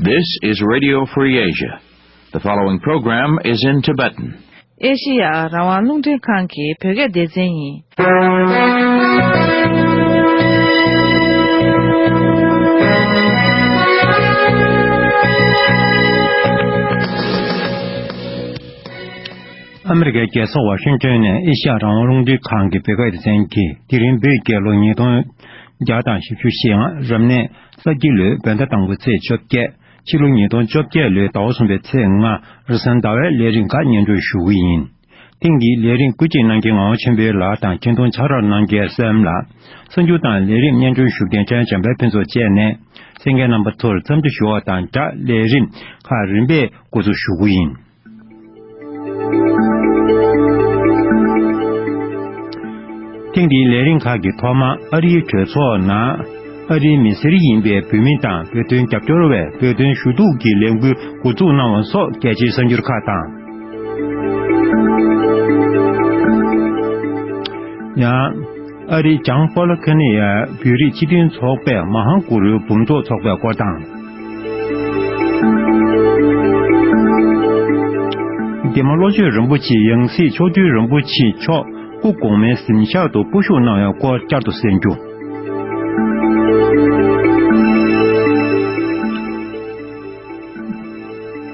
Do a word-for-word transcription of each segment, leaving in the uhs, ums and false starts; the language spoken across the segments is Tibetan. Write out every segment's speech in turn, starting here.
This is Radio Free Asia. The following program is in Tibetan. ཨེ་ཤེ་ཡ་རང་དབང་རླུང་འཕྲིན་ཁང་གི་བོད་སྐད་སྡེ་ཚན་ཡིན། ཨ་མི་རི་ཀའི་རྒྱལ་ས་ཝ་ཤིང་ཏོན་ནས་ཨེ་ཤེ་ཡ་རང་དབང་རླུང་འཕྲིན་ཁང་གི་བོད་སྐད་སྡེ་ཚན་གྱིས། དེ་རིང་བོད་རྒྱལ་ལོ་ཉིས་སྟོང་བརྒྱ་དང་བཞི་བཅུ་ཞེ་ལྔ། རབ་གནས་ས་ཁྱི་ལོའི་བོད་ཟླ་དང་པོའི་ཚེས་བཅོ་བརྒྱད། ཕྱི་ལོ་ཉིས་སྟོང་བཅོ་བརྒྱད་ལོའི་ཟླ་བ་གསུམ་པའི་ཚེས་ལྔ། རེས་གཟའ་ཟླ་བའི་ལས་རིམ་ཁག་སྙན་སྒྲོན་ཞུ་གི་ཡིན། ཐེངས་འདིའི་ལས་རིམ་བཀོད་སྒྲིག་གནང་མཁན་ངག་དབང་ཆོས་འཕེལ་ལགས་དང་། འཕྲིན་གཏོང་ཕྱག་རོགས་གནང་མཁན་བསོད་ནམས་ལགས། གསར་འགྱུར་དང་ལས་རིམ་སྙན་སྒྲོན་ཞུ་མཁན་ཕྲན་བྱམས་པའི་ཕུན་ཚོགས་བཅས་ནས། གསན་མཁན་རྣམ་པ་ཚོར་འཚམས་འདྲི་ཞུ་བ་དང་སྦྲགས། ལས་རིམ་ཁག་རིམ་པས་འགོ་འཛུགས་ཞུ་གི་ཡིན། ཐེངས་འདིའི་ལས་རིམ་ཁག་གི་ཐོག་མར། ཨ་རིའི་གྲོས་ཚོགས་ནང་ཨ་རིའི་མི་སེར་ཡིན་པའི་བོད་མི་དང་། བོད་དོན་རྒྱབ་སྐྱོར་བས་བོད་དོན་ཞུ་གཏུག་གི་ལས་འགུལ་འགོ་འཛུགས་གནང་བ་སོགས་རྒྱལ་སྤྱིའི་གསར་འགྱུར་ཁག་དང་། ཡང་། ཨ་རིའི་ལྗང་པོ་ལ་ཁ་ནི་ཡ་བོད་རིགས་སྤྱི་མཐུན་ཚོགས་པས་མ་ཧང་གུ་རུའི་འབུམ་ཚོགས་འཚོགས་པའི་སྐོར་དང་། འདན་མ་བློ་ཆོས་རིན་པོ་ཆེ་ཡང་སྲིད་མཆོག་སྤྲུལ་རིན་པོ་ཆེ་མཆོག་སྐུ་གོང་མའི་གཟིམ་ཤག་ཏུ་སྐུ་བཞུགས་གནང་བའི་སྐོར་བསྐྱར་དུ་གསན་རྒྱུ།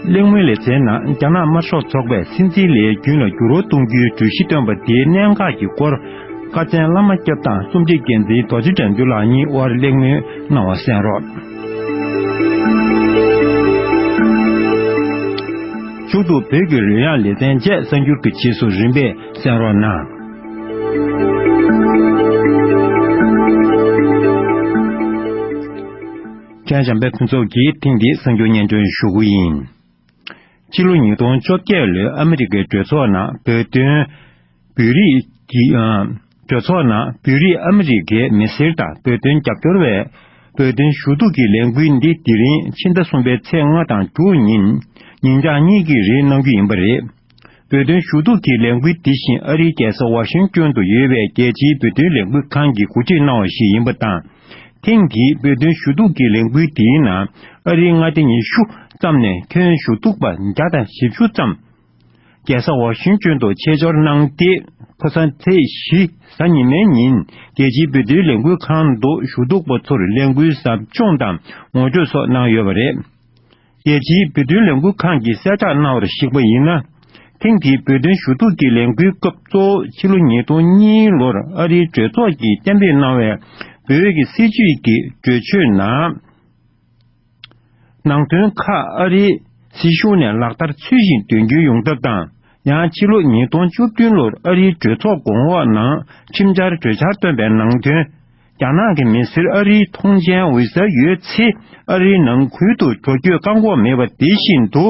གླེང་མོལ་ལེ་ཚན་ནང་རྒྱ་ནག་དམར་ཤོག་ཚོགས་པས་སྲིད་འཛིན་ལའེ་ཆུན་ལ་འགྱུར་བ་གཏོང་རྒྱུའི་གྲོས་གཞི་བཏོན་པ་དེའི་གནད་འགག་གི་སྐོར། ཀ་ཚན་བླ་མ་སྐྱབས་དང་གསུམ་བརྗིད་འགན་འཛིན་རྡོ་རྗེ་དགྲ་འདུལ་ལགས་གཉིས་དབར་གླེང་མོལ་གནང་བ་གསན་རོགས། མཇུག་ཏུ་བོད་ཀྱི་རོལ་དབྱངས་ལེ་ཚན་བཅས་གསར་འགྱུར་གྱི་རྗེས་སུ་རིམ་པས་གསན་རོགས་གནང་། ཕྲན་བྱམས་པའི་ཕུན་ཚོགས་ཀྱིས་ཐེངས་འདིའི་གསར་འགྱུར་སྙན་སྒྲོན་ཞུ་གི་ཡིན། ཕྱི་ལོ་ཉིས་སྟོང་བཅོ་བརྒྱད་ལོའི་ཨ་མི་རི་ཀའི་གྲོས་ཚོགས་ནང་བོད་དོན་བོད་རིགས་ཀྱི་ཨ། གྲོས་ཚོགས་ནང་བོད་རིགས་ཨ་མི་རི་ཀའི་མི་སེར་དང་བོད་དོན་རྒྱབ་སྐྱོར་བས་བོད་དོན་ཞུ་གཏུག་གི་ལས་འགུལ་འདི་དེ་རིང་ཕྱི་ཟླ་གསུམ་པའི་ཚེས་ལྔ་དང་དྲུག་ཉིན་ཉིན་གྲངས་གཉིས་ཀྱི་རིང་གནང་རྒྱུ་ཡིན་པ་རེད། བོད་དོན་ཞུ་གཏུག་གི་ལས་འགུལ་འདི་བཞིན་ཨ་རིའི་རྒྱལ་ས་ཝ་ཤིང་ཏོན་དུ་ཡོད་པའི་རྒྱལ་སྤྱིའི་བོད་དོན་ལས་འགུལ་ཁང་གིས་གོ་སྒྲིག་གནང་བ་ཞིག་ཡིན་པ་དང་། ཐེངས་འདིའི་བོད་དོན་ཞུ་གཏུག་གི་ལས་འགུལ་འདིའི་ནང་ཨ་རིའི་མངའ་སྡེ་ཉི་ཤུ་ཙམ་ནས་ཁྱོན་ཞུ་གཏུག་པ་བརྒྱ་དང་བཞི་བཅུ་ཙམ་རྒྱལ་ས་ཝ་ཤིང་ཏོན་དུ་ཆེད་འབྱོར་གནང་སྟེ། ཁ་སང་ཚེས་བཞི་གཟའ་ཉི་མའི་ཉིན་རྒྱལ་སྤྱིའི་བོད་དོན་ལས་འགུལ་ཁང་དུ་ཞུ་གཏུག་པ་ཚོར་ལས་འགུལ་ཟབ་སྦྱོང་དང་ངོ་སྤྲོད་སོགས་གནང་ཡོད་པ་རེད། རྒྱལ་སྤྱིའི་བོད་དོན་ལས་འགུལ་ཁང་གིས་གསལ་བསྒྲགས་གནང་བར་གཞིགས་པ་ཡིན་ན། ཐེངས་འདིའི་བོད་དོན་ཞུ་གཏུག་གི་ལས་འགུལ་སྐབས་གཙོ་བོ་ཕྱི་ལོ་ཉིས་སྟོང་གཉིས་ལོར་ཨ་རིའི་གྲོས་ཚོགས་ཀྱིས་གཏན་འབེབས་གནང་བའི་བོད་ཀྱི་སྲིད་བྱུས་ཀྱི་གྲོས་ཆོད་ནང་། ནང་དོན་ཁག་ཨ་རིའི་སྲིད་གཞུང་ནས་ལག་བསྟར་ཚུལ་བཞིན་དོན་འཁྱོལ་ཡོང་ཐབས་དང་། ཡང་ཕྱི་ལོ་ཉིས་སྟོང་བཅུ་བདུན་ལོར་ཨ་རིའི་གྲོས་ཚོགས་གོང་འོག་ནང་ཁྲིམས་འཆར་གྲོས་འཆར་བཏོན་པའི་ནང་དོན། རྒྱ་ནག་གི་མི་སེར་ཨ་རིའི་ཐོངས་མཆན་ཝི་ས་ཡོད་ཚེ་ཨ་རིའི་ནང་ཁུལ་དུ་འགྲོ་སྐྱོད་བཀག་འགོག་མེད་པ་དེ་བཞིན་དུ།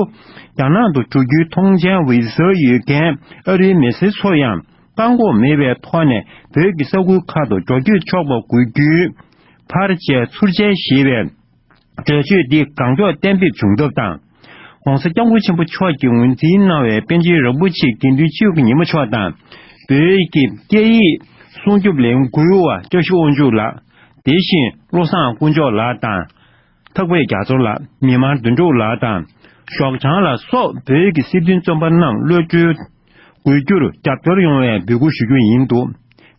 རྒྱ་ནག་ཏུ་འགྲོ་རྒྱུའི་ཐོངས་མཆན་ཝི་ས་ཡོད་མཁན་ཨ་རིའི་མི་སེར་ཚོ་ཡང་བཀག་འགོག་མེད་པའི་ཐོག་ནས་བོད་ཀྱི་ས་ཁུལ་ཁག་ཏུ་འགྲོ་སྐྱོད་ཆོག་པ་དགོས་རྒྱུའི་ཕར་བཅད་ཚུར་བཅད་ཞེས་པའི་གྲོས་ཆོད་འདི་གང་མགྱོགས་གཏན་འབེབས་བྱུང་ཐབས་དང་། ༸གོང་ས་༸སྐྱབས་མགོན་ཆེན་པོ་མཆོག་གིས་ངོས་འཛིན་གནང་བའི་པཎ་ཆེན་རིན་པོ་ཆེ་དགེ་འདུན་ཆོས་ཀྱི་ཉི་མ་མཆོག་དང་། བོད་ཀྱི་སྐད་ཡིག་སྲུང་སྐྱོབ་ལས་འགུལ་བ་བཀྲ་ཤིས་དབང་ཕྱུག་ལགས། དེ་བཞིན་བློ་བཟང་དཀོན་མཆོག་ལགས་དང་། ཐག་པས་རྒྱ་མཚོ་ལགས། མི་དམར་དོན་གྲུབ་ལགས་དང་། ཞོགས་བྱང་ལགས་སོགས་བོད་ཀྱི་སྲིད་དོན་བཙོན་པ་རྣམས་གློད་གྲོལ་དགོས་རྒྱུར་རྒྱབ་སྐྱོར་ཡོང་བའི་འབོད་སྐུལ་ཞུ་རྒྱུ་ཡིན་འདུག་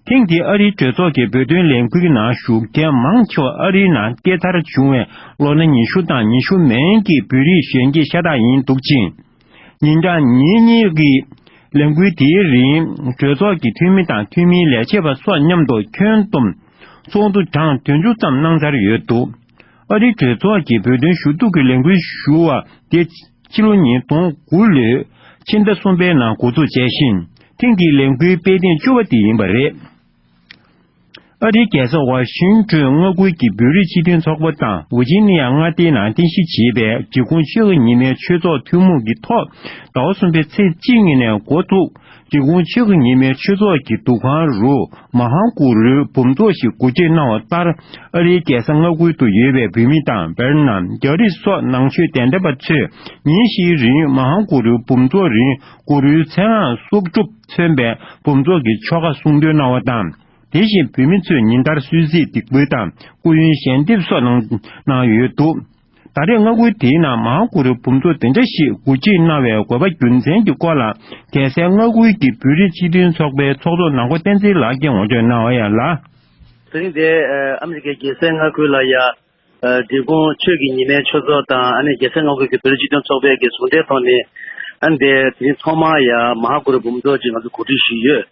ཐེངས་འདིའི་ཨ་རིའི་གྲོས་ཚོགས་ཀྱི་བོད་དོན་ལས་འགུལ་ནང་ཞུགས་མཁན་མང་ཆེ་བ་ཨ་རིའི་ནང་སྐྱེས་འཚར་བྱུང་བའི་ལོ་ན་ཉི་ཤུ་དང་ཉི་ཤུ་མན་གྱི་བོད་རིགས་གཞོན་སྐྱེས་ཤ་སྟག་ཡིན་འདུག་ཅིང་། ཉིན་གྲངས་ཉིན་གཉིས་ཀྱི་ལས་འགུལ་དེའི་རིང་གྲོས་ཚོགས་ཀྱི་འཐུས་མི་དང་འཐུས་མིའི་ལས་བྱེད་པ་སོགས་མཉམ་དུ་ཁྱོན་བསྡོམས་ཚོགས་འདུ་གྲངས་བདུན་ཅུ་ཙམ་གནང་ཚར་ཡོད་འདུག་ཨ་རིའི་གྲོས་ཚོགས་ཀྱིས་བོད་དོན་ཞུ་གཏུག་གི་ལས་འགུལ་ཞུ་བ་དེ་ཕྱི་ལོ་ཉིས་སྟོང་དགུ་ལོའི་ཕྱི་ཟླ་གསུམ་པའི་ནང་འགོ་འཛུགས་བྱས་ཤིང་། ཐེངས་འདིའི་ལས་འགུལ་སྤེལ་ཐེངས་བཅུ་པ་དེ་ཡིན་པ་རེད། ཨ་རིའི་རྒྱལ་ས་ཝ་ཤིང་ཏོན་མངའ་ཁུལ་གྱི་བོད་རིགས་སྤྱི་མཐུན་ཚོགས་པ་དང་ཝི་ཇི་ནི་ཡ་མངའ་སྡེའི་ནང་རྟེན་གཞི་བྱས་པའི་འབྲི་གུང་ཆོས་དགེ་ཉི་མའི་ཆོས་ཚོགས་ཐུན་མོང་གི་ཐོག་ཟླ་བ་གསུམ་པའི་ཚེས་གཅིག་ཉིན་ནས་འགོ་བཙུགས། འབྲི་གུང་ཆོས་དགེ་ཉི་མའི་ཆོས་ཚོགས་ཀྱི་འདུ་ཁང་རུ་མ་ཧཱ་གུ་རུའི་འབུམ་ཚོགས་ཤིག་གོ་སྒྲིག་གནང་བ་ལྟར། ཨ་རིའི་རྒྱལ་ས་མངའ་ཁུལ་དུ་ཡོད་པའི་བོད་མི་དང་། དཔེར་ན། རྒྱ་རིགས་སོགས་ནང་ཆོས་དད་ལྡན་པ་ཚོས་ཉིན་བཞིའི་རིང་མ་ཧཱ་གུ་རུའི་འབུམ་ཚོགས་རིང་གུ་རུའི་མཚན་རངས་གསོག་སྒྲུབ་མཚོན་པའི་འབུམ་ཚོགས་ཀྱི་ཆོ་ག་གསུང་འདོན་གནང་བ་དང་། དེ་བཞིན་བོད་མི་ཚོས་ཉིན་ལྟར་གསོལ་ཚིགས་འདེགས་འབུལ་དང་སྐུ་ཡོན་ཞལ་འདེབས་སོགས་གནང་གནང་ཡོད་འདུག་ད་ ད་རེས་མངའ་ཁུལ་དེའི་ནང་མ་ཧཱ་གུ་རུ་འབུམ་ཚོགས་དེ་འདྲ་ཞིག་སྒོ་ཁྲིད་གནང་བའི་དགོས་པ་རྒྱུ་མཚན་གྱི་སྐོར་ལ། རྒྱལ་སའི་མངའ་ཁུལ་གྱི་བོད་རིགས་སྤྱི་མཐུན་ཚོགས་པའི་ཚོགས་གཙོ་ནག་པོ་བསྟན་འཛིན་ལགས་ཀྱིས་ངོ་སྤྲོད་གནང་བ་ཡང་ལ། དེ་རིང་འདིར་ཨ་མི་རི་ཀའི་རྒྱལ་སའི་མངའ་ཁུལ་ལ་ཡ། འབྲས་སྤུངས་ཆོས་ཀྱི་ཉི་མའི་ཆོས་ཚོགས་དང་ཨ་ནི་རྒྱལ་སའི་མངའ་ཁུལ་གྱི་བོད་རིགས་སྤྱི་མཐུན་ཚོགས་པའི་གི་ཟུང་འབྲེལ་ཐོག་ནས། ཨ་ནི་དེ་དེ་རིང་ཐོག་མར་ཡ་མ་ཧཱ་གུ་རུ་འབུམ་ཚོགས་ཅིག་ང་ཚོ་གོ་སྒྲིག་ཞུས་ཡོད།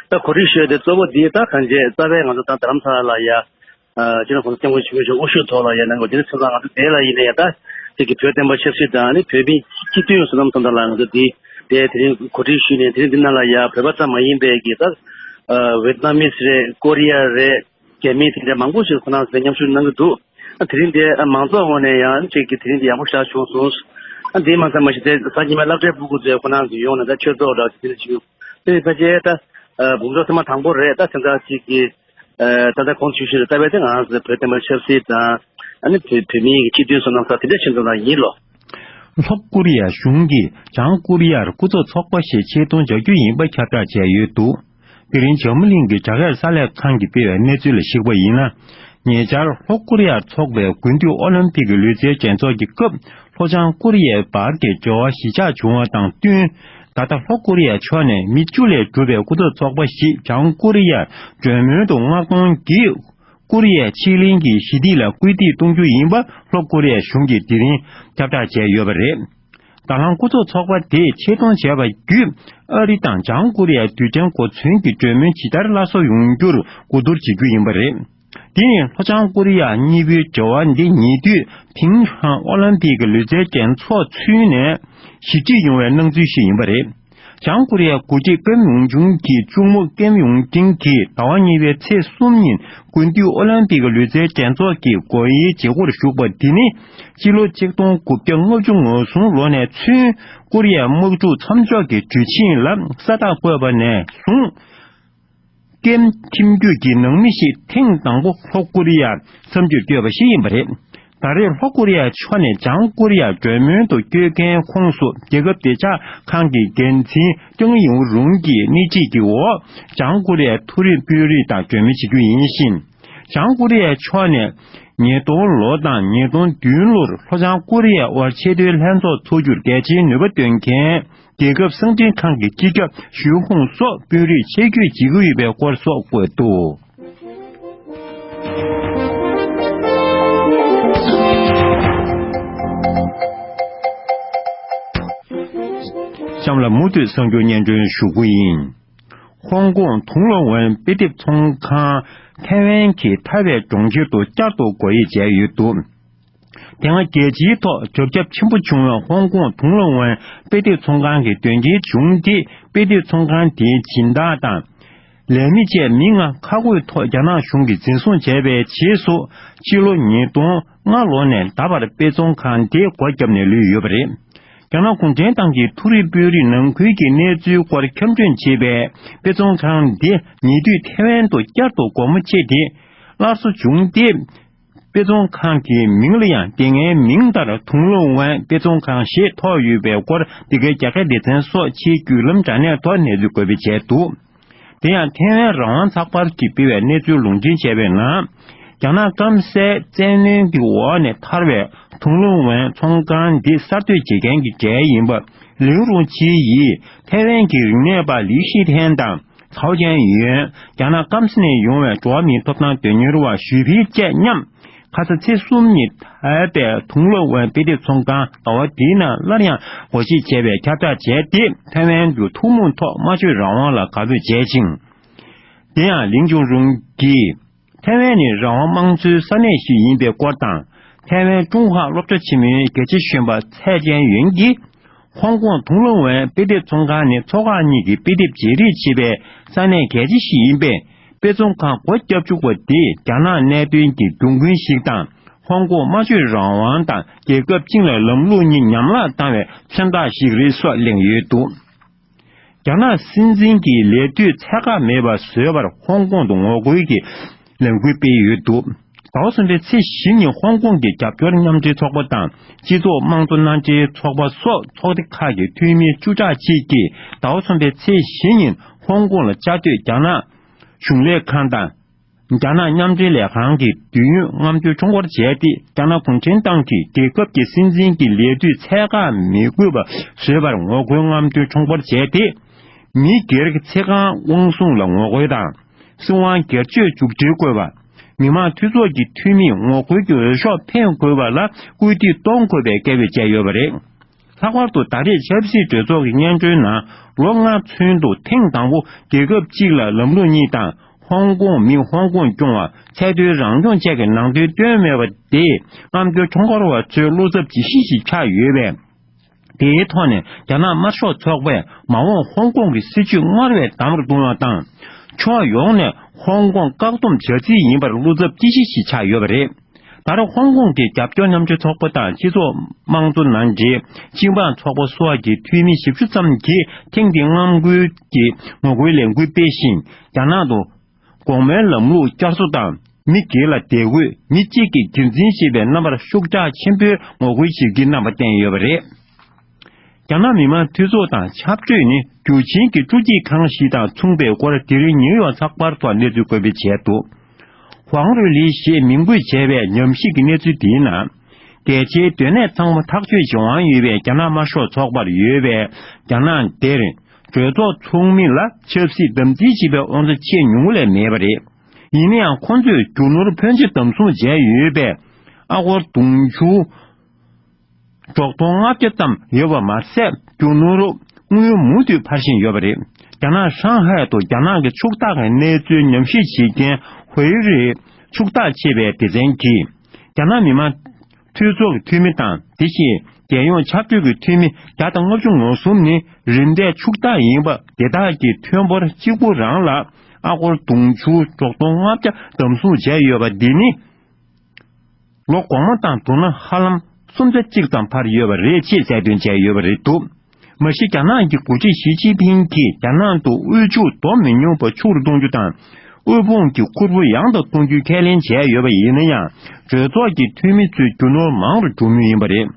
ད་གོ་སྒྲིག་ཞུས་ཏེ་གཙོ་བོ་འདི་ད་གང་བྱས་རྩ་བའི་ང་ཚོ་ད་རྡ་རམ་ས་ལ་ལ་ཡ། སྤྱི་ནོར་༸གོང་ས་༸སྐྱབས་མགོན་ཆེན་པོ་མཆོག་དབུ་བཞུགས་ཐོག་ལ་ཡ་གནང་དགོས་དེ་ནི་སེམས་ཙམ་ང་ཚོ་དེ་ལ་ཡིན་ན་ཡ་ད་དེ་གི་བོད་བསྟན་པ་ཆབ་སྲིད་དང་ཨ་ནི་བོད་མི་སྤྱི་མཐུན་བསོད་ནམས་སོང་ད་ལ་ང་ཚོ་འདི་དེ་དེ་རིང་གོ་སྒྲིག་ཞུས་ནས་དེ་རིང་འདི་ནང་ལ་ཡ་བོད་པ་ཙམ་མ་ཡིན་པའི་གི་ད་ཝེ་ཏི་ནམ་མིས་རེད། ཀོ་རི་ཡ་རེད། རྒྱ་མི་དེ་འདྲ་མང་པོ་ཞིག་ཁོ་རང་ཚོས་མཉམ་ཞུགས་གནང་གི་འདུག་ཨ་དེ་རིང་དེ་ཨ་མང་ཚོགས་ངོས་ནས་ཡང་ཅིག་གི་དེ་རིང་དེ་ཡག་པོ་ཞིག་བྱུང་སོང་། ཨ་དེ་མ་ཚད་མ་གཞི་རྩའི་གཟའ་ཉི་མའི་སློབ་གྲྭའི་སྤུ་གུ་ཚོས་ཁོ་རང་ཚོ་ཡོང་ནས་ད་ཆོས་ཚོགས་འདྲ་ཞིག་དེ་འདྲ་བྱུང་། དེ་ནི་ཕལ་ཆེར་ད་ཨ་འབུམ་ཚོགས་ཐེངས་མ་དང་པོ་རེད། ད་དེ་འདྲ་ཅིག་གི་ཨ་ད་ལྟ་གོང་དུ་ཞུས་བཞིན་རེད། ད་བས་དེ་ང་རང་ཚོ་བོད་བསྟན་པ་ཆབ་སྲིད་དང་ཨ་ནི་བོད་བོད་མིའི་གི་སྤྱི་མཐུན་བསོད་ནམས་ས་དེ་འདྲ་ཕྱིན་ཙམ་ལ་ཡིན་ལོ། ལྷོ་ཀོ་རི་ཡ་གཞུང་གིས་བྱང་ཀོ་རི་ཡར་སྐུ་ཚབ་ཚོགས་པ་ཞིག་ཆེད་གཏོང་བྱ་རྒྱུ་ཡིན་པ་ཁྱབ་བསྒྲགས་བྱས་ཡོད་འདུག་དེ་རིང་འཇམ་མུ་གླིང་གི་རྒྱ་གར་གསར་ལས་ཁང་གིས་སྤེལ་བའི་གནས་ཚུལ་ལ་གཞིགས་པ་ཡིན་ན། ཉེ་ཆར་ལྷོ་ཀོ་རི་ཡར་འཚོགས་པའི་དགུན་དུས་ཨོ་ལིམ་ཕིག་གི་ལུས་རྩལ་འགྲན་ཚོགས་ཀྱི་སྐབས་ལྷོ་བྱང་ཀོ་རི་ཡའི་བར་གྱི་འབྱོར་བ་གཞི་བཅག་བྱུང་བ་དང་བསྟུན། ད་ལྟ་ལྷོ་ཀོ་རི་ཡའི་ཕྱོགས་ནས་མི་བཅུ་ལས་གྲུབ་པའི་སྐུ་ཚབ་ཚོགས་པ་ཞིག་བྱང་ཀོ་རི་ཡར་མགྲོན་མོལ་དུ་མངགས་གཏོང་གིས། ཀོ་རི་ཡའི་ཕྱེད་གླིང་གི་ཞི་བདེ་ལ་སྐུལ་འདེད་གཏོང་རྒྱུ་ཡིན་པ་ལྷོ་ཀོ་རི་ཡའི་གཞུང་གིས་དེ་རིང་ཁྱབ་བསྒྲགས་བྱས་ཡོད་པ་རེད། ད་ལམ་སྐུ་ཚབ་ཚོགས་པ་དེས་ཆེད་གཏོང་བྱས་པ་བརྒྱུད། ཨ་རི་དང་བྱང་ཀོ་རི་ཡའི་རྡུལ་ཕྲན་གོ་མཚོན་གྱི་གྲོས་མོལ་ཇི་ལྟར་སླར་གསོ་ཡོང་རྒྱུར་གོ་བསྡུར་བྱེད་རྒྱུ་ཡིན་པ་རེད། འདི་ནི་ལྷོ་བྱང་ཀོ་རི་ཡ་གཉིས་པོའི་འབྱོར་བ་འདི་ཉེ་དུས་ཕིང་ཧྲང་ཨོ་ལིམ་པིག་གི་ལུས་རྩལ་འགྲན་ཚོགས་ཚུད་ནས་ཞི་འགྲིག་ཡོང་བའི་སྣང་ཚུལ་ཞིག་ཡིན་པ་རེད། བྱང་ཀོ་རི་ཡའི་འགོ་ཁྲིད་ཀེམ་ཡོང་ཆུང་གི་གཅུང་མོ་ཀེམ་ཡོང་ཀྲིན་གྱིས་ཟླ་བ་གཉིས་པའི་ཚེས་གསུམ་ཉིན་དགུན་དུས་ཨོ་ལིམ་པིག་ལུས་རྩལ་འགྲན་ཚོགས་ཀྱི་སྒོ་དབྱེའི་བྱེད་སྒོར་ཞུགས་པ་འདི་ནི་ཕྱི་ལོ་ཆིག་སྟོང་དགུ་བརྒྱ་ལྔ་བཅུ་ང་གསུམ་ལོ་ནས་ཚུན་ཀོ་རི་ཡའི་དམག་འཁྲུག་མཚམས་འཇོག་གི་གྲོས་ཆིངས་ལ་ས་རྟགས་བཀོད་པ་ནས་བཟུང་། ཀེམ་ཁྱིམ་རྒྱུད་ཀྱི་ནང་མི་ཞིག་ཐེངས་དང་པོ་ལྷོ་ཀོ་རི་ཡར་འཚམས་འདྲིར་བསྐྱོད་པ་ཞིག་ཡིན་པ་རེད། ད་རེས་ལྷོ་ཀོ་རི་ཡའི་ཕྱོགས་ནས་བྱང་ཀོ་རི་ཡར་གྲོས་མོལ་དུ་བསྐྱོད་མཁན་ཁོངས་སུ་རྒྱལ་ཁབ་བདེ་འཇགས་ཁང་གི་འགན་འཛིན་ཀྲང་ཡུང་རུང་གིས་སྣེ་ཁྲིད་ཀྱི་འོག་བྱང་ཀོ་རི་ཡའི་མཐོ་རིམ་དཔོན་རིགས་དང་གྲོས་མོལ་བྱེད་རྒྱུ་ཡིན་ཞིང་། བྱང་ཀོ་རི་ཡའི་ཕྱོགས་ནས་ཉིས་སྟོང་ལོ་དང་ཉིས་སྟོང་བདུན་ལོར་ལྷོ་བྱང་ཀོ་རི་ཡའི་དབར་ཆེས་མཐོའི་ལྷན་ཚོགས་འཚོགས་རྒྱུར་གལ་ཆེའི་ནུས་པ་འདོན་མཁན། རྒྱལ་ཁབ་གསང་འཕྲིན་ཁང་གི་སྤྱི་ཁྱབ་ཞུས་ཧུང་སོགས་དཔོན་རིགས་ཆེད་བསྐོས་བྱེད་ཀྱི་ཡོད་པའི་སྐོར་སོགས་བཀོད་འདུག་གཤམ་ལ་མུ་མཐུད་གསར་འགྱུར་སྙན་སྒྲོན་ཞུ་གི་ཡིན། ཧོང་ཀོང་ཐུང་ལོ་ཝན་དཔེ་དེབ་ཚོང་ཁང་ཐའེ་ཝན་གྱི་ཐའེ་ཝན་གྲོང་ཁྱེར་དུ་བསྐྱར་དུ་སྒོ་དབྱེ་བྱས་ཡོད་འདུག་དེ་སྔ་རྒྱལ་སྤྱིའི་ཐོག་དྲག་ཁྱབ་ཆེན་པོ་བྱུང་བའི་ཧོང་ཀོང་ཐུང་ལོ་ཝན་དཔེ་དེབ་ཚོང་ཁང་གི་དོན་རྐྱེན་བྱུང་སྟེ། དཔེ་དེབ་ཚོང་ཁང་དེའི་སྦྱིན་བདག་དང་། ལས་མི་བཅས་མི་ལྔ་ཁ་རོག་ཐོག་རྒྱ་ནག་གཞུང་གིས་འཛིན་བཟུང་བྱས་པའི་རྗེས་སུ། ཕྱི་ལོ་ཉིས་སྟོང་ལྔ་ལོ་ནས་ད་བར་དཔེ་ཚོང་ཁང་དེ་སྒོ་བརྒྱབ་ནས་ལུས་ཡོད་པ་རེད། རྒྱ་ནག་གུང་ཁྲན་ཏང་གི་མཐོ་རིམ་དཔོན་རིགས་ནང་ཁུལ་གྱི་གནས་ཚུལ་སྐོར་འཁྱམ་སྐྱོད་བྱེད་པའི་དཔེ་ཚོང་ཁང་འདི་ཉེ་དུས་ཐའེ་ཝན་དུ་བསྐྱར་དུ་སྒོ་མོ་ཕྱེ་སྟེ། སླར་གསོ་བྱུང་སྟེ། དཔེ་ཚོང་ཁང་གི་མིང་ལ་ཡང་དེ་སྔའི་མིང་ལྟར་ཐུང་ལོ་ཝན་དཔེ་ཚོང་ཁང་ཞེས་ཐོགས་ཡོད་པའི་སྐོར་འདི་གའི་རྒྱ་སྐད་སྡེ་ཚན་སོགས་ཕྱིའི་བརྒྱུད་ལམ་དྲ་གནས་ཐོག་གནས་ཚུལ་འགོད་སྤེལ་བྱས་འདུག་དེ་ཡང་ཐའེ་ཝན་རང་དབང་ཚགས་པར་གྱིས་སྤེལ་བའི་གནས་ཚུལ་ལུང་འདྲེན་བྱས་པའི་ནང་། རྒྱ་ནག་སྐམ་སའི་བཙན་གནོན་གྱི་འོག་ནས་ཐར་བའི་ཐུང་ལོ་ཝན་ཚོང་ཁང་འདི་གསར་གཏོད་བྱེད་མཁན་གྱི་གྲས་ཡིན་པ་ལིའུ་རུང་ཆི་ཡིས་ཐའེ་ཝན་གྱི་རིག་གནས་པ་ལིའུ་ཤི་ཐན་དང་། ཚའོ་ཅན་ཡོན། རྒྱ་ནག་སྐམ་ས་ནས་ཡོང་བའི་འགྲོ་བ་མིའི་ཐོབ་ཐང་དོན་གཉེར་བ་ཞུས་ཕིའུ་བཅས་མཉམ། ཁ་ས་ཚེས་གསུམ་ཉིན་ཐའེ་པའི་ཐུང་ལོ་ཝན་དཔེ་དེབ་ཚོང་ཁང་ཟླ་བ་འདིའི་ནང་སླར་ཡང་སྒོ་འབྱེད་བྱས་པའི་ཁྱབ་བསྒྲགས་བྱས་ཏེ། ཐའེ་ཝན་དུ་ཐུན་མོང་ཐོག་སྨྲ་བརྗོད་རང་དབང་ལ་དགའ་འབོད་བྱས་ཤིང་། དེ་ཡང་ལིང་ཅུང་རུང་གིས། ཐའེ་ཝན་ནི་རང་དབང་དམངས་གཙོའི་ས་གནས་ཤིག་ཡིན་པའི་སྐོར་དང་། ཐའེ་ཝན་ཀྲུང་ཧྭ་སློབ་གྲྭ་ཆེན་མོའི་དགེ་ཆེ་གཞོན་པ་ཚའེ་ཅན་ཡོན་གྱིས། ཧོང་ཀོང་ཐུང་ལོ་ཝན་དཔེ་དེབ་ཚོང་ཁང་ནི་མཚོ་འགག་གཉིས་ཀྱི་དཔེ་དེབ་བརྗེ་རེས་བྱེད་པའི་ས་གནས་གལ་ཆེ་ཞིག་ཡིན་པས། དཔེ་ཚོང་ཁང་སྒོ་བརྒྱབ་བཅུག་པ་དེས་རྒྱ་ནག་གནད་དོན་གྱི་འབྱུང་ཁུངས་ཤིག་དང་། ཧོང་ཀོང་སྨྲ་བརྗོད་རང་དབང་དང་རྒྱལ་ཁབ་སྤྱི་ལ་ལམ་ལུགས་གཉིས་ཉམས་བརླག་བཏང་བའི་མཚོན་རྟགས་ཤིག་རེད་སོགས་གླེང་ཡོད་འདུག་རྒྱ་ནག་སྲིད་འཛིན་གྱིས་ལས་དུས་ཚད་བཀག་མེད་པར་བཟོས་པར་ཧོང་ཀོང་དུ་ངོ་རྒོལ་གྱི་ལས་འགུལ་སྤེལ་ཡོད་འདུག་ཟླ་བ་གསུམ་པའི་ཚེས་བཞི་ཉིན་ཧོང་ཀོང་གི་རྒྱབ་སྐྱོར་མཉམ་འབྲེལ་ཚོགས་པ་དང་སྤྱི་ཚོགས་དམངས་གཙོ་མནའ་འབྲེལ་ཚོགས་པ་སོགས་ཚོགས་སྡེ་ཁག་གི་འཐུས་མི་བཅུ་ཕྲག་གཅིག་གིས་ཟླ་བ་གསུམ་པའི་ཚེས་བཞི་ཉིན་ཧོང་ཀོང་ལ་བཅའ་སྡོད་རྒྱ་ནག་གཞུང་ལས་ཁང་དང་། རྒྱ་ནག་མཉམ་འབྲེལ་ལས་ཁང་གི་དུས་ཡུན་ལྔ་བཅུ་འཁྱོངས་སྐོར་བྱས་ཏེ། རྒྱ་ནག་གུང་ཁྲན་ཏང་གིས་རྒྱལ་ཁབ་ཀྱི་སྲིད་འཛིན་གྱི་ལས་དུས་ཚད་བཀག་མི་དགོས་པ་བཟོས་པར་ངོ་རྒོལ་ལྔ་བཅུ་འཁྱོངས་སྐོར་བྱས་ཏེ། མི་སྒེར་གྱི་ཚེ་གང་དབང་སྲུང་ལ་ངོ་རྒོལ་དང་། སྲིད་དབང་སྒེར་གཅོད་མཇུག་སྒྲིལ་དགོས་པ། མི་དམངས་འཐུས་ཚོགས་ཀྱི་འཐུས་མིས་ངོ་རྒོལ་གྱི་འོས་ཤོག་འཕེན་དགོས་པ་ལ་སྐུལ་འདེད་གཏོང་དགོས་པའི་སྐད་འབོད་བྱས་ཡོད་པ་རེད། ལྷག་པར་དུ་ད་རེས་ཆབ་སྲིད་གྲོས་ཚོགས་ཀྱི་སྙན་སྒྲོན་ནང་ལོ་ལྔ་ཚུན་དུ་ཐེངས་དང་པོ་རྒྱལ་ཁབ་གཅིག་ལ་ལམ་ལུགས་གཉིས་དང་། ཧོང་ཀོང་མིས་ཧོང་ཀོང་སྐྱོང་བ། ཚད་མཐོའི་རང་སྐྱོང་བཅས་ཀྱི་ནང་དོན་བཏོན་མེད་པ་དེ། ལྔ་བཅུ་འཁྱོངས་སྐོར་བ་ཚོའི་བློ་འཚབ་ཇི་ཞིག་ཞིག་ཆགས་ཡོད་པས། དེའི་ཐོག་ནས་རྒྱ་ནག་དམར་ཤོག་ཚོགས་པས་མ་འོངས་ཧོང་ཀོང་གི་སྲིད་བྱུས་སྔར་བས་དམ་རུ་གཏོང་བ་དང་། ཕྱོགས་ཡོངས་ནས་ཧོང་ཀོང་བཀག་སྡོམ་བྱ་རྩིས་ཡིན་པར་བློ་འཚབ་ཅི་ཞིག་ཞིག་ཆགས་ཡོད་པ་རེད། ད་རེས་ཧོང་ཀོང་གི་རྒྱབ་སྐྱོར་མཉམ་སྤྱོད་ཚོགས་པ་དང་སྤྱི་ཚོགས་དམངས་གཙོ་ནང་འདྲེས། སྤྱི་འབངས་ཚོགས་པ་སོགས་ཀྱི་འཐུས་མི་བཞི་བཅུ་ཙམ་གྱིས་ཐེངས་འདིའི་ངམ་སྒུལ་གྱི་ངོ་རྒོལ་ལས་འགུལ་སྤེལ་ཞིང་། རྒྱ་ནག་ཏུ་དགོང་མོའི་ལམ་ལུགས་བསྐྱར་གསོ་དང་། མི་སྒེར་ལ་དད་གུས། མི་གཅིག་གིས་སྒེར་འཛིན་ཞེས་པའི་རྣམ་པར་ཤུགས་དྲག་ཆེན་པོས་ངོ་རྒོལ་བྱེད་ཀྱི་རྣམ་པ་བསྟན་ཡོད་པ་རེད། རྒྱ་ནག་མི་དམངས་འཐུས་ཚོགས་དང་ཆབ་སྲིད་ནི་རྒྱུ་ཆེན་གྱི་སྤྲོ་སྐྱིད་ཁང་ཞིག་དང་མཚུངས་པའི་སྐོར། དེ་རིང་ནིའུ་ཡོག་ཚགས་པར་ཐོག་གནས་ཚུལ་བཀོད་སྤེལ་བྱས་འདུག་ཧུའང་རུའི་ལི་ཞེས་མིང་འབོད་བྱས་པའི་ཉམས་ཞིབ་ཀྱི་གནས་ཚུལ་དེའི་ནང་། རྒྱལ་སྤྱིའི་སྡོད་གནས་ཚང་མ་ཐག་གཅོད་བྱེད་དབང་ཡོད་པའི་རྒྱ་ནག་དམར་ཤོག་ཚོགས་པར་ཡོད་པའི་རྒྱ་ནག་འདིར། གྲོས་ཚོགས་ཚོགས་མི་ལ་ཆབ་སྲིད་དམ་འཛིན་བྱེད་པའི་དབང་ཆ་ཆེས་ཉུང་ལས་མེད་པ་རེད། ཡིན་ན་ཡང་ཁོང་ཚོས་རྒྱུ་ནོར་ཕོན་ཆེ་བདམས་བཟུང་བྱས་ཡོད་པའི་ཨ་སྒོར་དུང་ཕྱུར་དྲུག་སྟོང་ལྔ་བརྒྱ་ཙམ་ཡོད་པ་མ་ཟད། རྒྱུ་ནོར་དངུལ་མུ་མཐུད་འཕར་བཞིན་ཡོད་པ་རེད། རྒྱ་ནག་ཧྲང་ཧའེ་དུ་རྒྱ་ནག་གི་ཕྱུག་བདག་གི་གནས་ཚུལ་ཉམས་ཞིབ་བྱེད་མཁན་ཧུའེ་རི་ཕྱུག་བདག་ཅེས་པའི་སྡེ་ཚན་གྱིས། རྒྱ་ནག་མི་དམངས་འཐུས་ཚོགས་ཀྱི་འཐུས་མི་དང་། དེ་བཞིན་རྒྱལ་ཡོངས་ཆབ་སྲིད་ཀྱི་འཐུས་མི་བརྒྱ་དང་ལྔ་བཅུ་ང་གསུམ་ནི་རིམ་འདས་ཕྱུག་བདག་ཡིན་པ། དེ་དག་གི་ཐོན་འབོར་གཅིག་པུ་རང་ལ་ཨ་སྒོར་དུང་ཕྱུར་དྲུག་སྟོང་ལྔ་བརྒྱ་བདམས་བཟུང་བྱས་ཡོད་པ་འདི་ནི། ལོ་གོང་མ་དང་བསྡུར་ན་ཧ་ལམ་སུམ་ཆ་གཅིག་ཙམ་འཕར་ཡོད་པ་རེད་ཅེས་གསལ་སྟོན་བྱས་ཡོད་པ་རེད་འདུག་མ་གཞི་རྒྱ་ནག་གི་འགོ་ཁྲིད་ཞི་ཅིན་ཕིང་གིས་རྒྱ་ནག་ཏུ་དབུལ་ཕྱུག་བསྡོམས་མི་ཉུང་བ་ཕྱུག་རུ་གཏོང་རྒྱུ་དང་། དབུལ་ཕོངས་ཀྱི་ཁུར་པོ་ཡང་དུ་གཏོང་རྒྱུའི་ཁས་ལེན་བྱས་ཡོད་པ་ཡིན་ན་ཡང་། གྲོས་ཚོགས་ཀྱི་འཐུས་མི་ཚོའི་རྒྱུ་ནོར་མང་རུ་འགྲོ་མུས་ཡིན་པ་རེད།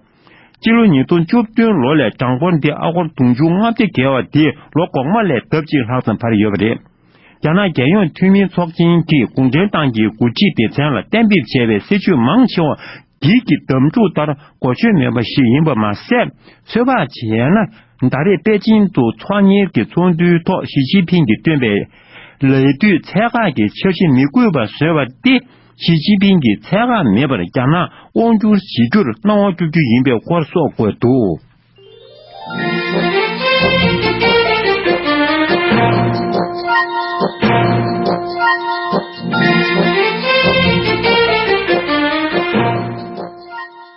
སྤྱི་ལོ་ཉིས་སྟོང་བཅུ་བདུན་ལོ་ལས་གྲངས་འབོར་འདི་ཨ་སྒོར་དུང་ཕྱུར་ལྔ་བརྒྱ་བརྒལ་བ་དེ་ལོ་གོང་མ་ལས་ལྡབ་གཅིག་ལྷག་ཙམ་འཕར་ཡོད་པ་རེད། རྒྱ་ནག་རྒྱལ་ཡོངས་འཐུས་མིའི་ཚོགས་ཆེན་གྱིས་གུང་ཁྲན་ཏང་གི་འགོ་ཁྲིད་སྡེ་ཚན་ལ་གཏན་འབེབས་བྱས་པའི་སྲིད་བྱུས་མང་ཆེ་བ། འདི་གི་གདམ་འཛུགས་ལྟར་གོ་ཆོད་མེད་པ་ཞིག་ཡིན་པ་མ་ཟད། ཚོད་དཔག་བྱས་ན། ད་རེས་པེ་ཅིན་དུ་ཚོགས་གཉེར་གྱི་ཚོགས་འདུའི་ཐོག་ཞི་ཅིན་ཕིང་གིས་བཏོན་པའི་ལས་དུས་ཚད་བཀག་གི་འཆར་གཞི་མི་དགོས་པ་བཟོས་པ་སྟེ། ཞི་ཅིན་ཕིང་གིས་ཚད་བཀག་མེད་པར་རྒྱ་ནག་དབང་བསྒྱུར་བྱེད་རྒྱུར་གནང་བ་བསྐྱུར་རྒྱུ་ཡིན་པའི་སྐོར་སོགས་བཀོད་འདུག་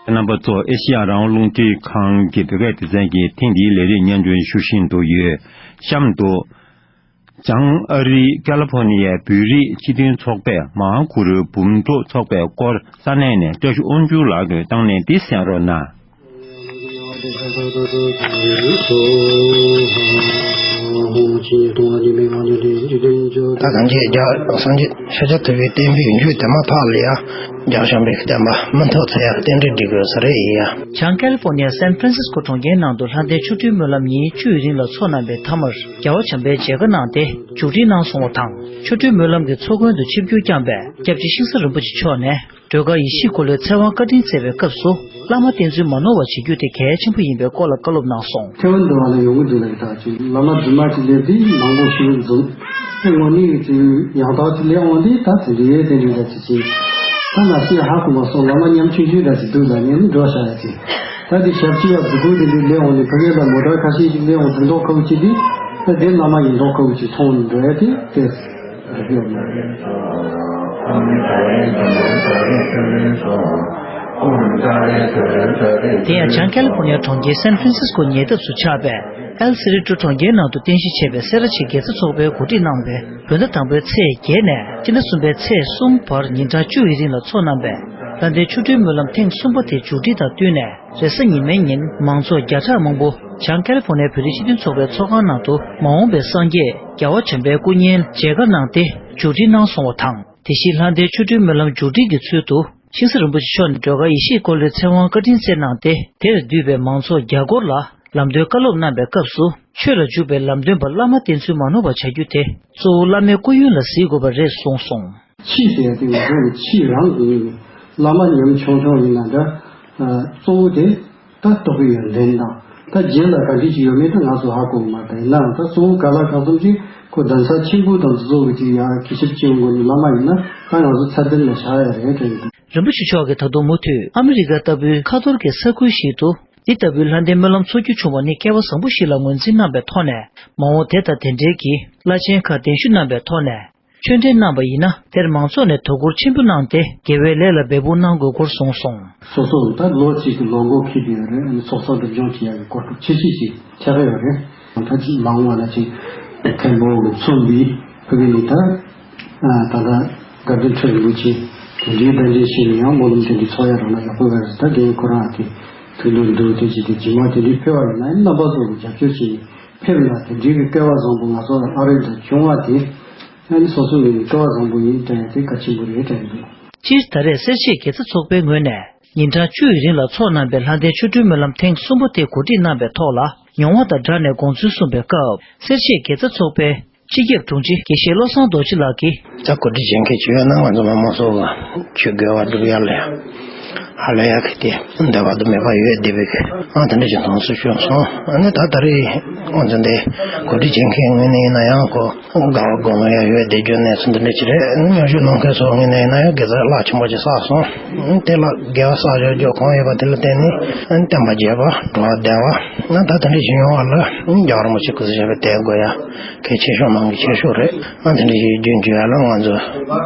རྣམ་པ་ཚོ། ཨེ་ཤེ་ཡ་རང་དབང་རླུང་འཕྲིན་ཁང་གི་བོད་སྐད་སྡེ་ཚན་གྱི་ཐེངས་འདིའི་ལས་རིམ་སྙན་སྒྲོན་ཞུ་བཞིན་དུ་ཡོད། གཤམ་དུ། བྱང་ཨ་རིའི་ཀ་ལི་ཕོར་ནི་ཡའི་བོད་རིགས་སྤྱི་མཐུན་ཚོགས་པས་མ་ཧཱ་གུ་རུའི་འབུམ་ཚོགས་ཚོགས་པའི་སྐོར་ས་གནས་ནས་བཀྲ་ཤིས་དབང་ཕྱུག་ལགས་ཀྱིས་བཏང་གནས་འདི་གསན་རོགས་གནང་། ད་གང་ཅི་རྒྱ་སངས་རྒྱས་ཤཱཀྱ་ཐུབ་པའི་བསྟན་པའི་རྒྱུད་དེ་མ་ཐག་ལ་ཡ། རྒྱ་གཞུང་པའི་བསྟན་པ་མུ་མཐུད་ཚེ་ཡར་རྟེན་འབྲེལ་སྒྲིག་དགོས་ས་རེད་ཡ། བྱང་ཀལ་ཕོར་ནི་ཡ་སན་ཧྥ་རན་སིས་ཀོ་གྲོང་ཁྱེར་ནང་དུ་ལྷ་ལྡན་ཆོ་འཕྲུལ་སྨོན་ལམ་ཉིན་བཅུ་ཡི་རིང་ལ་ཚོགས་གནང་པའི་མཐའ་མར། རྒྱལ་བ་བྱམས་པའི་མཇལ་ཁ་གནང་སྟེ་མཇུག་སྒྲིལ་གནང་སོང་བ་དང་། ཆོ་འཕྲུལ་སྨོན་ལམ་གྱི་ཚོགས་མགོན་དུ་ཆིབས་བསྒྱུར་བསྐྱངས་པའི་སྐྱབས་རྗེ་ཤིང་བཟའ་རིན་པོ་ཆེ་མཆོག་ནས། སྒྲོལ་དཀར་ཡེ་ཤེས་འཁོར་ལོའི་ཚེ་དབང་བཀའ་དྲིན་སྩལ་བའི་སྐབས་སུ། བླ་མ་བསྟེན་ཚུལ་མ་ནོར་བ་བྱེད་རྒྱུ་དེ་གལ་ཆེན་པོ་ཡིན་པའི་སྐོར་ལ་བཀའ་སློབ་གནང་སོང་། ཐེ་ཝན་འདྲ་བ་ལ་ཡོང་གི་འདུག་ལ་ཡི་དྭགས་ཀྱི་བླ་མ་རྫུན་མ་ཅིག་སླེབས་དུས་མང་པོ་ཞིག་འཛོམས། ཨེ་ངོ་ནི་ཡི་ཚེ་ཡང་དག་ཅིག་སླེབས་འོང་དུས་ད་དེ་འདྲའི་ཡོད་དེ་འདྲའི་འདྲ་ཅིག་ཅིག་ད་ན་སི་ཧ་གོ་མ་སོང་། བླ་མ་ཉམ་ཆུང་ཆུང་འདྲ་ཅིག་འདུག་ལ་ངས་ནི་འགྲོ་བྱ་ཡ་ཅིག་ད་དེ་ཞབས་ཕྱི་བ་གཟུགས་པོ་དེ་འདྲའི་སླེབས་འོང་དུས་ཕ་གི་ལ་མོ་ཊ་ཁ་ཤས་ཤིག་སླེབས་འོང་དུས་མདོག་ཁ་པོ་ཅིག་དེ་ད་དེ་བླ་མ་ཡི་མདོག་ཁ་པོ་ཅིག་མཐོང་ནས་འགྲོ་ཡ་དེ་དེ། དེ་ཡང་བྱང་ཀལ་ཕོར་ནི་ཡ་གྲོང་ཁྱེར་སན་ཧྥ་རན་སིས་ཀོ་ཉེ་འདབས་སུ་ཆགས་པའི་ཨེལ་སི་རི་ཀྲོ་གྲོང་ཁྱེར་ནང་དུ་རྟེན་གཞི་བྱས་པའི་སེ་ར་བྱེས་དགེ་རྩ་ཚོགས་པས་གོ་སྒྲིག་གནང་བའི་བོད་ཟླ་དང་པོའི་ཚེས་བརྒྱད་ནས་སྤྱི་ཟླ་གསུམ་པའི་ཚེས་གསུམ་བར་ཉིན་གྲངས་བཅུ་ཡི་རིང་ལ་ཚོགས་གནང་པའི་ལྷ་ལྡན་ཆོ་འཕྲུལ་སྨོན་ལམ་ཐེངས་གསུམ་པ་དེ་མཇུག་སྒྲིལ་དང་བསྟུན་ནས། རེས་གཟའ་ཉི་མའི་ཉིན་མང་ཚོགས་བརྒྱ་ཕྲག་མང་པོ་བྱང་ཀལ་ཕོར་ནི་ཡའི་བོད་རིགས་སྤྱི་མཐུན་ཚོགས་པའི་ཚོགས་ཁང་ནང་དུ་མ་འོངས་པའི་སངས་རྒྱས་རྒྱལ་བ་བྱམས་པའི་སྐུ་བརྙན་མཇལ་ཁ་གནང་སྟེ་མཇུག་སྒྲིལ་གནང་སོང་བ་དང་། དེ་བཞིན་ལྷ་ལྡན་ཆོ་འཕྲུལ་སྨོན་ལམ་མཇུག་སྒྲིལ་གྱི་ཚུལ་དུ་ཤིང་བཟའ་རིན་པོ་ཆེ་མཆོག་ནས་སྒྲོལ་དཀར་ཡེ་ཤེས་འཁོར་ལོའི་ཚེ་དབང་བཀའ་དྲིན་སྩལ་གནང་སྟེ། དེར་འདུས་པའི་མང་ཚོགས་བརྒྱ་སྐོར་ལ་ལམ་སྟོན་བཀའ་སློབ་གནང་པའི་སྐབས་སུ། ཆོས་ལ་འཇུག་པའི་ལམ་སྟོན་པ་བླ་མ་བསྟེན་ཚུལ་མ་ནོར་བ་བྱ་རྒྱུ་དེ་གཙོ་བོ་བླ་མའི་སྐུ་ཡོན་ལ་གཟིགས་དགོས་པ་རེད་གསུངས་སོང་། ཕྱིས་ཟེར་ཡ་དེ་ང་ཚོ་ནི་ཕྱིས་རང་གི་ཡིན། བླ་མ་ཉམ་ཆུང་ཆུང་ཡིན་ན་འདྲ། གཙོ་བོ་དེ་ད་རྟོགས་པའི་ཡོན་ཏན་དང་། ད་རྗེས་ལ་ག་འདྲ་ཞིག་ཡོད་མེད་ད་ང་ཚོ་ཧ་གོ་གི་མ་རེད། ཡིན་ནའང་ད་གཙོ་བོ་ག་ལ་གང་འཚམ་ཅིག་ཁོ་གདན་ས་ཆེན་པོ་དང་དེ་ཚོ་གི་ཅིག་ཡ་གུས་ཞབས་བྱེད་དགོས་ནི་བླ་མ་ཡིན་ན་ད་ང་ཚོ་ཚད་ལྡན་ལ་བཞག་ཡ་རེད་དྲན་འདུག་རིན་པོ་ཆེ་མཆོག་གིས་ད་དུང་མུ་མཐུད་ཨ་མི་རི་ཀ་ལྟ་བུའི་ཁ་ཐོར་གྱི་ས་ཁུལ་ཞིག་ཏུ། འདི་ལྟ་བུའི་ལྷ་ལྡན་སྨོན་ལམ་འཚོགས་རྒྱུ་བྱུང་བ་ནི་སྐལ་བ་བཟང་པོ་ཞིག་ལ་ངོས་འཛིན་གནང་པའི་ཐོག་ནས། མ་འོངས་དེ་དང་དེ་འབྲེལ་གྱི་བླ་ཆེན་ཁག་གདན་ཞུ་གནང་པའི་ཐོག་ནས་ཆོས་འབྲེལ་གནང་པ་ཡིན་ན། དེར་མང་ཚོགས་ནས་དོ་ཁུར་ཆེན་པོ་གནང་སྟེ། དགེ་བའི་ལས་ལ་འབད་འབུངས་གནང་དགོས་སྐོར་གསུངས་སོང་། སོ་སོ་ད་ལོ་གཅིག་གི་ལོ་འགོ་འཁེལ་བསྡད་ཡོད་རེད། ཨ་ནི་ཚོགས་གཙོ་སྒྲིབ་སྦྱོང་བྱེད་ཡག་གི་གོ་སྐབས་ཆེ་ཤོས་ཤིག་ཆགས་ཀྱི་ཡོད་རེད། ད་ཅིག་མ་འོངས་པ་ལ་ཅིག་མཁན་པོ་གི་མཚོན་པའི་ཕ་གི་ནི་ད། ད་ལྟ་དགའ་ལྡན་ཁྲི་རིན་པོ་ཆེ་དེ་འདྲའི་གདན་འདྲེན་བྱས་ནས་ཡང་སྨོན་ལམ་དེ་འདྲའི་ཚོགས་ཡ་རོགས་ན་ཡག་པོ་ཡོད་རེད། ད་རྒན་ཁོ་རང་གི་ཐུགས་འདུན་འདུག་དེ་བྱས་ཏེ་རྗེས་མ་དེ་འདྲའི་ཕེབས་པ་ཡིན་ན་རྣམ་པ་ཚོ་གི་རྒྱབ་སྐྱོར་བྱས་ནས་ཕེབས་ན་དེ་འདྲའི་གི་སྐལ་བ་བཟང་པོ་ང་ཚོ་ལ་ཨ་རོགས་དང་བྱུང་བ་དེ་ཨ་ནི་སོ་སོ་ཡིན་སྐལ་བ་བཟང་པོ་ཡིན་དྲན་ཡ་དེ་གལ་ཆེན་པོ་རེད་དྲན་འདུག་སྤྱིར་ད་རེས་སེར་བྱེས་དགེ་རྩ་ཚོགས་པའི་ངོས་ནས་ཉིན་གྲངས་བཅུ་ཡི་རིང་ལ་འཚོགས་གནང་པའི་ལྷ་ལྡན་ཆོ་འཕྲུལ་སྨོན་ལམ་ཐེངས་གསུམ་པ་དེ་གོ་སྒྲིག་གནང་པའི་ཐོག་ལ། མྱོང་བ་དང་སྦྲགས་ནས་དགོངས་ཚུལ་གསུངས་པའི་སྐབས། སེར་བྱེས་དགེ་རྩ་ཚོགས་པའི་སྤྱི་ཁྱབ་དྲུང་ཆེ་དགེ་བཤེས་བློ་བཟང་རྡོ་རྗེ་ལགས་ཀྱིས། ད་གོ་སྒྲིག་བྱེད་མཁན་ཅིག་ཡོད་ན་ང་ཚོ་མ་མོ་སོ་བ་ཆོས་དགེ་བ་སྒྲུབ་ཡ་ལ་ཡ་ཧ་ལས་ཡ་གི་དེ་འདོད་པ་དུ་མེད་པ་ཡོད་བསྡད་པའི་གི་ཨང་དེ་འདྲ་ཅིག་མཐོང་སུ་བྱུང་སོང་། ཨ་ནི་ད་ད་རེས་ང་ཚོ་འདི་གོ་སྒྲིག་བྱེད་མཁན་ངོས་ནས་ཡིན་ན་ཡང་ཁོ་དགའ་བ་དགོངས་ཡ་ཡོད་བསྡད་རྒྱུ་གནས་ཚུལ་འདི་འདྲ་ཅིག་རེད། ཨ་ནི་མཉམ་ཞུགས་གནང་མཁན་ཚོ་ངོས་ནས་ཡིན་ན་ཡང་དགེ་རྩ་རླབས་ཆེན་པོ་ཅིག་བསགས་སོང་། དེ་ལ་དགེ་བ་བསགས་ཡོད་རྒྱུ་གང་ཡོད་པ་དེ་ལ་བརྟེན་ནས་བསྟན་པ་རྒྱས་པ་འགྲོ་བ་བདེ་བ་ན་ད་དེ་འདྲ་ཞིག་ཡོང་བ་ལ་རྒྱལ་བ་རིན་པོ་ཆེ་སྐུ་ཚེ་ཞབས་པད་བརྟན་དགོས་ཡ་གལ་ཆེ་ཤོས་ནང་གི་ཆེ་ཤོས་རེད། ཨ་དེ་འདྲ་ཞིག་རྒྱུན་འཇུག་ཡ་ལ་ང་ཚོ་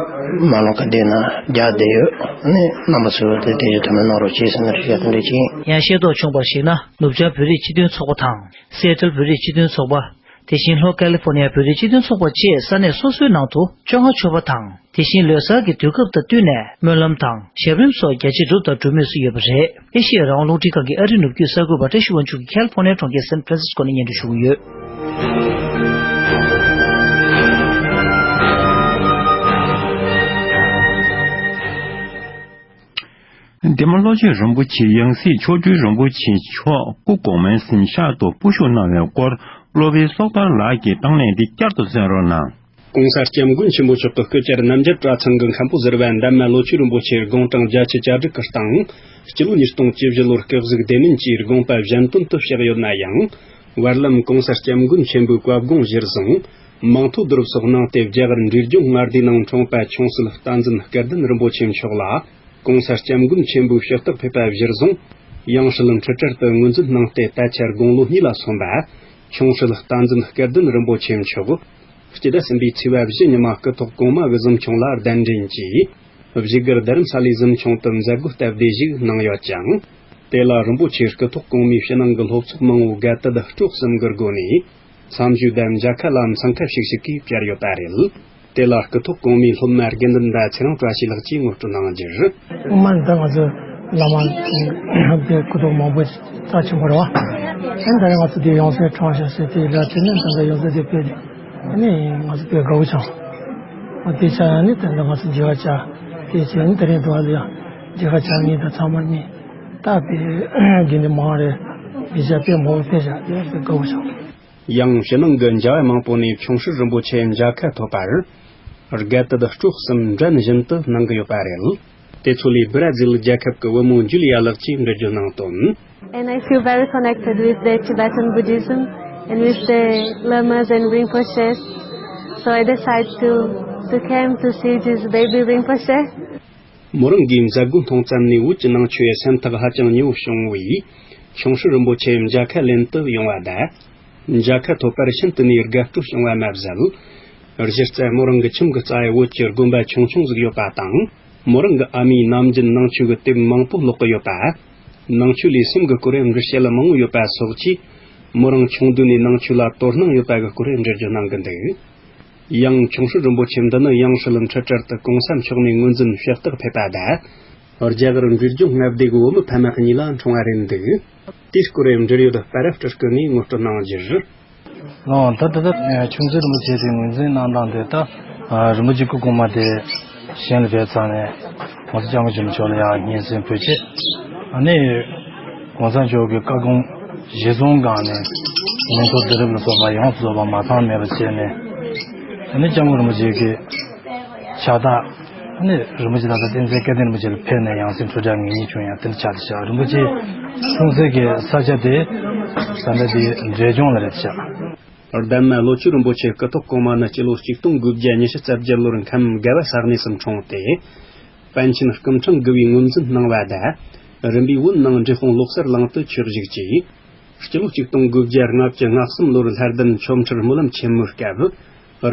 མ་ལོ་ཁ་བདེ་ན་རྒྱ་བདེ་ཡོད། ཨ་ནི་རྣམ་པ་ཚོས་དེ་དེ་ཞིག་ཐུབ་མིན་གནང་རོགས་གྱིས་ཟེར་ནས་རེ་བ་དེ་འདྲ་ཅིག་ཡིན། ཡང་ཤེས་རྟོགས་བྱུང་བར་གཞིགས་ན། ནུབ་བྱང་བོད་རིགས་སྤྱི་མཐུན་ཚོགས་པ་དང་། སི་ཨེ་ཊལ་བོད་རིགས་སྤྱི་མཐུན་ཚོགས་པ། དེ་བཞིན་ལྷོ་ཀ་ལི་ཧྥོ་ནི་ཡ་བོད་རིགས་སྤྱི་མཐུན་ཚོགས་པ་བཅས་ས་གནས་སོ་སོའི་ནང་དུ་བཅོ་ལྔ་མཆོད་པ་དང་། དེ་བཞིན་ལོ་གསར་གྱི་དུས་སྐབས་དང་བསྟུན་ནས་སྨོན་ལམ་དང་ཞབས་རིམ་སོགས་རྒྱ་ཆེར་སྒྲུབ་དང་སྒྲུབ་མུས་སུ་ཡོད་པ་རེད། ཨེ་ཤེ་ཡ་རང་དབང་རླུང་འཕྲིན་ཁང་གི་ཨ་རིའི་ནུབ་རྒྱུད་གསར་འགོད་པ་བཀྲ་ཤིས་དབང་ཕྱུག་གིས་ཁ་ལི་ཧྥོ་ནི་ཡ་གྲོང་ཁྱེར་སན་ཕ་རན་སིས་ཀོ་ནས་སྙན་སྒྲོན་ཞུ་གི་ཡོད། འདན་མ་བློ་ཆོས་རིན་པོ་ཆེ་ཡང་སྲིད་མཆོག་སྤྲུལ་རིན་པོ་ཆེ་མཆོག་སྐུ་གོང་མའི་གཟིམ་ཤག་ཏུ་སྐུ་བཞུགས་གནང་བའི་སྐོར། སློབ་དཔོན་སོག་ཐར་ལགས་ཀྱིས་དང་ལེན་འདི་བསྐྱར་དུ་གསན་རོགས་གནང་། ྋགོང་ས་ྋསྐྱབས་མགོན་ཆེན་པོ་མཆོག་གི་སྐུ་བཅར་རྣམ་རྒྱལ་གྲྭ་ཚང་གི་མཁན་པོ་ཟུར་པ་འདན་མ་བློ་ཆོས་རིན་པོ་ཆེ་དགུང་གྲངས་བརྒྱད་ཅུ་གྱ་དྲུག་གི་སྟེང་། སྤྱི་ལོ་ཉིས་སྟོང་བཅུ་བཞི་ལོར་སྐུ་གཟུགས་བདེ་མིན་གྱི་དགོངས་པ་གཞན་དོན་དུ་གཤེགས་ཡོད་ན་ཡང་། བར་ལམ་ྋགོང་ས་ྋསྐྱབས་མགོན་ཆེན་པོའི་བཀའ་དགོངས་གཞིར་བཟུང་། མིང་ཐོ་བསྡུ་རུབ་སོགས་གནང་སྟེ། རྒྱ་གར་འབྲས་ལྗོངས་མངའ་སྡེའི་ནང་འཁྲུངས་པ་ཆུང་སྲིད་བསྟན་འཛིན་སྐལ་ལྡན་རིན་པོ་ཆེ་མཆོག་ལ། ྋགོང་ས་ྋསྐྱབས་མགོན་ཆེན་པོས་ཞུ་དག་ཕེབས་པ་གཞིར་བཟུང་། ཡང་སྲིད་འཁྲུལ་བྲལ་དུ་ངོས་འཛིན་གནང་སྟེ། ད་ཆར་དགུང་ལོ་གཉིས་ལ་སོན་པ། ཆུང་སྲིད་བསྟན་འཛིན་སྐལ་ལྡན་རིན་པོ་ཆེ་མཆོག་སྤྱི་ཟླ་གསུམ་པའི་ཚེས་པ་བཞི་ཉི་མ་སྐུ་ཐོག་གོང་མ་གི་གཟིམ་ཆུང་ལ་གདན་འདྲེན་གྱིས། བཞུགས་སྒར་རྡ་རམ་ས་ལའི་གཟིམ་ཆུང་དུ་མཛད་སྒོ་སྟབས་བདེ་ཞིག་གནང་ཡོད་ཅིང་། དེ་ལ་རིན་པོ་ཆེའི་སྐུ་ཐོག་གོང་མའི་ཕྱི་ནང་གི་སློབ་ཚོགས་མང་བོ་དགའ་དད་སྤྲོ་གསུམ་གྱི་སྒོ་ནས། མཚམས་ཞུས་དང་མཇལ་ཁ་ལ་འཚང་ཁ་ཤིག་ཤིག་གིས་བཅར་ཡོད་པ་རེད། དེ་ལ་སྐུ་ཐོག་གོང་མའི་སློབ་མ་དགེ་འདུན་པ་ཚེ་རིང་བཀྲ་ཤིས་ལགས་ཀྱིས་ངོ་སྤྲོད་གནང་རྒྱུར། སྔོན་མ་ད་ང་ཚོ་བླ་མ་དེ་སྐུ་ཐོག་མང་པོ་རྩ་ཆེན་པོ་རེད་བ། ཨ་ནི་ད་རེས་ང་ཚོ་དེ་ཡོངས་སུ་གྲངས་བཞག་ཟེར་དེ་ལ་དེ་ནས་ད་ལྟ་ཡོངས་སུ་དེ་དཔེ་ཨ་ནི་ང་ཚོ་དཔེ་དགའ་བོ་བྱུང་། ཨ་དེ་ཆ་ཨ་ནི་ད་ལྟ་ང་ཚོ་མཇལ་བ་བྱ་དེ་བྱས་ཨ་ནི་ད་རེས་འགྲོ་བ་ལ་ཡང་མཇལ་ཁ་བྱ་ངེས་དང་ཚང་མ་ནི་ད་དཔེ་དགེ་འདུན་མང་རེད། མི་བྱ་དཔེ་མང་པོ་ཕེབས་བཞག་དེ་དཔེ་དགའ་བོ་བྱུང་། ཡང་ཕྱི་ནང་གི་མཇལ་བ་མང་པོ་ནས་ཆུང་སྲིད་རིན་པོ་ཆེ་མཇལ་ཁ་ཐོབ་པར། དགའ་དད་སྤྲོ་གསུམ་འགྲན་བཞིན་དུ་གནང་གི་ཡོད་པ་རེད། དེ་ཚོ་ལས་བི་ར་ཛིལ་རྒྱལ་ཁབ་ཀྱི་བུ་མོ་ཇུ་ལི་ཡ་ལགས་ཀྱིས་འགྲེལ་བརྗོད་གནང་དོན། And I feel very connected with the Tibetan Buddhism and with the lamas and Rinpoches. So I decided to, to came to see this baby Rinpoche. མོ་རང་གིས་མཛད་སྒོ་མཐོང་ཙམ་ནས་བོད་ཀྱི་ནང་ཆོས་སེམས་ཐག་ཧ་ཅང་ཉེ་བོ་བྱུང་བས། ཆུང་སྲིད་རིན་པོ་ཆེ་མཇལ་ཁ་ལེན་དུ་ཡོང་བ་དང་། མཇལ་ཁ་ཐོབ་པར་ཤིན་ཏུ་ནས་དགའ་སྤྲོ་བྱུང་བ་མ་ཟད། གཞི་རྩ་མོ་རང་གི་ཁྱིམ་གྱི་རྩ་བའི་བོད་ཀྱི་དགོན་པ་ཆུང་ཆུང་ཟིག་ཡོད་པ་དང་། མོ་རང་གི་ཨ་མས་ནམ་རྒྱུན་ནང་ཆོས་ཀྱི་དེབ་མང་པོ་ཀློག་གི་ཡོད་པ། ནང་ཆོས་ལས་སེམས་ཀྱི་སྐོར་འགྲེལ་བཤད་མང་བོ་ཡོད་པ་སོགས་ཀྱིས། མོ་རང་ཆུང་དུས་ནས་ནང་ཆོས་ལ་དོ་སྣང་ཡོད་པ་གི་སྐོར་འགྲེལ་བརྗོད་གནང་གི་འདུག་ཡང་ཆུང་སྲིད་རིན་པོ་ཆེ་འདི་ནི་ཡང་སྲིད་འཁྲུལ་བྲལ་དུ་གོང་ས་མཆོག་ནས་ངོས་འཛིན་ཞུ་དག་ཕེབས་པ་དང་། རྒྱ་གར་འབྲས་ལྗོངས་མངའ་སྡེ་གི་བུ་མོ་ཕ་མ་གཉིས་ལ་འཁྲུངས་པ་རེད་འདུག་དེའི་སྐོར་འབྲེལ་ཡོད་པར་སྤྲུལ་སྐུ་ནས་ངོ་སྤྲོད་གནང་རྒྱུར། ལགས་ད་ལྟ་ད་ཆུང་སྲིད་རིན་པོ་ཆེ་དེ་ངོས་འཛིན་གནང་སྟངས་དེ་ད་རིན་པོ་ཆེ་སྐུ་གོང་མ་དེ་གཞན་ལ་ཕེབས་ཚར་ནས་ང་ཚོ་སྐྱབས་མགོན་ཆེན་པོ་མཆོག་ལ་ཡང་སྙན་སེང་ཕུལ་ཆེད། ཨ་ནི། གོང་ས་མཆོག་གི་བཀའ་དགོངས་གཞི་བཟུང་སྒང་ནས་མིང་ཐོ་བསྡུ་རུབ་ལ་སོགས་པ་ཡོངས་སུ་རྫོགས་པ་མ་ཚང་མེད་པ་བྱས་ནས། ཨ་ནི་སྐྱབས་མགོན་རིན་པོ་ཆེ་གི་ཕྱག་རྟགས་ ཨ་ནི་རིན་པོ་ཆེ་ད་ལྟ་བསྟན་འཛིན་སྐལ་ལྡན་རིན་པོ་ཆེ་ལ་ཕེབས་ནས་ཡང་སྲིད་འཕྲུལ་སྦྱོང་ངེས་རྙེད་བྱུང་ཡང་དེ་འདྲ་ཆགས་ཏེ་བཞག་རིན་པོ་ཆེ་གསུང་སའི་གི་ས་ཆ་དེ་ད་ལྟ་དེ་འབྲས་ལྗོངས་ལ་རེད་བཞག་རྡ་རམ་ན་ལྷོ་ཆོས་རིན་པོ་ཆེ་སྐུ་ཐོག་གོང་མ་ནི་སྤྱི་ལོ་ཆིག་སྟོང་དགུ་བརྒྱ་ཉི་ཤུ་རྩ་བརྒྱད་ལོར་མཁན་རྒྱལ་བ་ས་གནས་སུ་འཁྲུངས་ཏེ། པཎ་ཆེན་སྐུ་ཕྲེང་དགུ་བའི་ངོས་འཛིན་གནང་བ་དང་། རིམ་པས་བོད་ནང་འབྲས་སྤུངས་ལོ་གསར་གླིང་དུ་ཆོས་བཞུགས་ཀྱིས། སྤྱི་ལོ་ཆིག་སྟོང་དགུ་བརྒྱ་ལྔ་བཅུ་ང་གསུམ་ལོར་ལྷ་ལྡན་ཆོ་འཕྲུལ་སྨོན་ལམ་ཆེན་མོའི་སྐབས།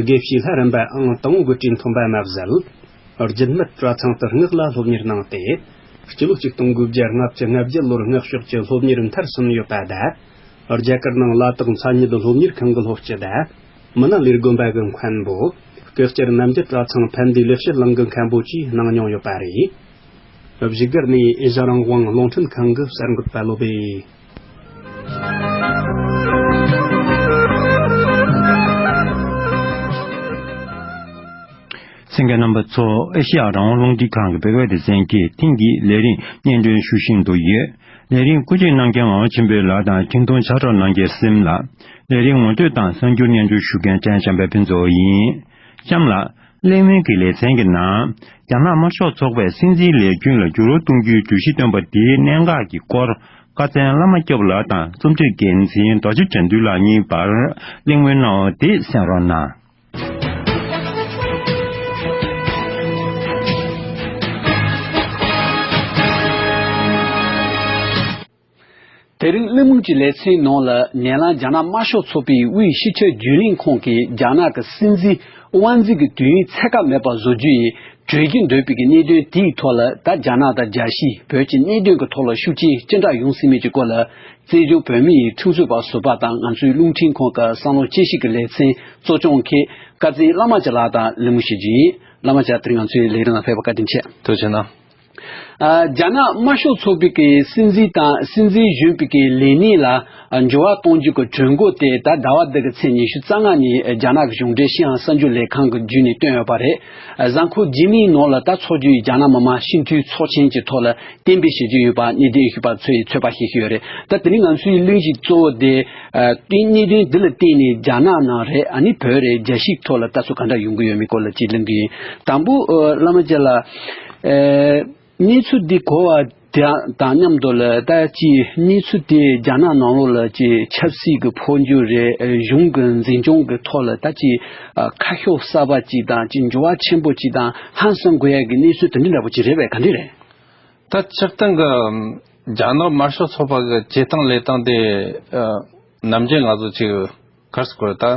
དགེ་བཤེས་ལྷ་རམས་པའི་ཨང་དང་པོ་དགུ་གྲས་མཐོན་པོ་མ་ཟད། རྒྱུད་སྨད་གྲྭ་ཚང་དུ་སྔགས་ལ་སློབ་གཉེར་གནང་སྟེ། སྤྱི་ལོ་ཆིག་སྟོང་དགུ་བརྒྱ་ལྔ་བཅུ་ང་བརྒྱད་ལོར་སྔགས་ཕྱོགས་ཀྱི་སློབ་གཉེར་མཐར་སོན་ཡོད་པ་དང་། རྒྱ་གར་ནང་ལ་དྭགས་མཚན་ཉིད་སློབ་གཉེར་ཁང་གི་སློབ་སྤྱི་དང་། མི་ནང་ལས་དགོན་པ་གི་མཁན་པོ། སྐུ་བཅར་རྣམ་རྒྱལ་གྲྭ་ཚང་ཕན་བདེ་ལེགས་བཤད་གླིང་གི་མཁན་པོ་བཅས་གནང་མྱོང་ཡོད་པ་རེད། བཞུགས་སྒར་ནས་ཨེ་ཤ་རང་དབང་རླུང་འཕྲིན་ཁང་གི་གསར་འགོད་པ་ལོ་པས། གསན་མཁན་རྣམ་པ་ཚོ། ཨེ་ཤ་ཡ་རང་དབང་རླུང་འཕྲིན་ཁང་གི་བོད་སྐད་སྡེ་ཚན་གྱིས་ཐེངས་འདིའི་ལས་རིམ་སྙན་སྒྲོན་ཞུ་བཞིན་དུ་ཡོད། ལས་རིམ་བཀོད་སྒྲིག་གནང་མཁན་ངག་དབང་ཆོས་འཕེལ་ལགས་དང་འཕྲིན་གཏོང་ཕྱག་རོགས་གནང་མཁན་སེམས་ལགས། ལས་རིམ་ངོ་སྤྲོད་དང་གསར་འགྱུར་སྙན་སྒྲོན་ཞུ་མཁན་ཀྲན་བྱམས་པའི་ཕུན་ཚོགས་ཡིན། ལྕམ་ལགས། གླེང་མོལ་གྱི་ལེ་ཚན་གྱི་ནང་། རྒྱ་ནག་དམར་ཤོག་ཚོགས་པས་སྲིད་འཛིན་ལས་རྒྱུན་ལ་འགྱུར་བ་གཏོང་རྒྱུའི་གྲོས་གཞི་བཏོན་པ་དེའི་གནད་འགག་གི་སྐོར། བཀའ་བཙན་བླ་མ་སྐྱབས་ལགས་དང་རྩོམ་སྒྲིག་འགན་འཛིན་རྡོ་རྗེ་དགྲ་འདུལ་ལགས་གཉིས་བར་གླེང་མོལ་གནང་བ་དེ་གསན་རོགས་གནང་། དེ་རིང་གླེང་མོལ་གྱི་ལེ་ཚན་ནང་ལ་ནད་ལམ་རྒྱ་ནག་དམར་ཤོག་ཚོགས་པའི་དབུས་སྤྱི་ཁྱབ་རྒྱུན་ལས་ཁང་གིས་རྒྱ་ནག་གི་སྲིད་འཛིན་དབང་འཛིན་གྱི་དུས་ཡུན་ཚད་བཀག་མེད་པར་བཟོ་རྒྱུ་ཡི་གྲོས་གཞི་འདོན་པའི་གི་གནད་དོན་དེའི་ཐོག་ལ། ད་རྒྱ་ནག་དང་རྒྱལ་སྤྱིའི་བོད་ཀྱི་གནད་དོན་གྱི་ཐོག་ལ་ཤུགས་རྐྱེན་ཅི་འདྲ་ཡོང་སྲིད་མིན་གྱི་སྐོར་ལ། བཙན་བྱོལ་བོད་མིའི་སྒྲིག་འཛུགས་པ་ཟུར་པ་དང་ང་ཚོའི་རླུང་འཕྲིན་ཁང་གི་བསམ་བློ་དཔྱད་ཞིབ་ཀྱི་ལེ་ཚན་གཙོ་སྐྱོང་མཁན་བཀའ་བཙན་བླ་མ་སྐྱབས་ལགས་དང་གླེང་མོལ་བྱེད་རྒྱུ་ཡིན། བླ་མ་སྐྱབས། དེ་རིང་ང་ཚོའི་ལས་རིམ་ལ་ཕེབས་པར་བཀའ་དྲིན་ཆེ། ཐུགས་རྗེ་གནང་། ཨ། རྒྱ་ནག་དམར་ཤོག་ཚོགས་པའི་གི་སྲིད་འཛིན་དང་སྲིད་འཛིན་གཞོན་པའི་གི་ལས་གནས་ལ་འགྱུར་བ་གཏོང་རྒྱུ་གི་གྲོས་འགོ་དེ་ད་ཟླ་བ་འདི་གི་ཚེས་ཉི་ཤུ་རྩ་ལྔ་ཉིན་རྒྱ་ནག་གི་གཞུང་འབྲེལ་ཤིན་ཧྭ་གསར་འགྱུར་ལས་ཁང་གི་བརྒྱུད་ནས་བཏོན་ཡོད་པ་རེད། གཟའ་འཁོར་རྗེས་མའི་ནང་ལ་ད་འཚོགས་རྒྱུའི་རྒྱ་ནག་མི་དམངས་སྤྱི་འཐུས་ཚོགས་ཆེན་གྱི་ཐོག་ལ་གཏན་འབེབས་བྱེད་རྒྱུ་ཡོད་པ་གནད་དོན་ཞུས་པ་ཚོས་ཚོད་དཔག་བྱེད་ཀྱི་ཡོད་རེད། ད་དེ་རིང་ང་ཚོའི་གླེང་གཞི་གཙོ་བོ་དེ། ཨ། དེ་གནད་དོན་འདི་ལ་བརྟེན་ནས་རྒྱ་ནག་ནང་རེད། ཨ་ནི་བོད་རེད། རྒྱལ་སྤྱིའི་ཐོག་ལ་ད་གཟོད་ག་འདྲ་ཡོང་གི་ཡོད་མེད་སྐོར་ལ་ཅིག་གླེང་གི་ཡིན། དང་པོ། ཨ། བླ་མ་སྐྱབས་ལགས། ཨེ། གནས་ཚུལ་འདི་གོ་བ་དེ་དང་མཉམ་དུ་ལ་ད་ཅིག་གནས་ཚུལ་དེ་རྒྱ་ནག་ནང་ལོགས་ལ་ཅིག་ཆབ་སྲིད་ཀྱི་འཕོ་འགྱུར་རེད། གཞུང་གི་འཛིན་སྐྱོང་གི་ཐོག་ལ་ད་ཅིག་ཨ། ཁ་ཕྱོགས་གསར་པ་ཅིག་དང་ཅིག་འགྱུར་བ་ཆེན་པོ་ཅིག་དང་ཧང་སང་དགོས་ཡ་གི་གནས་ཚུལ་དེ་འདྲ་འདྲ་པོ་ཅིག་རེད་པས། ག་འདྲ་རེད། ད་སྤྱིར་བཏང་གི་རྒྱ་ནག་དམར་ཤོག་ཚོགས་པ་གི་བྱེད་སྟངས་ལས་སྟངས་དེ། ཨ། ནམ་རྒྱུན་ང་ཚོ་ཅིག་ག་རེ་ཟེར་དགོས་རེད་ད།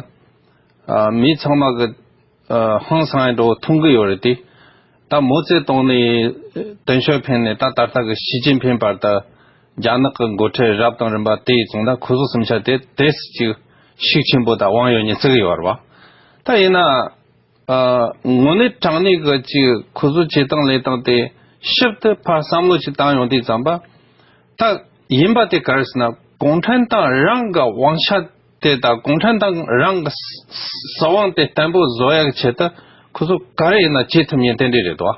ཨ། མི་ཚང་མ་གི། ཨ། ཧང་སང་ཡ་འདྲ་བོ་མཐོང་གི་ཡོད་རེད་དེ། ད་མའོ་ཙེ་ཏུང་ནས་ཏེང་ཞའོ་ཕིང་ནས་ད་ད་ལྟ་གི་ཞི་ཅིན་ཕིང་བར་དུ་རྒྱ་ནག་གི་འགོ་ཁྲིད་རབ་དང་རིམ་པ་དེ་ཡི་ཙང་ད་ཁོ་ཚོ་སེམས་ཤ་དེ་དེ་ཅིག་ཤུགས་ཆེན་པོ་དང་དབང་ཡོད་མཁན་བརྩི་གི་ཡོད་རེད་བ། ད་ཡིན་ན། ཨ། དངོས་གནས་དྲང་གནས་ཀྱི་ཅིག་ཁོ་ཚོའི་བྱེད་སྟངས་ལས་སྟངས་དེ་ཞིབ་ཏུ་ཕར་བསམ་བློ་ཞིག་བཏང་ཡོང་དུས་ཙམ་པ། ད་ཡིན་པ་དེ་ག་རེ་ཟེར་ན་གུང་ཁྲན་ཏང་རང་གི་དབང་ཆ་དེ་དང་གུང་ཁྲན་ཏང་རང་གི་སྲིད་དབང་དེ་བརྟན་པོ་བཟོ་ཡག་ཆེད་དུ་ཁོ་ཚོ་ག་རེ་ཡིན་ན་བྱེད་ཐུབ་མཁན་དེ་འདྲས་རེད་དོ།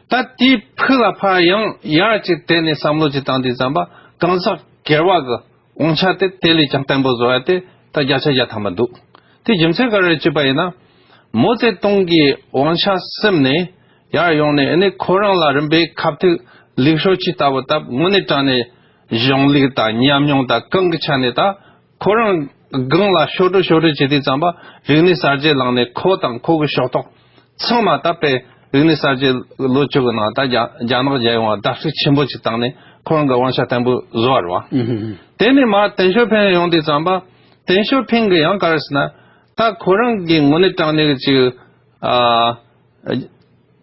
ད་དེའི་ཕུགས་ལ་ཕར་ཡང་ཡར་ཅིག་བལྟས་ནས་བསམ་བློ་ཅིག་བཏང་དུས་ཙམ་པ་གང་ཟག་སྒེར་བ་གི་དབང་ཆ་དེ་དེ་ལས་ཀྱང་བརྟན་པོ་བཟོ་ཡ་དེ་ད་བརྒྱ་ཆ་བརྒྱ་ཐམ་པ་འདུག་དེ་རྒྱུ་མཚན་ག་རེ་རེད་ཅེས་པ་ཡིན་ན། མའོ་ཙེ་ཏུང་གིས་དབང་ཆ་བསུབས་ནས་ཡར་ཡོང་ནས་ཨ་ནི་ཁོ་རང་ལ་རིམ་པས་ཁ་ཐུག་ལུགས་སྲོལ་ཅིག་ལྟ་བུ་སྟབས་དངོས་གནས་དྲང་གནས་གཞུང་ལུགས་དང་ཉམས་མྱོང་དང་གང་གི་ཆ་ནས་ད་ཁོ་རང་སྒང་ལ་ཞོར་འཕྲོས་ཞོར་འཕྲོས་བྱེད་དུས་ཙམ་པ་རིག་གནས་གསར་བརྗེ་ལངས་ནས་ཁོ་དང་ཁོ་གི་ཕྱོགས་གཏོགས། ཚང་མ་ད་དཔེ་རིག་གནས་གསར་བརྗེ་ལོ་བཅུ་གི་ནང་ད་རྒྱ་རྒྱ་ནག་རྒྱལ་ཡོངས་ལ་བརྡབ་གསིག་ཆེན་པོ་ཅིག་བཏང་ནས་ཁོ་རང་གི་དབང་ཆ་བརྟན་པོ་བཟོ་བ་རེད་བ། ཨུ་ཧུ་ཧུ། དེ་ནས་མར་ཏེང་ཞའོ་ཕིང་ཡོང་དུས་ཙམ་པ་ཏེང་ཞའོ་ཕིང་གི་ཡང་ག་རེ་ཟེར་ན་ད་ཁོ་རང་གི་དངོས་གནས་དྲང་གནས་ཀྱི་ཅིག་ཨ་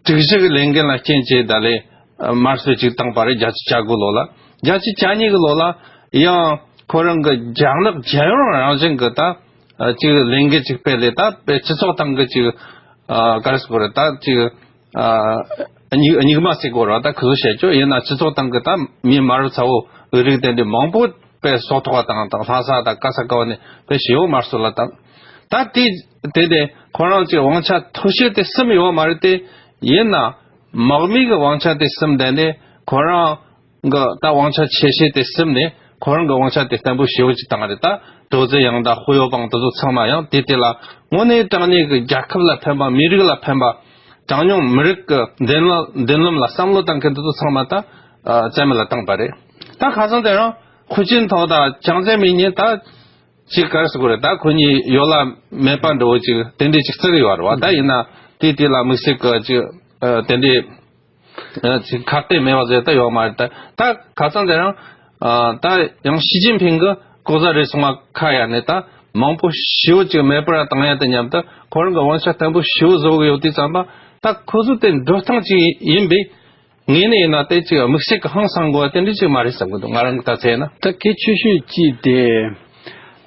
སྒྲིག་གཞི་གི་ལས་འགན་ལ་རྐྱེན་བྱས་ད་ལས་དམར་གསོད་ཅིག་བཏང་པ་རེད། བརྒྱད་ཅུ་གྱ་དགུ་ལོ་ལ། བརྒྱད་ཅུ་གྱ་གཉིས་གི་ལོ་ལ་ཡང་ཁོ་རང་གི་རྒྱ་ནག་རྒྱལ་ཡོངས་རང་བཞིན་གི་ད་ཅིག་ལས་འགུལ་ཅིག་སྤེལ་ལས་ད་དཔེ་སྤྱི་ཚོགས་སྟེང་གི་ཅིག་ཨ་ག་རེ་ཟེར་དགོས་རེད། ད་ཅིག་ཨ་སྙིགས་སྙིགས་མ་ཟེར་དགོས་རེད། ད་ཁོ་ཚོ་བཤད་ཆོག་ཡིན་ན་སྤྱི་ཚོགས་སྟེང་གི་ད་མི་དམར་པོ་ཚ་བོ་འུ་རིགས་དེ་འདྲའི་མང་པོ་དཔེ་སྲོག་ཐོག་དང་དང་ལྷ་ས་དང་ཀ་ས་ག་བ་ནས་དཔེ་ཞེ་པོ་དམར་གསོད་ལ་བཏང་། ད་དེ་དེ་དེ་ཁོ་རང་ཅིག་དབང་ཆ་མཐོ་ཤོས་དེ་བསུབས་ཡོད་མ་རེད་དེ། ཡིན་ན་དམག་མི་གི་དབང་ཆ་དེ་བསུབས་བསྡད་ནས་ཁོ་རང་གི་ད་དབང་ཆ་ཆེ་ཤོས་དེ་བསུབས་ནས་ཁོ་རང་གི་དབང་ཆ་དེ་བརྟན་པོ་ཞེ་པོ་ཅིག་བཏང་རེད། ད་ཀྲོའུ་ཙེ་ཡང་དང་ཧུའུ་ཡའོ་པང་དེ་ཚོ་ཚང་མ་ཡང་དེ་དེ་ལ་དངོས་གནས་དྲང་གནས་ཀྱི་རྒྱལ་ཁབ་ལ་ཕན་པ་མི་རིགས་ལ་ཕན་པ་ གྲངས་ཉུང་མི་རིགས་ཀྱི་མདུན་ལམ་མདུན་ལམ་ལ་བསམ་བློ་བཏང་མཁན་དེ་ཚོ་ཚང་མ་ད་ཨ་རྩ་མེད་ལ་བཏང་པ་རེད། ད་ཁ་སང་དེ་རིང་ཧུའུ་ཅིན་ཐའོ་དང་ཅང་ཙེ་མིན་གཉིས་ད་ཅིག་ག་རེ་ཟེར་དགོས་རེད། ད་ཁོ་གཉིས་ཡོད་ལ་མེད་པ་འདྲ་བོ་ཅིག་དེ་འདྲས་ཅིག་བརྩི་གི་ཡོད་རེད་བ། ད་ཡིན་ན་དེའི་དུས་ལ་དམིགས་བསལ་གྱི་ཅིག་ཨ་དེ་འདྲས་ཨ་ཅིག་ཁ་གཏད་མེད་པ་ཟེར་ད་ཡོད་མ་རེད། ད་ད་ཁ་སང་དེ་རིང་ཨ་ད་ཡང་ཞི་ཅིན་ཕིང་གི་ལྐོག་ཟ་རེད་སོང་བ་ཁ་ཡ་ནས་ད་མང་པོ་ཞེ་པོ་ཅིག་མེད་པར་བཏང་ཡ་དང་མཉམ་དུ་ཁོ་རང་གི་དབང་ཆ་བརྟན་པོ་ཞེ་པོ་བཟོ་གི་ཡོད་དུས་ཙམ་པ་ད་ཁོ་ཚོ་དེ་འགྲོ་སྟངས་ཅིག་ཡིན་པས། ངས་ནི་ཡིན་ན་དེ་ཅིག་དམིགས་བསལ་གྱི་ཧང་སང་དགོས་པ་དེ་འདྲ་ཅིག་མ་རེད་བསམ་གྱི་འདུག་ང་རང་གི་ལྟ་ཚུལ་ཡིན་ན། ད་གལ་ཆེ་ཤོས་གཅིག་དེ།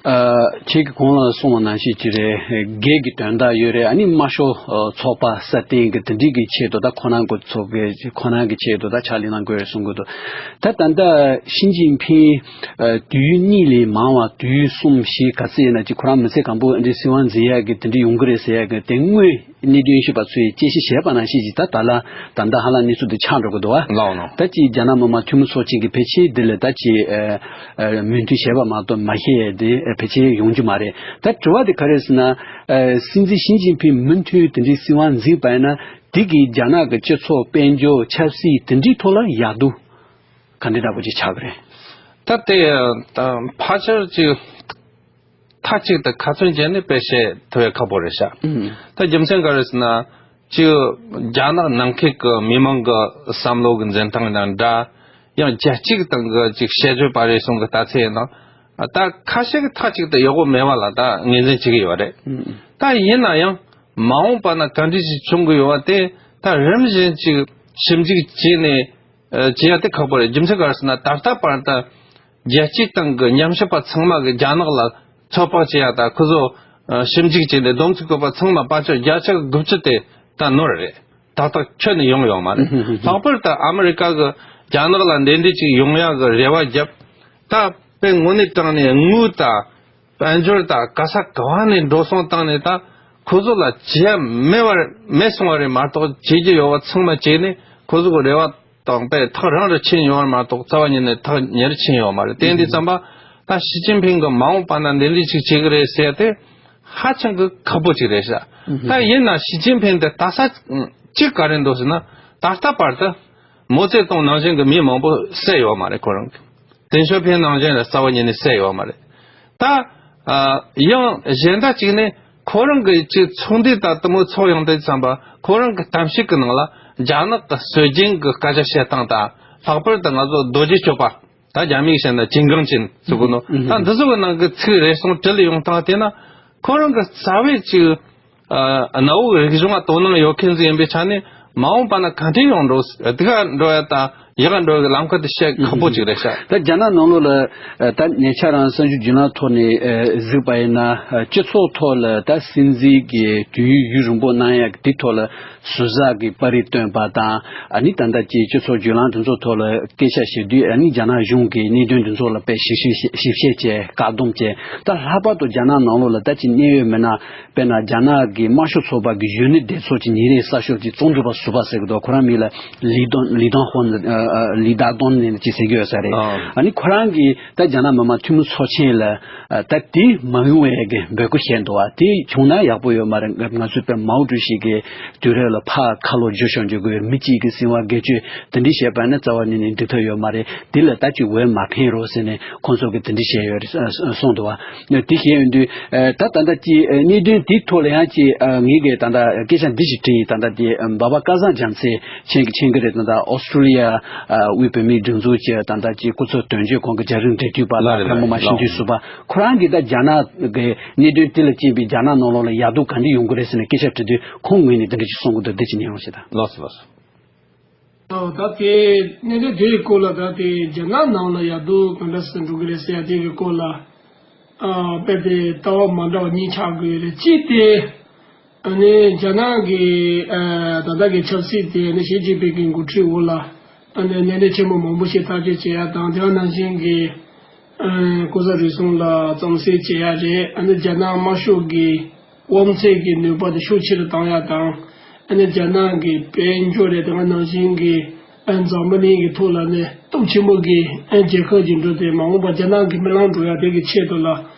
ཨ། ཁྱེད་ཀྱིས་གོང་ལ་གསུངས་པ་ནང་བཞིན་ཅིག་རེད། སྒེར་གྱི་དོན་དག་ཡོད་རེད། ཨ་ནི་དམར་ཤོག་ཨ་ཚོགས་པ་སྲ་བརྟན་གྱི་དེ་འདྲའི་གི་ཆེད་དུ་ད་ཁོ་རང་གི་ཚོགས་པའི་ཁོ་རང་གི་ཆེད་དུ་ད་ཕྱག་ལས་གནང་དགོས་རེད་གསུང་གི་འདུག་ད་ད་ལྟ་ཞི་ཅིན་ཕིང་ཨ་དུས་ཡུན་གཉིས་ལས་མང་བ་དུས་ཡུན་གསུམ་བཞི་ག་ཚོད་ཡིན་ན་ཅིག་ཁོ་རང་མི་ཚེ་གང་པོ་འདི་སྲིད་དབང་འཛིན་ཡག་གི་དེ་འདྲ་ཡོང་གི་རེད་ཟེར་ཡག་གི་དེ་དངོས། གནད་དོན་ཞིབ་པ་ཚོས་དཔྱད་ཞིབ་བྱས་པ་ནང་བཞིན་གྱི་ད་ད་ལ་ད་ལྟ་ཧ་ལམ་གནས་ཚུལ་འདི་ཆགས་འགྲོ་གི་འདུག་བ། ལགས་ལགས། ད་ཅིག་རྒྱ་ནག་མི་དམངས་འཐུས་མི་ཚོགས་ཆེན་གྱི་ཕལ་ཆེར་འདི་ལ་ད་ཅིག་ཨ་ཨ་མོས་མཐུན་བྱས་པ་མ་གཏོགས་མ་བྱས་དེ་ཕལ་ཆེར་ཡོང་རྒྱུ་མ་རེད། ད་དྲི་བ་དེ་ག་རེ་ཟེར་ན། ཨ་སྲིད་འཛིན་ཞི་ཅིན་ཕིང་མུ་མཐུད་དེ་འདྲའི་སྲིད་དབང་འཛིན་པ་ཡིན་ན་དེ་གིས་རྒྱ་ནག་གི་སྤྱི་ཚོགས་དཔལ་འབྱོར་ཆབ་སྲིད་དེ་འདྲའི་ཐོག་ལ་ཡག་སྡུག་ག་འདྲ་འདྲ་པོ་ཅིག་ཆགས་ཀྱི་རེད། ད་དེ་ད་ཕལ་ཆེར་ཅིག་མཐའ་གཅིག་ཏུ་ཁ་ཚོན་བཅད་ནས་དཔེ་བཤད་ཐུབ་པའི་ཁག་པོ་རེད་ཤག་ཨང་། ད་རྒྱུ་མཚན་ག་རེ་ཟེར་ན། གཅིག་རྒྱ་ནག་ནང་ཁུལ་གྱི་མི་མང་གི་བསམ་བློ་གི་འཛིན་སྟངས་དང་འདྲ། ཡང་རྒྱལ་སྤྱིའི་སྟེང་གི་ཅིག་དཔྱད་བརྗོད་པ་རེ་ཟུང་གི་ལྟ་ཚུལ་ཡིན་ན། ད་ཁ་ཤས་ཀྱིས་མཐའ་གཅིག་ཏུ་ཡག་པོ་མེད་པ་ལ་ད་ངོས་འཛིན་བྱེད་ཀྱི་ཡོད་རེད། ཨང་། ད་ཡིན་ན་ཡང་མ་འོངས་པ་ན་ག་འདྲ་ཞིག་བྱུང་གི་ཡོད་པ་དེ་ད་རིམ་བཞིན་ཅིག་ཞིབ་འཇུག་བྱས་ནས་ཨ་བྱེད་ཡ་དེ་ཁག་པོ་རེད། རྒྱུ་མཚན་ག་རེ་ཟེར་ན་ད་ལྟ་བར་དུ། རྒྱལ་སྤྱིའི་སྟེང་གི་ཉམས་ཞིབ་པ་ཚང་མ་གིས་རྒྱ་ནག་ལ་ཚོད་དཔག་བྱེད་ཡ་དང་ཁོ་ཚོ་ཨ་ཞིབ་འཇུག་བྱས་ནས་སྡོམ་ཚིག་བཀོད་པ་ཚང་མ་ཕལ་ཆེར་བརྒྱ་ཆ་དགུ་བཅུ་དེ་ད་ནོར་རེད། ཏག་ཏག་ཁྱོན་ནས་ཡོང་ཡོད་མ་རེད། ལྷག་པར་དུ་ཨ་མི་རི་ཀ་གིས་རྒྱ་ནག་ལ་འདི་འདྲ་ཅིག་ཡོང་ཡ་གི་རེ་བ་བརྒྱབ། ད་དཔེ་དངོས་གནས་དྲང་ནས་དངུལ་དང་དཔལ་འབྱོར་དང་ག་ས་ག་བ་ནས་འགྲོ་སོང་བཏང་ནས་ད་ཁོ་ཚོ་ལ་བྱེད་ཡ་མེད་པར་མེད་སོང་བ་རེད་མ་གཏོགས་བྱེད་རྒྱུ་ཡོད་པ་ཚང་མ་བྱས་ནས་ཁོ་ཚོ་གི་རེ་བ། དང་པས་ཐག་རིང་རུ་ཕྱིན་ཡོང་བ་མ་གཏོགས་རྩ་བ་ཉིད་ནས་ཐག་ཉེ་རུ་ཕྱིན་ཡོད་མ་རེད། དེ་འདི་ཙམ་པ་ད་ཞི་ཅིན་ཕིང་གི་མ་འོངས་པ་ན་འདི་འདྲ་ཅིག་བྱེད་ཀྱི་རེད་ཟེར་ཏེ་ཧ་ཅང་གི་ཁག་པོ་ཅིག་རེད་ཤག་ད་ཡིན་ན་ཞི་ཅིན་ཕིང་དེ་ད་ས་གཅིག་ག་རེ་འདུག་ཟེར་ན་ད་ལྟ་བར་དུ་མའོ་ཙེ་ཏུང་ནང་བཞིན་གྱི་མི་མང་པོ་བསད་ཡོད་མ་རེད་ཁོ་རང་གི། ཏེང་ཞའོ་ཕིང་ནང་བཞིན་ལ་རྩ་བ་ཉིད་ནས་བསད་ཡོད་མ་རེད། ད་ཨ་ཡང་གཞན་དག་ཅིག་ནི་ཁོ་རང་གི་ཅིག་ཚོགས་འདུ་དང་དེ་མོ་ཚོགས་ཡོང་དུས་ཙམ་པ་ཁོ་རང་གི་གཏམ་བཤད་ཀྱི་ནང་ལ་རྒྱ་ནག་གི་སྲོལ་རྒྱུན་གྱི་སྐད་ཆ་བཤད་སྟངས་དང་ལྷག་པར་དུ་ང་ཚོ་རྡོ་རྗེ་གཅོད་པ་ད་རྒྱ་མིས་བཤད་ན་ཅིང་ཀང་ཅིན་ཟེར་གོ་ནོ་ད་འདི་ཚོ་གི་ནང་གི་ཚིག་རེ་ཟུང་དྲིལ་ཡོང་སྟངས་དེ་ན་ཁོ་རང་གི་རྩ་བའི་ཅིག་ཨ་གནའ་བོའི་རིག་གཞུང་ལ་དོ་སྣང་ཡོད་མཁན་ཟིག་ཡིན་པའི་ཆ་ནས་མ་འོངས་པ་ན་ག་འདྲ་ཡོང་འགྲོ་སྡུག་ག་འགྲོ་ཡ་དང་ཡག་ག་འགྲོ་ཡ་གི་ལམ་ཁ་དེ་བཤད་ཁག་པོ་ཅིག་རེད་ཤག་ད་རྒྱ་ནག་ནང་ལོགས་ལ་ཨ་ད་ཉེ་ཆར་རང་གསར་འགྱུར་བརྒྱུད་ལམ་ཐོག་ནས་ཨ་གཟིགས་པ་ཡིན་ན་ཨ་སྤྱི་ཚོགས་ཐོག་ལ་ད་སྲིད་འཛིན་གྱི་དུས་ཡུན་རིང་པོ་གནང་ཡ་གི་དེ་ཐོག་ལ་ཟུར་ཟ་གི་པར་རིས་བཏོན་པ་དང་ཨ་ནི་ད་ལྟ་ཀྱི་སྤྱི་ཚོགས་བརྒྱུད་ལམ་དེ་ཚོ་ཐོག་ལ་སྐད་ཆ་བཤད་དུས་ཨ་ནི་རྒྱ་ནག་གཞུང་གི་གནད་དོན་དེ་ཚོ་ལ་དཔེ་ཞིབ་ཞིབ་ཞིབ་བཤད་བྱས་བཀག་སྡོམ་བྱས་ད་ལྷག་པར་དུ་རྒྱ་ནག་ནང་ལོགས་ལ་ད་ཅི་གནད་ཡོད་མི་སྣ། དཔེར་ན་རྒྱ་ནག་གི་དམར་ཤོག་ཚོགས་པ་གི་གཞོན་ནུ་སྡེ་ཚོགས་ཀྱི་ཉིན་རེའི་གསར་ཤོག་ཅིག་བཙོང་གྲུབ་པ་ཟུར་པ་ཟེར་གི་འདུག་ཁོ་རང་མིང་ལ་ལི་ཏོན་ལི་ཏོན་ཧོན་ཨ་ཨ་ལི་ཏ་ཏོན་ནས་ཅིག་ཟེར་གི་ཡོད་ས་རེད། ཨ་ནི་ཁོ་རང་གིས་ད་རྒྱ་ནག་མི་དམངས་འཐུས་མི་ཚོགས་ཆེན་ལ་ཨ་ད་དེ་མ་ཡོང་བའི་གི་འབོད་སྐུལ་བྱས་འདུག་ཨ་དེ་བྱུང་ན་ཡག་པོ་ཡོད་མ་རེད། ང་ཚོས་དཔེ་མའོ་ཀྲུའུ་ཞི་གི་དུས་རབས་ལ་ཕར་ཁ་ལོ་བསྒྱུར་ཤོག་འཇུག་དགོས་མི་གཅིག་གི་སྲིད་དབང་སྒེར་གཅོད་དེ་འདྲ་བྱས་པ་ནི་རྩ་བ་ཉིད་ནས་འགྲིག་ཐབས་ཡོད་མ་རེད། དེ་ལ་ད་ཅིག་འོས་མ་འཕེན་རོགས་ཟེར་ནས་ཁོང་ཚོ་གིས་དེ་འདྲ་བཤད་ཡོད་རེད་གསུངས་འདུག་བ། དེ་བཤད་ཡོང་དུས་ད་ད་ལྟ་ཀྱི་གནད་དོན་དེའི་ཐོག་ལ་ཡང་ཀྱི་ངེད་ཀྱིས་ད་ལྟ་སྐད་ཆ་འདི་ཞིག་དྲིས་ཡིན། ད་ལྟ་ཀྱི་འབའ་པ་སྐལ་བཟང་རྒྱ་མཚོ་མཁྱེན་གྱི་མཁྱེན་གྱི་རེད། ད་ལྟ་ཨོ་སི་ཀྲུ་ལི་ཡ་དབུས་བོད་མིའི་སྒྲིག་འཛུགས་ཀྱི་ད་ལྟ་ཀྱི་སྐུ་ཚབ་དོན་གཅོད་ཁང་གི་རྒྱ་རིགས་འབྲེལ་མཐུད་པ་ལ་ལགས་རེད། ཕལ་མོ་མ་ཤེས་དུས་སུ་བ་ཁོ་རང་གིས་ད་རྒྱ་ནག་གི་གནད་དོན་དེ་ལ་བརྟེན་པའི་རྒྱ་ནག་ནང་ལོགས་ལ་ཡག་སྡུག་ག་འདྲ་ཡོང་གི་རེད་ཟེར་ནས་སྐད་ཆ་དྲིས་དུས་ཁོང་ངོས་ནས་འདི་འདྲ་ཞིག་གསུང་གི་འདུག་འདི་ཅིག་ཉན་རོགས་བྱེད་དང་། ལགས་སོ་ལགས་སོ། ད་དེ་གནད་དོན་དེའི་སྐོར་ལ་ད་དེ་རྒྱ་ནག་ནང་ལ་ཡག་སྡུག་ག་འདྲ་སེ་འགྲོ་གི་རེད་ཟེར་ཡ་དེ་གི་སྐོར་ལ་ཨ་དཔེ་དེ་ལྟ་བ་མ་འདྲ་བ་གཉིས་ཆགས་དགོས་རེད། གཅིག་དེ་ཨ་ནི་རྒྱ་ནག་གི་ཨ་ད་ལྟ་གི་ཆབ་སྲིད་དེ་ཨ་ནི་ཞི་ཅིན་ཕིང་གི་འགོ་ཁྲིད་འོག་ལ་ཨ་ནི་གནད་དོན་ཆེན་པོ་མང་པོ་ཞིག་ཐག་གཅོད་བྱེད་ཡ་དང་དེ་ག་ནང་བཞིན་གྱི་ཨ་ལྐོག་ཟ་རུལ་སུངས་ལ་གཙང་སེལ་བྱེད་ཡ་རེད། ཨ་ནི་རྒྱ་ནག་དམར་ཤོག་གི་དབང་ཚད་ཀྱི་ནུས་པ་དེ་ཤུགས་ཆེ་རུ་བཏང་ཡ་དང་། ཨ་ནི་རྒྱ་ནག་གི་དཔལ་འབྱོར་རེད། དེ་ག་ནང་བཞིན་གྱི་ཨ་འཛམ་བུ་གླིང་གི་ཐོག་ལ་ནི་སྟོབས་ཆེན་པོ་གི་ཨ་རྒྱལ་ཁབ་ཅིག་འགྲོ་སྟེ་མ་འོངས་པར་རྒྱ་ནག་གི་མི་ལངས་འགྲོ་ཡ་དེ་གི་ཆེད་དུ་ལ་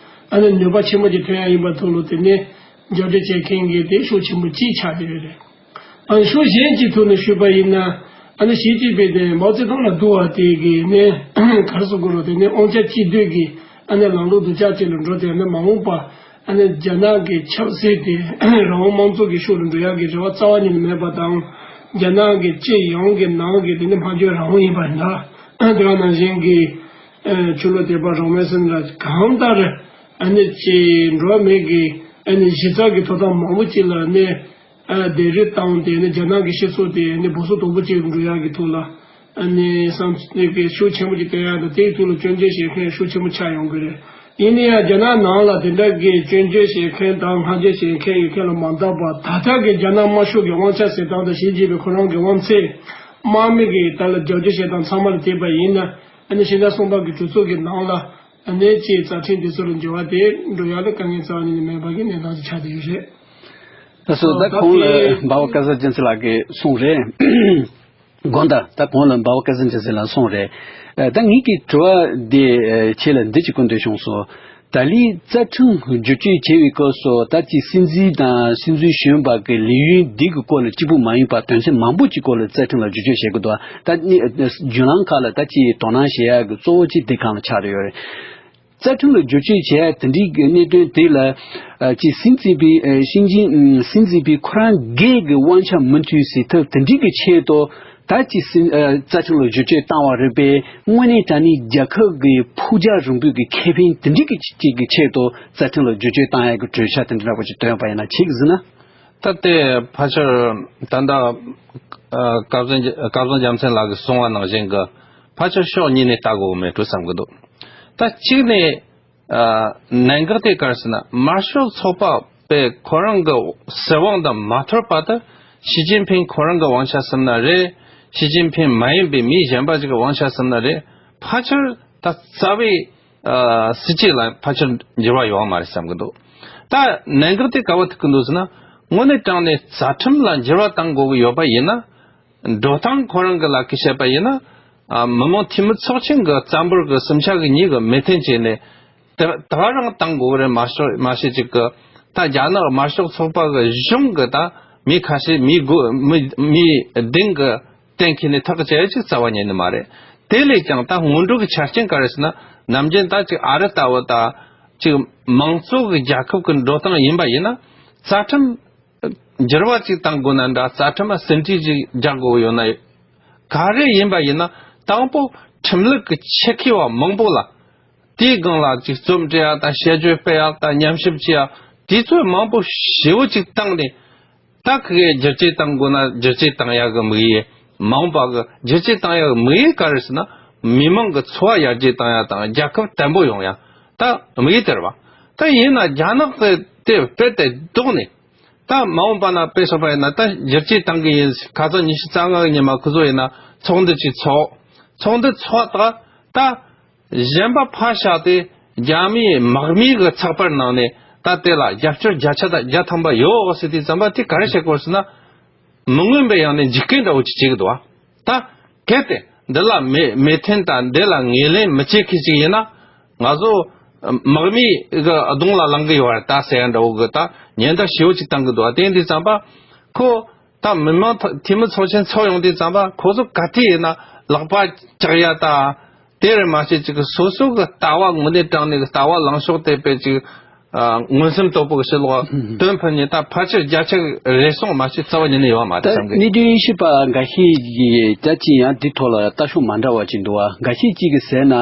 ཨ་ནི་ནུས་པ་ཆེན་པོ་ཅིག་ཐོན་ཡ་ཡིན་པ་ཐོག་ལ་དེ་ནི་རྒྱབ་སྐྱོར་བྱེད་མཁན་གྱི་དེ་ཤུགས་ཆེན་པོ་གཅིག་ཆགས་ཀྱི་ཡོད་རེད། ཨ་ནི་ཤུགས་གཞན་གྱི་ཐོག་ནས་ཞུས་པ་ཡིན་ན། ཨ་ནི་ཞི་ཅིན་ཕིང་དེ་མའོ་ཙེ་ཏུང་ལ་བསྡུར་བ་དེ་གི་ནི་ག་རེ་ཟེར་དགོས་རེད། དེ་ནི་དབང་ཆ་གཅིག་སྡུད་ཀྱི་ཨ་ནི་ལམ་ལུགས་སྡུད་ཆགས་ཅིག་ལ་འགྲོ་དེ་ནི་མ་འོངས་པ་ཨ་ནི་རྒྱ་ནག་གི་ཆབ་སྲིད་དེ་རང་དབང་དམངས་གཙོ་གི་ཕྱོགས་ལ་འགྲོ་ཡག་གི་རེ་བ་རྩ་བ་ཉིད་ནས་མེད་པ་དང་། རྒྱ་ནག་གི་སྤྱི་ཡོངས་ཀྱི་ནང་གི་དེ་ནི་སྨྲ་བརྗོད་རང་དབང་ཡིན་པ་ཡིན་ན། དེ་ག་ནང་བཞིན་གྱི་ཆོས་ལུགས་དད་པ་རང་མོས་ཟེར་ན་གང་ལྟར་ཨ་ནི་ཅིག་འགྲོ་བ་མི་གི་ཨ་ནི་གཞི་རྩ་གི་ཐོབ་ཐང་མང་པོ་ཅིག་ལ་ནི། ཨ་བདེ་རེས་བཏང་སྟེ་ནི་རྒྱ་ནག་གི་སྤྱི་ཚོགས་དེ་ནི་སྦོ་སོ་དོག་པོ་ཅིག་འགྲོ་ཡག་གི་ཐོག་ལ་ཨ་ནི་བསམ་ཚུལ་གྱི་ཤུགས་ཆེན་པོ་ཅིག་བཏོན་ཡག་དང་། དེའི་ཐོག་ལ་སྐྱོན་བརྗོད་བྱེད་མཁན་ཤུགས་ཆེན་པོ་ཆགས་ཡོང་གི་རེད། ཡིན་ན་ཡང་རྒྱ་ནག་ནང་ལ་དེ་འདྲ་གི་སྐྱོན་བརྗོད་བྱེད་མཁན་དང་བསྔགས་བརྗོད་བྱེད་མཁན་ཡོད་མཁན་ལ་མ་བལྟས་པར། ད་ལྟ་གི་རྒྱ་ནག་དམར་ཤོག་གི་དབང་ཆ་ཟེར་སྟངས་དང་ཞི་ཅིན་ཕིང་ཁོ་རང་གི་དབང་ཚད་དམག་མི་གི་ད་ལ་རྒྱབ་སྐྱོར་བྱེད་སྟངས་ཚང་མ་ལ་བལྟས་པ་ཡིན་ན། ཨ་ནི་ཕྱི་ཟླ་གསུམ་པ་གི་གྲོས་ཚོགས་ཀྱི་ནང་ལ་ཨ་ནི་ཅིག་རྩ་ཁྲིམས་དེ་ཚོ་ལ་འགྱུར་བ་དེ་འགྲོ་ཡག་ལ་དཀའ་ངལ་རྩ་བ་ཉིད་ནས་མེད་པ་གི་གནས་སྟངས་ཤིག་ཆགས་བསྡད་ཡོད་རེད། ལགས་སོ། ད་ད་གོང་ལ་དེ་འབའ་བ་སྐལ་བཟང་རྒྱལ་མཚན་ལགས་ཀྱིས་གསུངས་རེད། དགོངས་དག་ད་གོང་ལ་འབའ་བ་སྐལ་བཟང་རྒྱལ་མཚན་ལགས་གསུངས་རེད། ཨ་ད་ངེད་ཀྱི་དྲི་བ་འདི་ཨ་ཁྱེད་ལ་འདི་གཅིག་བསྐུར་འདོད་བྱུང་སོང་། ད་ལིའི་རྩ་ཁྲིམས་བསྒྱུར་བཅོས་བྱེད་པའི་སྐབས་སུ་ད་ཅིག་སྲིད་འཛིན་དང་སྲིད་འཛིན་གཞོན་པ་གི་ལས་ཡུན་འདི་གི་སྐོར་ལ་གཅིག་པུ་མ་ཡིན་པར་དོན་ཚན་མང་པོ་ཅིག་སྐོར་ལ་རྩ་ཁྲིམས་ལ་བསྒྱུར་བཅོས་བྱེད་དགོས་འདུག་ད་ནི་བརྒྱུད་ལམ་ཁག་ལ་ད་ཅིག་དོ་སྣང་བྱེད་ཡག་གི་གཙོ་བོ་གཅིག་དེ་གང་ལ་ཆགས་ཡོད་རེད། རྩ་ཁྲིམས་ལ་བསྒྱུར་བཅོས་བྱས་དེ་འདྲའི་གི་གནད་དོན་དེ་ལ་ཨ་ཅིག་སྲིད་འཛིན་པའི་ཨ་སྲིད་འཛིན་ཨ་སྲིད་འཛིན་པའི་ཁོ་རང་སྒེར་གྱི་དབང་ཆ་མུ་མཐུད་སེལ་ཐབས་དེ་འདྲའི་གི་ཆེད་དུ་ད་ཅིག་སྲིད་ཨ་རྩ་ཁྲིམས་ལ་བསྒྱུར་བཅོས་བཏང་བ་རེད་པས། དངོས་གནས་དྲང་གནས་རྒྱལ་ཁབ་ཀྱི་ཕུགས་རྒྱང་རིང་པོའི་གི་ཁེ་ཕན་དེ་འདྲའི་གི་ཅིག་གི་ཆེད་དུ་རྩ་ཁྲིམས་ལ་བསྒྱུར་བཅོས་བཏང་ཡག་གི་གྲོས་འཆར་དེ་འདྲ་པོ་ཅིག་བཏོན་པ་ཡིན་ན་ཁྱེད་ཀྱིས་གཟིགས་ན། ད་ལྟའི་ཕལ་ཆེར་ད་ལྟ་ཨ་སྐལ་བཟང་སྐལ་བཟང་རྒྱལ་མཚན་ལགས་ཀྱིས་གསུངས་པ་ནང་བཞིན་གྱི་ཕལ་ཆེར་ཕྱོགས་གཉིས་ནས་ལྟ་དགོས་མེད་འགྲོ་བསམ་གྱི་འདུག་ད་གཅིག་ནས་ཨ་གནད་འགག་དེ་ག་རེ་ཟེར་ན། དམར་ཤོག་ཚོགས་པ་པས་ཁོ་རང་གི་སྲིད་དབང་དང་མ་འཐོར་བར་དུ་ཞི་ཅིན་ཕིང་ཁོ་རང་གི་དབང་ཆ་ཟིན་ན་རེད། ཞི་ཅིན་ཕིང་མ་ཡིན་པའི་མི་གཞན་པ་ཅིག་གི་དབང་ཆ་ཟིན་ན་རེད། ཕལ་ཆེར་ད་རྩ་བའི་ཨ་སྲིད་ཇུས་ལ་ཕལ་ཆེར་འགྱུར་བ་ཡོང་བ་མ་རེད་བསམ་གྱི་འདུག་ད་གནད་འགག་དེ་ག་པར་ཐུག་གི་འདུག་ཟེར་ན། དངོས་གནས་དྲང་གནས་རྩ་ཁྲིམས་ལ་འགྱུར་བ་གཏང་དགོས་ཀྱི་ཡོད་པ་ཡིན་ན། འགྲོ་སྟངས་ཁོ་རང་གི་ལ་ཁུ་བཤད་པ་ཡིན་ན། ཨ་མི་དམངས་འཐུས་མི་ཚོགས་ཆེན་གྱི་རྩ་འབོར་གྱི་གསུམ་ཆ་གི་གཉིས་ཀྱི་མོས་མཐུན་བྱས་ནས། དེ་དེ་ག་རང་གཏང་དགོས་རེད། མ་གཏོགས་མ་གཞི་ཅིག་གི་ད་རྒྱ་ནག་དམར་ཤོག་ཚོགས་པ་གི་གཞུང་གི་ད་མི་ཁ་ཤས་མི་དགོས་མི་མི་བདུན་གི་གཏན་འཁེལ་ནས་ཐག་གཅོད་ཅིག་རྩ་བ་ཉིད་ནས་མ་རེད། དེ་ལས་ཀྱང་ད་སྔོན་འགྲོ་གི་ཆ་རྐྱེན་ག་རེ་ཟེར་ན། ནམ་རྒྱུན་ད་ཅིག་ཨ་རི་ལྟ་བུ་ད་ཅིག་མང་གཙོ་གི་རྒྱལ་ཁབ་ཀྱི་འགྲོ་སྟངས་ཡིན་པ་ཡིན་ན། རྩ་ཁྲིམས་འགྱུར་བ་ཅིག་བཏང་དགོས་ན་འདྲ། རྩ་ཁྲིམས་ལ་ཟིན་བྲིས་ཅིག་རྒྱག་དགོས་ཡོད་ན། ག་རེ་ཡིན་པ་ཡིན་ན། དང་པོ་ཁྲིམས་ལུགས་ཀྱི་ཆེད་མཁས་པ་མང་པོ་ལ་དེའི་སྒང་ལ་ཅིག་རྩོམ་འབྲི་ཡག་དང་། དཔྱད་བརྗོད་སྤེལ་ཡག་དང་། ཉམས་ཞིབ་བྱེད་ཡག་དེ་ཚོ་མང་པོ་ཞེ་པོ་ཅིག་བཏང་ནས། ད་ཁི་གེ་བསྒྱུར་བཅོས་བཏང་དགོས་ན་བསྒྱུར་བཅོས་བཏང་ཡག་གི་དམིགས་ཡུལ། མ་འོངས་པ་གི་བསྒྱུར་བཅོས་བཏང་ཡག་གི་དམིགས་ཡུལ་ག་རེ་ཟེར་ན། མི་མང་གི་འཚོ་བ་ཡར་རྒྱས་བཏང་ཡག་དང་། རྒྱལ་ཁབ་བརྟན་པོ་ཡོང་ཡག་ད་དམིགས་ཡུལ་དེ་རེད་བ། ད་ཡིན་ན་རྒྱ་ནག་གི་དེ་དཔེ་དེ་ལྡོག་ནས། ད་མ་འོངས་པ་ན་དཔེ་བཞག་པ་ཡིན་ན། ད་བསྒྱུར་བཅོས་བཏང་གི་ཡིན། ཁ་སང་ཉི་ཤུ་རྩ་ལྔ་གི་ཉི་མ་ཁོ་ཚོ་ཡིན་ན་ཚོགས་འདུ་ཅིག་ཚོགས། ཚོགས་འདུ་ཚོགས་ད་ད་གཞན་པ་ཕར་བཞག་སྟེ། རྒྱ་མིའི་དམག་མིའི་གི་ཚགས་པར་ནང་ནས་ད་དེ་ལ་རྒྱབ་སྐྱོར་བརྒྱ་ཆ་དང་བརྒྱ་ཐམ་པ་ཡོད་ཟེར་དུས་ཙམ་པ། དེ་ག་རེ་བྱེད་དགོས་ཟེར་ན། མི་མངོན་པའི་ཡང་ནས་འཇིག་རྟེན་འདྲ་བོ་ཅིག་བྱེད་ཀྱི་འདུག་བ། ད་གལ་ཏེ་འདི་ལ་མོས་མོས་མཐུན་དང་། འདི་ལ་ངོས་ལེན་མི་བྱེད་མཁན་ཞིག་ཡིན་ན། ང་ཚོ་དམག་མིའི་གི་གདོང་ལ་ལངས་ཀྱི་ཡོད་རེད་ད་ཟེར་ཡ་འདྲ་བོ་གི་ད་ཉེན་བརྡ་ཞེ་པོ་ཅིག་བཏང་གི་འདུག་བ། དེ་ཡིན་དུས་ཙམ་པ་ཁོ་ད་མི་མང་འཐུས་མི་ཚོགས་ཆེན་ཚོགས་ཡོང་དུས་ཙམ་པ། ཁོ་ཚོ་ག་དུས་ཡིན་ན་ལག་པ་བཅག་ཡ་ད། དེར་མ་ཟད་ཅིག་སོ་སོ་གི་ལྟ་བ་དངོས་གནས་དྲང་གནས་ཀྱི་ལྟ་བ་ལངས་ཕྱོགས་དེ་དཔེ་ཅིག་ཨ་མངོན་སུམ་དོད་པོ་གི་ཕྱི་ལོགས་ཨུམ། དོན་ཕུད་ནས། ད་ཕལ་ཆེར་བརྒྱ་ཆ་རེ་ཟུང་མ་ཟད་རྩ་བ་ཉིད་ནས་ཡོད་མ་རེད་བསམ་གི། གནད་དོན་ཞིབ་པ་འགའ་ཤས་ཀྱིས་ད་ཅི་ཡང་འདི་ཐོག་ལ་ལྟ་ཕྱོགས་མ་འདྲ་བ་ཅིག་འདུག་བ། འགའ་ཤས་ཅིག་གིས་ཟེར་ན།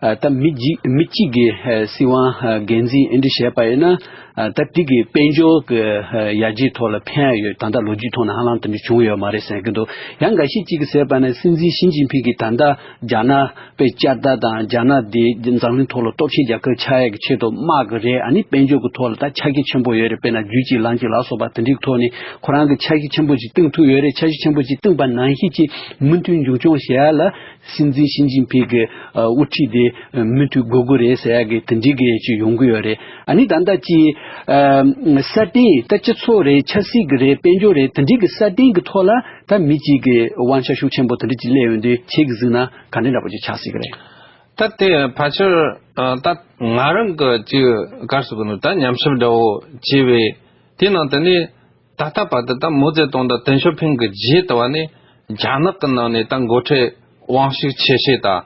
ཨ་ད་མི་གཅིག་མི་གཅིག་གིས་ཨ་སྲིད་དབང་ཨ་སྒེར་འཛིན་འདི་འདྲ་བྱས་པ་ཡིན་ན། ཨ་ད་འདི་གིས་དཔལ་འབྱོར་གྱི་ཨ་ཡར་རྒྱས་ཐོག་ལ་ཕན་ཡོད། ད་ལྟ་ལོ་རྒྱུས་ཐོག་ནས་ཧ་ལམ་དེ་འདྲ་བྱུང་ཡོད་མ་རེད་ཟེར་གྱི་འདུག་ཡང་འགའ་ཤས་ཅིག་གིས་ཟེར་བ་ན། སྲིད་འཛིན་ཞི་ཅིན་ཕིང་གིས་ད་ལྟ་རྒྱ་ནག་དཔེ་བསྐྱར་དར་དང་། རྒྱ་ནག་འདི་འཛམ་གླིང་ཐོག་ལ་སྟོབས་ཆེན་རྒྱལ་ཁབ་ཆགས་ཡག་གི་ཆེད་དུ་དམག་གི་རེད། ཨ་ནི་དཔལ་འབྱོར་གྱི་ཐོག་ལ་ད་ཆ་རྐྱེན་ཆེན་པོ་ཡོད་རེད། དཔེར་ན་རྒྱུ་གཅིག་ལམ་གཅིག་ལ་སོགས་པ་དེ་འདྲའི་ཐོག་ནས་ཁོ་རང་གི་ཆ་རྐྱེན་ཆེན་པོ་ཅིག་བཏིང་ཐུབ་ཡོད་རེད། ཆ་རྐྱེན་ཆེན་པོ་ཅིག་བཏིང་པ་ནང་བཞིན་གྱི་མུ་མཐུད་མཇུག་སྐྱོང་བྱེད་ཡ་ལ་སྲིད་འཛིན་ཞི་ཅིན་ཕིང་གི་ཨ་དབུ་ཁྲིད་དེ་མུ་མཐུད་དགོས་ཀྱི་རེད་ཟེར་ཡ་གི་དེ་འདྲའི་གི་ཅིག་ཡོང་གི་ཡོད་རེད། ཨ་ནི་ད་ལྟ་ཅིག་ཨ་སྲ་བརྟན་ད་སྤྱི་ཚོགས་རེད། ཆབ་སྲིད་ཀྱི་རེད། དཔལ་འབྱོར་རེད། དེ་འདྲའི་གི་སྲ་བརྟན་གྱི་ཐོག་ལ་ད་མི་གཅིག་གི་དབང་ཆ་ཤུགས་ཆེན་པོ་དེ་འདྲ་ཅིག་སླེབས་ཡོང་དུས་ཁྱེད་ཀྱིས་གཟིགས་ན་ག་འདྲ་འདྲ་པོ་ཅིག་ཆགས་སྲིད་ཀྱི་རེད། ད་དེ་ཕལ་ཆེར་ཨ་ད་ང་རང་གི་ཅིག་ག་རེ་ཟེར་དགོས་ནི། ད་ཉམས་ཞིབ་འདྲ་བོ་བྱས་པའི་དེ་ནང་དུ་ནི། ད་ལྟ་བར་དུ་ད་མའོ་ཙེ་ཏུང་དང་ཏེང་ཞའོ་ཕིང་གི་རྗེས་དུ་བ་ནས་རྒྱ་ནག་གི་ནང་ནས་ད་འགོ་ཁྲིད་དབང་ཤུགས་ཆེ་ཤོས་དང་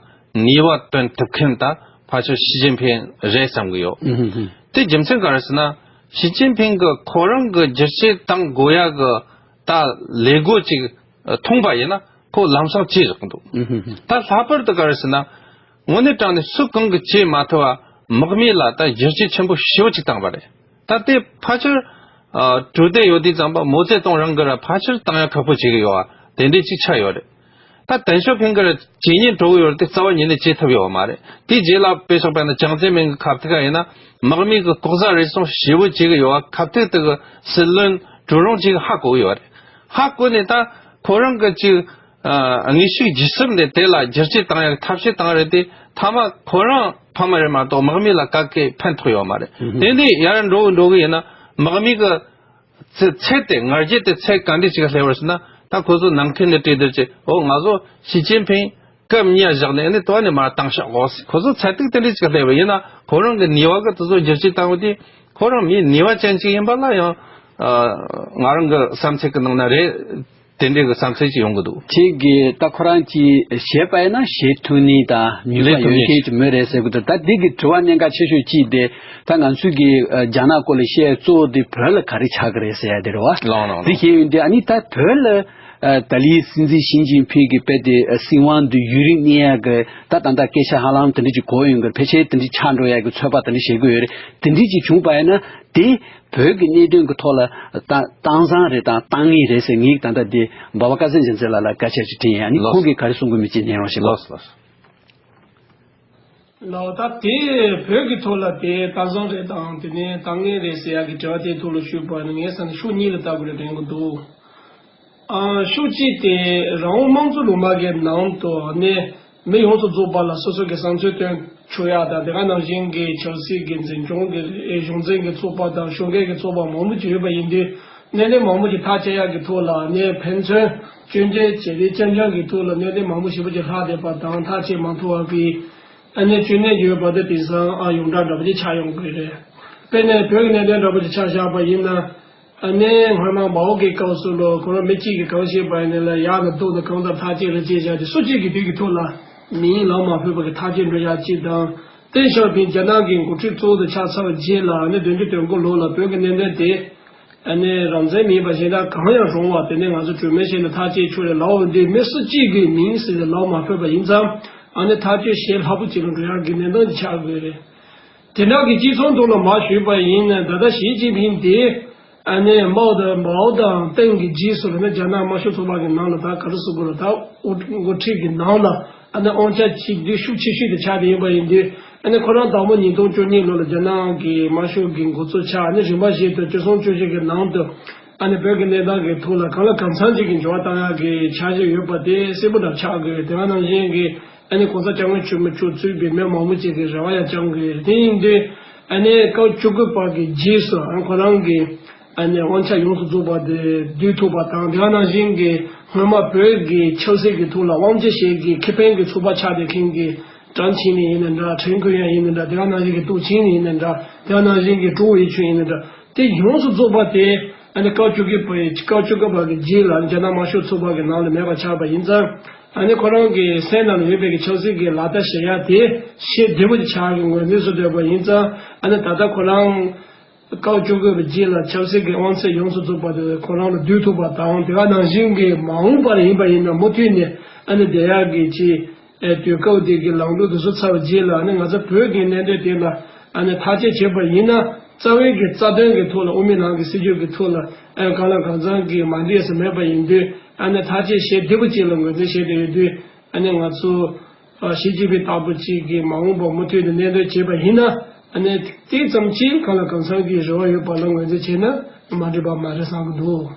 ནུས་པ་བཏོན་ཐུབ་མཁན་ད་ཕལ་ཆེར་ཞི་ཅིན་ཕིང་རེད་བསམ་གི་ཡོད། ཨུ་ཧུ་ཧུ། དེ་རྒྱུ་མཚན་ག་རེ་ཟེར་ན། ཞི་ཅིན་ཕིང་གི་ཁོ་རང་གི་བསྒྱུར་བཅོས་བཏང་དགོས་ཡ་གི་ད་ལས་སྒོ་ཅིག་མཐོང་པ་ཡིན་ན་ཁོ་ལམ་སང་བྱེད་རོགས་འདུག། ཨུ་ཧུ་ཧུ། ད་ལྷག་པར་དུ་ག་རེ་ཟེར་ན། དངོས་གནས་དྲང་ནས་སུ་གང་གིས་བྱེད་མ་ཐུབ་པ་དམག་མི་ལ་ད་བསྒྱུར་བཅོས་ཆེན་པོ་ཞེ་པོ་ཅིག་བཏང་པ་རེད། ད་དེ་ཕལ་ཆེར་ཨ་གྲོས་བསྡད་ཡོད་དུས་ཙམ་པ་མའོ་ཙེ་ཏུང་རང་གིས་ར་ཕལ་ཆེར་བཏང་ཡ་ཁག་པོ་བྱེད་ཀྱི་ཡོད་པ་དེ་འདྲས་ཅིག་ཆགས་ཡོད་རེད། ད་ཏེང་ཞའོ་ཕིང་གིས་ར་ཇེ་ཉེ་འགྲོ་གི་ཡོད་རེད་དེ་རྩ་བ་ཉིད་ནས་བྱེད་ཐུབ་ཡོད་མ་རེད། དེའི་རྗེས་ལ་དཔེ་བཞག་པ་ཡིན་ན་ཅང་ཙེ་མིན་གྱི་ཁ་ཐུག་ཡིན་ན་དམག་མི་གི་ལྐོག་ཟ་རུལ་སུངས་ཞེ་པོ་བྱེད་ཀྱི་ཡོད་པ་ཁ་ཐུག་དེ་གི་སྲིད་བློན་ཀྲུའུ་རུང་ཅིག་ཧ་གོ་གི་ཡོད་རེད། ཧ་གོ་ནས་ད་ཁོ་རང་གི་ཅིག་ཨ་དངོས་ཤུགས་བརྒྱུད་གསུམ་ནས་དེ་ལ་བསྒྱུར་བཅོས་བཏང་ཡག་ཐབས་ཤེས་བཏང་རེད་དེ་མཐའ་མ་ཁོ་རང་ཕ་མ་རེད་མ་གཏོགས་དམག་མི་ལ་ག་གེ་ཕན་ཐོགས་ཡོད་མ་རེད། ཨུ་ཧུ། དེ་འདི་ཡར་འགྲོ་གི་འགྲོ་གི་ཡིན་ན་དམག་མི་གི་ཚེ་ཚད་དེ་ང་རྒྱལ་དེ་ཚད་ག་འདྲས་ཅིག་སླེབས་པ་ཟེར་ན། ད་ཁོ་ཚོ་ནང་ཁུལ་ནས་གྲོས་བསྡུར་བྱས། འོ་ང་ཚོ་ཞི་ཅིན་ཕིང་སྐབས་གཉིས་བཞག་ནས་ཨ་ནི་དོ་ནས་མར་བཏང་བཞག་འོ་ཟེར། ཁོ་ཚོ་ཚད་ཐིག་དེ་འདྲས་ཅིག་སླེབས་པ་ཡིན་ན་ཁོ་རང་གི་ནུས་པ་གི་དེ་ཚོ་བསྒྱུར་བཅོས་བཏང་བ་དེ་ཁོ་རང་མིའི་ནུས་པ་ཅན་ཅིག་ཡིན་པ་ལ་ཡང་ཨ་ང་རང་གི་བསམ་ཚུལ་གི་ནང་ན་རེད། དེ་འདྲས་གི་བསམ་ཚུལ་ཅིག་ཡོང་གི་འདུག། ཁྱེད་ཀྱིས་ད་ཁོ་རང་གིས་བཤད་པ་ཡིན་ན་བྱེད་ཐུབ་ནི་དང་ནུས་པ་ལས་ཐུབ་ཡོད་ནི་མཁན་ཅིག་མོ་རེད་ཟེར་གི་འདུག། ད་འདི་གི་དྲི་བ་གནད་འགག་ཆེ་ཤོས་གཅིག་དེ་ད་ང་ཚོས་ཀྱི་ཨ་རྒྱ་ནག་སྐོར་ལ་བཤད་གཙོ་བོ་དེ་བོད་ལ་ག་རེ་ཆགས་ཀྱི་རེད་ཟེར་ཡ་དེ་རེད་བ། ལགས་ལགས་ལགས། དེ་བཤད་ཡོང་དུས་ཨ་ནི་ད་བོད་ལ་ཨ་ད་ལིའི་སྲིད་འཛིན་ཞི་ཅིན་ཕིང་གི་དཔེ་དེ་ཨ་སྲིད་དབང་དུ་ཡུན་རིང་གནས་ཡ་གི་ད་ད་ལྟ་སྐད་ཆ་ཧ་ལམ་དེ་འདྲ་ཅིག་གོ་ཡོང་གི་རེད། ཕལ་ཆེར་དེ་འདྲ་ཆགས་འགྲོ་ཡ་གི་ཚོད་དཔག་དེ་འདྲ་བྱེད་ཀྱི་ཡོད་རེད། དེ་འདྲ་ཅིག་བྱུང་པ་ཡིན་ན། དེ་བོད་ཀྱི་གནད་དོན་གྱི་ཐོག་ལ་ད་གཏང་བཟང་རེད་དང་གཏང་ངེས་རེད་ཟེར། ངས་ད་ལྟ་དེ་འབའ་པ་སྐལ་བཟང་རྒྱལ་མཚན་ལགས་ལ་སྐད་ཆ་ཅིག་དྲིས་ཡིན། ཨ་ནི་ལགས་ཁོང་གིས་ག་རེ་གསུང་གི་མིན་ཅིག་ཉན་རོགས་ཞེས་པ། ལགས་ལགས། ལགས། ད་དེ་བོད་ཀྱི་ཐོག་ལ་དེ་གཏང་བཟང་རེད་དང་དེ་ནས་གཏང་ངེས་རེད་ཟེར་ཡག་གི་དྲི་བ་དེའི་ཐོག་ལ་ཞུས་པ་ནི་ངའི་བསམ་ནས་ཕྱོགས་གཉིས་ལ་ལྟ་དགོས་རེད་དྲན་གྱི་འདུག། ཨ་ཕྱོགས་གཅིག་དེ་རང་དབང་དམངས་གཙོ་ལུང་པ་གི་ནང་དུ་ནས་མི་ཡོངས་སུ་རྫོགས་པ་ལ་སོ་སོ་གི་བསམ་ཚུལ་བཏོན་ཆོག་ཡག་དང་དེ་ག་ནང་བཞིན་གྱི་ཆབ་སྲིད་ཀྱི་འཛིན་སྐྱོང་གི་གཞུང་འཛིན་གྱི་ཚོགས་པ་དང་གཞུང་སྒེར་གྱི་ཚོགས་པ་མང་པོ་ཅིག་ཡོད་པ་ཡིན་དུས་གནད་དོན་མང་པོ་ཅིག་ཐག་བཅད་ཡག་གི་ཐོག་ལ་ནས་ཕན་ཚུན་སྐྱོན་བརྗོད་བྱེད་རེས་རྐྱང་རྐྱང་གི་ཐོག་ལ་གནད་དོན་མང་པོ་ཞེ་པོ་ཅིག་ལྷག་བསྡད་པ་དང་ཐག་བཅད་མ་ཐུབ་པ་གི་ཨ་ནི་སྐྱོན་གནད་ཡོད་པ་དེ་དེང་སང་ཨ་ཡོངས་གྲགས་འདྲ་པོ་ཅིག་ཆགས་ཡོང་གི་རེད། དཔེར་ན་བོད་ཀྱི་གནད་དོན་འདྲ་པོ་ཅིག་ཆ་བཞག་པ་ཡིན་ན། ཨ་ནི་སྔོན་མ་མའོ་གི་སྐབས་སུ་ལོ་ཁོ་རང་མི་གཅིག་གིས་གང་བཤད་པ་ཡིན་ན་ལ་ཡག་ན་སྡུག་ན་གང་ལྟར་ཐག་གཅོད་རེ་བྱེད་བྱ་དེ་སུ་གཅིག་གིས་དེ་གི་ཐོག་ལ་མིང་ལག་མ་ཕུལ་བ་གི་ཐག་གཅོད་འགྲོ་ཡག་གཅིག་དང་། ཏེང་ཞའོ་ཕིང་རྒྱ་ནག་གི་འགོ་ཁྲིད་གཙོ་བོ་དུ་ཆགས་ཚར་བའི་རྗེས་ལ་ཨ་ནི་བདུན་ཅུ་དོན་དགུ་ལོ་ལ་བོད་ཀྱི་གནད་དོན་དེ་ཨ་ནི་རང་བཙན་མིན་པ་གཞན་དག་གང་ཡང་རུང་བ་དེ་ནི་ང་ཚོ་གྲོས་མོལ་བྱས་ནས་ཐག་གཅོད་ཆོག་རེད་ལབ་འོང་དུས་མི་སུ་གཅིག་གིས་མིང་ཟེར་ཏེ་ལག་མ་ཕུལ་བ་ཡིན་ཙང་ཨ་ནི་ཐག་གཅོད་བྱེད་སླ་པོ་ཅིག་ལ་འགྲོ་ཡག་གི་གནས་སྟངས་ཅིག་ཆགས་དགོས་རེད། དེ་འདྲ་གི་སྤྱི་ཚོགས་ཐོག་ལ་མར་ཞུས་པ་ཡིན་ན་ད་ལྟ་ཞི་ཅིན་ཕིང་དེ་ཨ་ནི་མའོ་དང་མའོ་དང་ཏེང་གི་རྗེས་སུ་ལ་ནི་རྒྱ་ནག་དམར་ཤོག་ཚོགས་པ་གི་ནང་ལ་ད་ག་རེ་ཟེར་དགོས་རེད། ད་འགོ་འགོ་ཁྲིད་ཀྱི་ནང་ལ་ཨ་ནི་དབང་ཆ་གཅིག་སྡུད་ཤུགས་ཆེ་ཤོས་དེ་ཆགས་བསྡད་ཡོད་པ་ཡིན་དུས་ཨ་ནི་ཁོ་རང་དང་པོ་ཉིས་སྟོང་བཅུ་གཉིས་ལོ་ལ་རྒྱ་ནག་གི་དམར་ཤོག་གི་འགོ་གཙོ་ཆགས། ཨ་ནི་རིམ་པ་བཞིན་དུ་བཅུ་གསུམ་བཅུ་བཞི་གི་ནང་དུ་ཨ་ནི་བོད་ཀྱི་གནས་སྟངས་ཀྱི་ཐོག་ལ་གང་ལ་གང་འཚམ་ཅིག་གི་འགྱུར་བ་བཏང་ཡག་གི་འཆར་གཞི་ཡོད་པ་དེ་གསལ་པོ་འདྲ་ཆགས་དགོས། དེ་ག་ནང་བཞིན་གྱི་ཨ་ནི་༸གོང་ས་༸སྐྱབས་མགོན་ཆེན་པོ་མཆོག་གཙོས་པའི་མི་མང་པོ་ཅིག་གི་རེ་བ་ཡང་བཅངས་དགོས། དེ་ཡིན་དུས་ཨ་ནི་སྐབས་བཅུ་དགུ་པ་གི་རྗེས་སུ་ཨ་ཁོ་རང་གི་ཨ་ནི་དབང་ཆ་ཡོངས་སུ་རྫོགས་པ་དེ་བསྡུ་ཐུབ་པ་དང་། དེ་ག་ནང་བཞིན་གྱི་སྔོན་མ་བོད་ཀྱི་ཆབ་སྲིད་ཀྱི་ཐོག་ལ་དབང་ཆ་བཞེས་ཀྱི་ཁེ་ཕན་གྱི་ཚོགས་པ་ཆགས་བསྡད་མཁན་གྱི་ཀྲང་ཆིང་ལི་ཡིན་ན་འདྲ། ཁྲེང་ཁུན་ཡང་ཡིན་ན་འདྲ། དེ་ག་ནང་བཞིན་གྱི་ཏུའུ་ཆིང་ཡིན་ན་འདྲ། དེ་ག་ནང་བཞིན་གྱི་ཀྲོའུ་ཝེ་ཆུན་ཡིན་ན་འདྲ། དེ་ཡོངས་སུ་རྫོགས་པ་དེ་ཨ་ནི་སྐབས་བཅུ་དགུ་པའི་སྐབས་བཅུ་དགུ་པ་གི་རྗེས་ལ་རྒྱ་ནག་དམར་ཤོག་ཚོགས་པ་གི་ནང་ལ་མེད་པ་ཆགས་པ་ཡིན་ཙང་། ཨ་ནི་ཁོ་རང་གི་སེམས་ནང་ལ་ཡོད་པའི་གི་ཆབ་སྲིད་ཀྱི་ལག་བརྡ་བྱེད་ཡ་དེ་ཞེ་བདེ་པོ་ཅིག་ཆགས་ཀྱི་ངོས་འཛིན་བཟོ་འདོད་པ་ཡིན་ཙང་། ཨ་ནི་ད་ལྟ་ཁོ་རང་སྐབས་བཅུ་དགུ་པའི་རྗེས་ལ་ཆབ་སྲིད་ཀྱི་དབང་ཚད་ཡོངས་སུ་རྫོགས་པ་དེ་ཁོ་རང་ལ་བསྡུ་ཐུབ་པ་དང་། དེ་ག་ནང་བཞིན་གྱི་མ་འོངས་པར་ཡིན་པ་ཡིན་ན་མུ་མཐུད་ནས་ཨ་ནི་བསྡད་ཡག་གི་ཅིག་ཨེ་དུས་སྐབས་དེ་གི་ལམ་ལུགས་དེ་ཚོ་ཚར་བའི་རྗེས་ལ་ཨ་ནི་ང་ཚོ་བོད་ཀྱི་གནད་དོན་དེ་ལ་ཨ་ནི་ཐག་གཅོད་བྱས་པ་ཡིན་ན་རྩ་བའི་གི་རྩ་དོན་གྱི་ཐོག་ལ་དབུ་མའི་ལམ་གྱི་སྲིད་བྱུས་ཀྱི་ཐོག་ལ་ཨ་ནི་གང་ལ་གང་འཚམ་གྱི་མ་འགྲིག་ས་མེད་པ་ཡིན་དུས་ཨ་ནི་ཐག་གཅོད་བྱེད་བདེ་པོ་ཅིག་ལ་ངོས་འཛིན་བྱས་ཏེ་ཡོད་དུས་ཨ་ནི་ང་ཚོ་ཨ་ཞི་ཅིན་ཕིང་ལྟ་བུ་ཅིག་གི་མ་འོངས་པ་མུ་མཐུད་དུ་གནས་སྡོད་བྱས་པ་ཡིན་ན་ཨ་ནི་དེ་ཙམ་གྱིས་གང་ལ་གང་འཚམ་གྱི་རེ་བ་ཡོད་པ་ལ་ངོས་འཛིན་བྱས་ན་མ་འགྲིག་པ་མ་རེད་བསམ་གྱི་འདུག།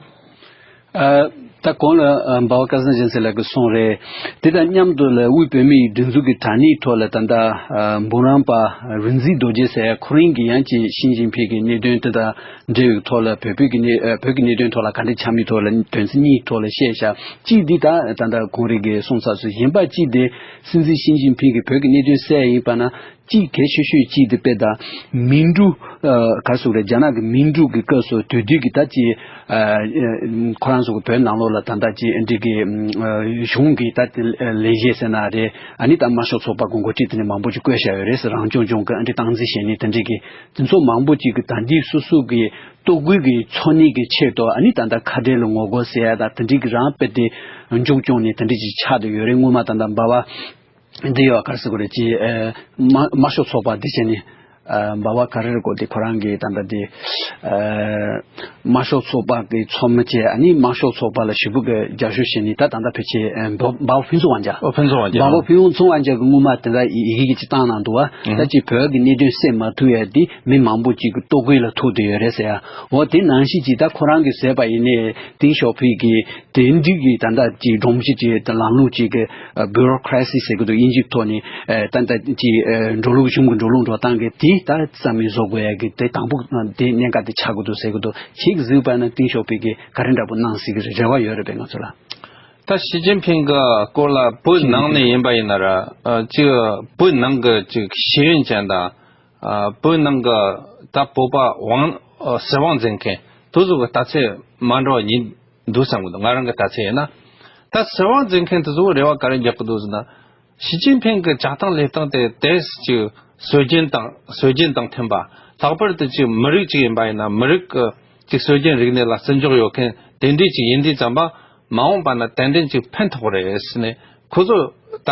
ཨ། ད་གོང་ལ་ཨ་འབའ་བ་སྐལ་བཟང་རྒྱལ་མཚན་ལགས་ཀྱིས་གསུངས་རེད། དེ་དང་མཉམ་དུ་ལ་དབུས་བོད་མིའི་སྒྲིག་འཛུགས་ཀྱི་དྲ་གནས་ཐོག་ལ་ད་ལྟ་ཨ་འབུམ་རམས་པ་རིག་འཛིན་རྡོ་རྗེ་ཟེར་ཁོ་རང་གིས་ཡང་ཅིག་ཞི་ཅིན་ཕིང་གི་གནད་དོན་དེ་དང་འབྲེལ་བའི་ཐོག་ལ་བོད་བོད་ཀྱི་གནད་ཨ་བོད་ཀྱི་གནད་དོན་ཐོག་ལ་ག་འདྲ་ཆགས་མིན་ཐོག་ལ་དོན་ཚན་གཉིས་ཐོག་ལ་བཤད་བཞག། གཅིག་འདི་ད་ད་ལྟ་གོང་རིག་གིས་གསུངས་ཚར་སོང་། གཞན་པ་གཅིག་དེ་སྲིད་འཛིན་ཞི་ཅིན་ཕིང་གིས་བོད་ཀྱི་གནད་དོན་གསལ་ཡིན་པ་ན། གཅིག་གལ་ཆེ་ཤོས་གཅིག་དེ་དཔེ་ད་མིན་འགྲོ་ ཨ་ག་རེ་ཟེར་དགོས་རེད། རྒྱ་ནག་གི་མིང་འབྲུག་གི་སྐབས་སུ་དེ་དུས་ཀྱི་ད་ཅི་ཨ་ཁོ་རང་ཚོ་གི་བོད་ནང་ལོགས་ལ་ད་ལྟ་ཅི་འདི་གི་ཨ་གཞུང་གི་ད་ལས་བྱེད་ཟེར་ན་རེད། ཨ་ནི་ད་དམར་ཤོག་ཚོགས་པ་གི་འགོ་ཁྲིད་དེ་ནས་མང་པོ་ཅིག་བསྐོས་བཞག་ཡོད་རེད་ཟེར། རང་སྐྱོང་ལྗོངས་ཀྱི་ཨ་འདི་སྟངས་འཛིན་བྱེད་མཁན་དེ་འདྲས་ཀྱི་དེ་ཚོ་མང་པོ་ཅིག་གི་ད་འདི་སོ་སོ་གི་ལྟོ་གོས་ཀྱི་འཚོ་གནས་ཀྱི་ཆེད་དུ་ཨ་ནི་ད་ལྟ་ཁ་བྲལ་ལ་ངོ་རྒོལ་ཟེར་ཡ་ད་དེ་འདྲས་ཀྱི་རང་དཔེ་དེ་མཇུག་སྐྱོང་ནས་དེ་འདྲས་ཅིག་ཆགས་བསྡད་ཡོད་རེད། སྔོན་མ་ད་ལྟ་འབའ་བ། འདི་ཡོད་ག་རེ་ཟེར་དགོས་རེད། ཅི་ཨ་དམར་དམར་ཤོག་ཚོགས་པ་འདི་བྱས་ནས་ཨ་འབའ་བ་ག་རེ་རེད་གོ། འདི་ཁོ་རང་གི་ད་ལྟ་འདི་ཨ་དམར་ཤོག་ཚོགས་པ་གི་ཚོགས་མི་བཅས་ཨ་ནི་དམར་ཤོག་ཚོགས་པ་ལ་ཞེ་པོ་གི་རྒྱབ་སྐྱོར་བྱས་ནས་ད་ད་ལྟ་ཕལ་ཆེར་ཨ་འབའ་འབའ་བ་ཕུན་ཚོགས་དབང་རྒྱལ། ཨོ་ཕུན་ཚོགས་དབང་རྒྱལ། འབའ་བ་ཕུན་ཚོགས་དབང་རྒྱལ་གི་སྔོན་མ་དེ་འདྲ་ཡི་ཡི་གེ་ཅིག་བཏང་གནང་འདུག་བ། ཨང་། ད་ཅི་བོད་ཀྱི་གནད་དོན་སེལ་མ་ཐུབ་ཡ་འདི་མི་མང་པོ་ཅིག་གི་ལྟོ་གོས་ལ་ཐུག་བསྡད་ཡོད་རེད་ཟེར་ཡ། འོ་དེ་ནང་བཞིན་ཅིག་ད་ཁོ་རང་གི་ཟེར་བ་ཡིན་ནའི་ཏིང་ཞའོ་ཕིང་གི་དེ་འདྲའི་གི་ད་ལྟ་ཅིག་སྒྲོམ་གཞི་ཅིག་ད་ལམ་ལུགས་ཅིག་གི་ཨ་བྷུ་རོ་ཀ་ར་སི་ཟེར་གི་འདུག་དབྱིན་ཇིའི་ཐོག་ནས་ཨ་ད་ལྟ་ཅིག་ཨ་འགྲོ་ལུགས་གཞུང་གི་འགྲོ་ལུགས་འགྲོ་སྟངས་གི་དེ་ད་རྩ་མེད་བཟོ་དགོས་ཡ་གི་དེ་དང་པོ་དེ་གནད་འགག་དེ་ཆགས་གི་འདུག་ཟེར་གི་འདུག་ཁྱེད་ཀྱིས་གཟིགས་པ་ན་ཏིང་ཞའོ་ཕིང་གིས་ག་རེ་འདྲ་པོ་གནང་སྲིད་གི་རེ་བ་ཡོད་རེད་པས་ང་ཚོ་ལ། ད་ཞི་ཅིན་ཕིང་གི་སྐོར་ལ་བོད་ནང་ནས་ཡིན་པ་ཡིན་ན་ར་ཨ་ཅིག་བོད་ནང་གི་ཅིག་ཤེས་ཡོན་ཅན་དང་ཨ་བོད་ནང་གི་ད་བོད་པ་དབང་ཨ་སྲིད་དབང་འཛིན་མཁན་དེ་ཚོ་གི་ལྟ་ཚུལ་མ་འདྲ་བ་གཉིས་འདུག་བསམ་གི་འདུག་ང་རང་གི་ལྟ་ཚུལ་ཡིན་ན། ད་སྲིད་དབང་འཛིན་མཁན་དེ་ཚོ་རེ་བ་ག་རེ་རྒྱག་གི་འདུག་ཟེར་ན། ཞི་ཅིན་ཕིང་གི་བྱ་སྟངས་ལས་སྟངས་དེ་དེ་ཅིག་སྲོལ་རྒྱུན་དང་སྲོལ་རྒྱུན་དང་མཐུན་པ། ལྷག་པར་དུ་ཅིག་མི་རིགས་ཅིག་ཡིན་པ་ཡིན་ན་མི་རིགས་ཀྱི་ཅིག་སྲོལ་རྒྱུན་རིག་གནས་ལ་བརྩི་འཇོག་ཡོད་མཁན་དེ་འདྲས་ཅིག་ཡིན་དུས་ཙམ་པ་མ་འོངས་པ་ན་ཏན་ཏན་ཅིག་ཕན་ཐོགས་རེད་ཟེར་ནས་ཁོ་ཚོ་ད་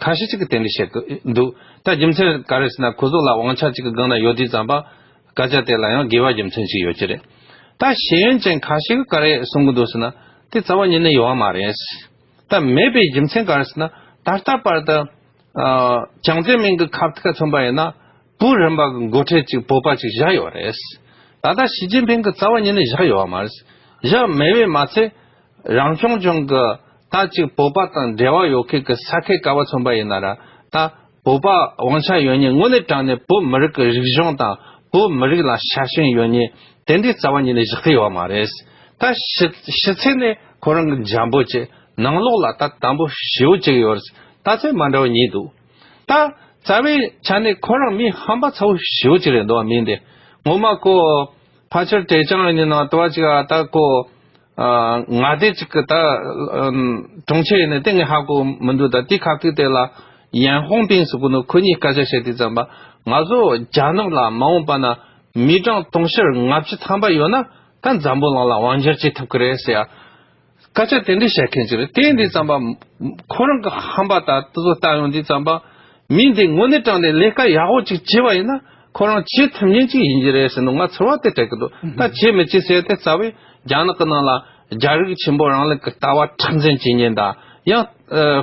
ཁ་ཤས་ཅིག་གིས་དེ་འདྲས་བཤད་ཀྱི་འདུག་ད་རྒྱུ་མཚན་ག་རེ་ཟེར་ན་ཁོ་ཚོ་ལ་དབང་ཆ་ཅིག་གི་སྒང་ན་ཡོད་དུས་ཙམ་པ་སྐད་ཆ་དེ་ལ་ཡང་དགེ་བ་རྒྱུ་མཚན་ཅིག་ཡོད་ཀྱི་རེད། ད་ཤེས་ཡོན་ཅན་ཁ་ཤས་ཀྱིས་ག་རེ་གསུང་གི་འདུག་ཟེར་ན་དེ་རྩ་བ་ཉིད་ནས་ཡོད་མ་རེད། ད་མེད་པའི་རྒྱུ་མཚན་ག་རེ་ཟེར་ན་ད་ལྟ་བར་དུ་ཨ་ཅང་ཙེ་མིན་གྱི་ཁ་ཐུག་མཚོན་པ་ཡིན་ན་བོད་རིམ་པ་གི་འགོ་ཁྲིད་ཅིག་བོད་པ་ཅིག་བཞག་ཡོད་རེད། ད་ལྟ་ཞི་ཅིན་ཕིང་གིས་རྩ་བ་ཉིད་ནས་བཞག་ཡོད་མ་རེད། བཞག་མེད་པས་མ་ཚད་རང་སྐྱོང་ལྗོངས་ཀྱི་ད་ཅིག་བོད་པ་དང་འབྲེལ་བ་ཡོད་མཁན་གྱི་ས་ཁུལ་ག་བ་མཚོན་པ་ཡིན་ན་ར་ད་བོད་པ་དབང་ཆ་ཡོད་མཁན་དངོས་གནས་དྲང་གནས་བོད་མི་རིགས་ཀྱི་རིག་གཞུང་དང་བོད་མི་རིགས་ལ་ཤ་ཞེན་ཡོད་མཁན་དེ་འདྲའི་རྩ་བ་ཉིད་ནས་བཞག་གི་ཡོད་མ་རེད། ད་ཕྱི་ཕྱི་ཚེ་ནས་ཁོ་རང་གི་འཇམ་པོ་བྱས་ནང་ལོགས་ལ་ད་དམ་པོ་ཞེ་པོ་ཅིག་ཡོད་རེད། ད་ཚད་མ་འདྲ་བ་གཉིས་འདུག་ད་རྩ་བའི་ཆ་ནས་ཁོ་རང་མི་ཧམ་པ་ཚ་བོ་ཞེ་པོ་ཅིག་རེད་འདུག་མི་འདི་ངོ་མ་ཁོ་ཕལ་ཆེར་དེ་ཅང་ཡིན་ན་དུ་བ་ཅིག་ཨ་ད་ཁོ་ཨ་མངའ་སྡེ་ཅིག་གི་ད་ཨམ་གྲོང་ཁྱེར་ཡིན་ནའི་དེ་ངས་ཧ་གོ་མི་འདུག་ད་དེ་ཁ་ཐུག་དེ་ལ་ཡན་ཧོང་པིན་ཟེར་གོ་ནོ་ཁོ་གཉིས་སྐད་ཆ་བཤད་དུས་ཙམ་པ་ང་ཚོ་རྒྱ་ནག་ལ་མ་འོངས་པ་ན་མི་གྲངས་དུང་ཕྱུར་ལྔ་བཅུ་ཐམ་པ་ཡོད་ན་ད་འཛམ་བུ་གླིང་ལ་དབང་སྒྱུར་བྱེད་ཐུབ་ཀྱི་རེད་ཟེར་ཡ། སྐད་ཆ་དེ་འདྲ་བཤད་མཁན་ཅིག་རེད། དེ་ཡིན་དུས་ཙམ་པ་ཁོ་རང་གི་ཧམ་པ་དང་དེ་ཚོ་ལྟ་ཡོང་དུས་ཙམ་པ་མི་འདི་དངོས་གནས་དྲང་གནས་ལས་ཀ་ཡག་པོ་ཅིག་བྱས་པ་ཡིན་ན་ཁོ་རང་བྱེད་ཐུབ་མཁན་ཅིག་ཡིན་གྱི་རེད་ཟེར་ནས་ང་ཚོར་བ་དེ་སྤྲད་ཀྱི་འདུག་ད་བྱེད་མི་བྱེད་ཟེར་དེ་རྩ་བའི་རྒྱ་ནག་གི་ནང་ལ་རྒྱ་རིགས་ཆེན་པོ་རིང་ལུགས་ཀྱི་ལྟ་བ་མཁྲེགས་འཛིན་བྱེད་མཁན་དང་ཡང་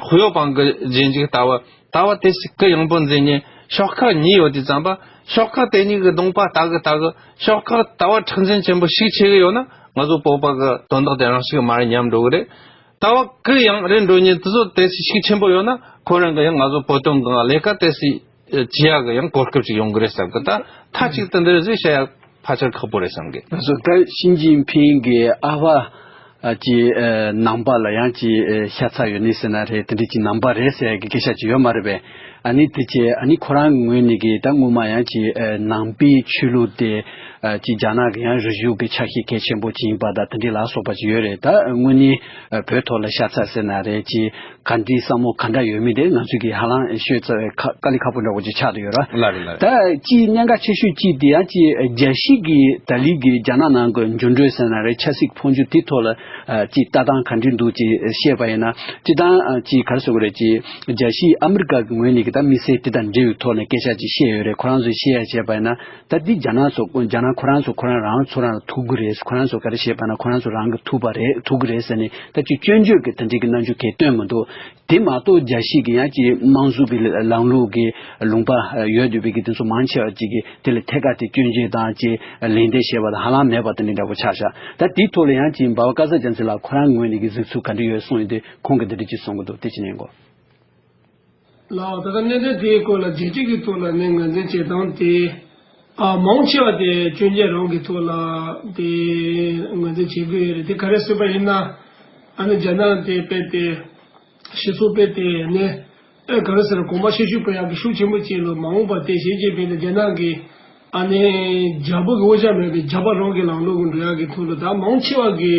ཧུའུ་པང་གི་རྗེས་འཇུག་ལྟ་བ་ལྟ་བ་དེ་ཞིག་གི་ཡོང་པོ་འཛིན་མཁན་ཤོག་ཁག་གཉིས་ཡོད་དུས་ཙམ་པ་ཤོག་ཁག་དེ་གཉིས་ཀྱི་གདོང་པ་ལྟ་གི་ལྟ་གི་ཤོག་ཁག་ལྟ་བ་མཁྲེགས་འཛིན་ཆེན་པོ་ཞིག་བྱེད་གི་ཡོད་ན་ང་ཚོ་བོད་པ་གི་དོན་དག་དེ་རང་ཞིག་མ་རེད་སྙམ་འགྲོ་གི་རེད། ལྟ་བ་གི་ཡང་རེད་འགྲོ་མཁན་དེ་ཚོ་དེ་ཞིག་ཤུགས་ཆེན་པོ་ཡོད་ན་ཁོ་རང་གི་ཡང་ང་ཚོ་བོད་དོན་གི་ལས་ཀ་དེ་སྲིད་བྱེད་ཡག་གི་ཡང་གོ་སྐབས་ཅིག་ཡོང་གི་རེད་བསམ་གི་ད་མཐའ་གཅིག་ཏུ་འདི་རེད་ཟེར་བཤད་ཡག་ཕལ་ཆེར་ཁག་པོ་རེད་བསམ་གི་ང་ཚོ་ད་ཞི་ཅིན་ཕིང་གི་ཨ་ཕ་ཨ་ཀྱི་ཨ་ནང་པ་ལ་ཡང་ཀྱི་ཨ་ཤ་ཚ་ཡོད་ནི་ཟེར་ན་རེད། དེ་འདྲ་ཀྱི་ནང་པ་རེད་ཟེར་ཡག་གི་སྐད་ཆ་ཅིག་ཡོད་མ་རེད་པས། ཨ་ནི་དེ་ཀྱི་ཨ་ནི་ཁོ་རང་ངོས་ནས་ཀྱི་ད་སྔོན་མ་ཡང་ཀྱི་ཨ་ནང་པའི་ཆོས་ལུགས་དེ་ཨ་ཀྱི་རྒྱ་ནག་གི་ཡང་རིག་གཞུང་གི་ཆ་ཤས་གལ་ཆེན་པོ་ཅིག་ཡིན་པ་དང་དེ་འདྲ་ལ་སོགས་པ་ཅིག་ཡོད་རེད། ད་དངོས་གནས་ཨ་བོད་ཐོག་ལ་ཤ་ཚ་ཟེར་ན་རེད་ཀྱི་ག་འདྲའི་བསམ་བློ་ག་འདྲ་ཡོད་མེད་དེ་ང་ཚོས་ཀྱི་ཧ་ལམ་ཤོད་ཚར་བའི་ཁ་དཀའ་ལས་ཁག་པོ་འདྲ་བོ་ཅིག་ཆགས་བསྡད་ཡོད་ར། ལགས་རེད་ལགས་རེད། ད་ཅིག་གནད་འགག་ཆེ་ཤོས་གཅིག་དེ་ཡང་ཅིག་རྒྱལ་སྤྱི་གི་ད་ལི་གི་རྒྱ་ནག་ནང་གི་འགྱུར་འགྲོས་ཟེར་ན་རེད། ཆབ་སྲིད་འཕོ་འགྱུར་དེ་ཐོག་ལ་ཅིག་ལྟ་སྟངས་ག་འདྲ་འདུག་ཅིག་བཤད་པ་ཡིན་ན་སྤྱིར་བཏང་ཅིག་ག་རེ་ཟེར་དགོས་རེད། ཅིག་རྒྱལ་སྤྱིའི་ཨ་མི་རི་ཀ་གི་ངོས་ནས་ཀྱི་ད་དམིགས་བསལ་དེ་དང་འབྲེལ་བའི་ཐོག་ནས་སྐད་ཆ་ཅིག་བཤད་ཡོད་རེད། ཁོ་རང་ཚོས་བཤད་ཡ་བྱས་པ་ཡིན་ན་ད་འདི་རྒྱ་ནག་ཚོ་རྒྱ་ནག་ཁོ་རང་ཚོ་ཁོ་རང་རང་ཚོ་རང་ལ་ཐུག་གི་རེད། ཁོ་རང་ཚོ་ག་རེ་བཤད་པ་ན་ཁོ་རང་ཚོ་རང་གི་ཐུག་པ་རེད། ཐུག་གི་རེད་ཟེར་ནས་ད་ཅིག་སྐྱོན་བརྗོད་ཀྱི་དེ་འདྲའི་གི་རྣམ་འགྱུར་གང་སྟོན་མི་འདུག་དེ་མ་གཏོགས་རྒྱལ་སྤྱི་གི་ཡང་ཅིག་དམངས་གཙོ་གི་ལམ་ལུགས་ཀྱི་ལུང་པ་ཡོད་འདུག་པའི་གི་དེ་ཚོ་མང་ཆེ་བ་ཅིག་གིས་དེ་ལ་ཐད་ཀར་དེ་སྐྱོན་བརྗོད་དང་ཅིག་ལན་འདེབས་བྱས་པ་དང་ཧ་ལམ་མེད་པ་དེ་འདྲ་འདྲ་པོ་ཆགས་ཤག་ད་དེའི་ཐོག་ལ་ཡང་ཅིག་འབའ་བ་ཀ་ས་ལྕམ་ཚེ་ལགས་ཁོ་རང་ངོས་ནས་ཀྱི་གཟིགས་ཚུལ་ག་འདྲ་ཡོད་གསུངས་ཡོད་དུས་ཁོང་གིས་འདི་འདྲ་ཅིག་གསུང་གི་འདུག་དེ་ཅི་ཉན་གོ། ལགས་ད་ལྟ་གནད་དོན་དེའི་སྐོར་ལ་རྒྱལ་སྤྱི་གི་ཐོག་ལ་ནས་ངོས་འཛིན་བྱེད་སྟངས་དེ་ཨ་མང་ཆེ་བ་དེ་སྐྱོན་བརྗོད་རང་གི་ཐོག་ལ་དེ་ངོས་འཛིན་བྱེད་དགོས་ཡོད་རེད། དེ་ག་རེ་ཟེར་བ་ཡིན་ན་ཨ་ནི་རྒྱ་ནག་དེ་དཔེ་དེ། སྤྱི་ཚོགས་དཔེ་དེ་ནས་ཨེ་ག་རེ་ཟེར་གོང་མ་ཤེས་ཤུགས་སྤེལ་ཡག་གི་ཤུགས་ཆེན་པོ་ཅིག་ལ་མ་འོངས་པ་དེ་ཞི་ཅིན་ཕིང་དང་རྒྱ་ནག་གི་ ཨ་ནི་རྒྱལ་པོ་གི་དབུ་ཞྭ་མེད་པའི་རྒྱལ་པོ་རང་གི་ལམ་ལུགས་ཀྱི་འགྲོ་ཡག་གི་ཐོག་ལ་ད་མང་ཆེ་བ་གི་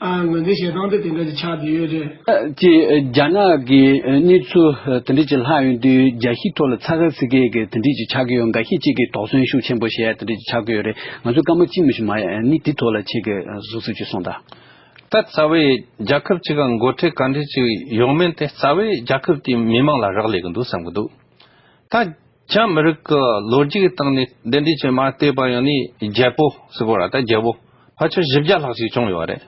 ཨ་ངོས་འཛིན་བྱེད་སྟངས་དེ་དེ་འདྲ་ཅིག་ཆགས་བསྡད་ཡོད་རེད། ཨ་ཅེ་རྒྱ་ནག་གི་གནས་ཚུལ་དེ་འདྲ་ཅིག་ལྷག་ཡོང་དུས་རྒྱལ་སྤྱིའི་ཐོག་ལ་ཚ་ཁ་ཚིག་གེ་གི་དེ་འདྲ་ཅིག་ཆགས་ཀྱི་ཡོད། འགའ་ཤས་ཅིག་གིས་དོགས་ཟོན་ཤུགས་ཆེན་པོ་བྱེད་ཡ་དེ་འདྲ་ཅིག་ཆགས་ཀྱི་ཡོད་རེད། ང་ཚོས་སྐར་མ་གཅིག་མི་ཞིག་མ་ཡ་ནི་དེ་ཐོག་ལ་ཁྱེད་ཀྱི་གཟིགས་ཚུལ་ཅིག་གསུངས་དང་། ད་རྩ་བའི་རྒྱལ་ཁབ་ཅིག་ག་འགོ་ཁྲིད་ག་འདྲ་ཅིག་ཡོང་མིན་དེ་རྩ་བའི་རྒྱལ་ཁབ་དེའི་མི་མང་ལ་རག་ལས་ཀྱི་འདུག་བསམ་གྱི་འདུག་ད་རྒྱ་མི་རིགས་ཀྱི་ལོ་རྒྱུས་ཀྱི་སྟེང་ནས་འདི་འདྲའི་ཆེད་མ་བལྟས་པ་ཡང་ནི་རྒྱལ་པོ་ཟེར་བ་ར་ད་རྒྱལ་པོ་ཕལ་ཆེར་བཞི་བརྒྱ་ལྷག་ཅིག་བྱུང་ཡོད་རེད།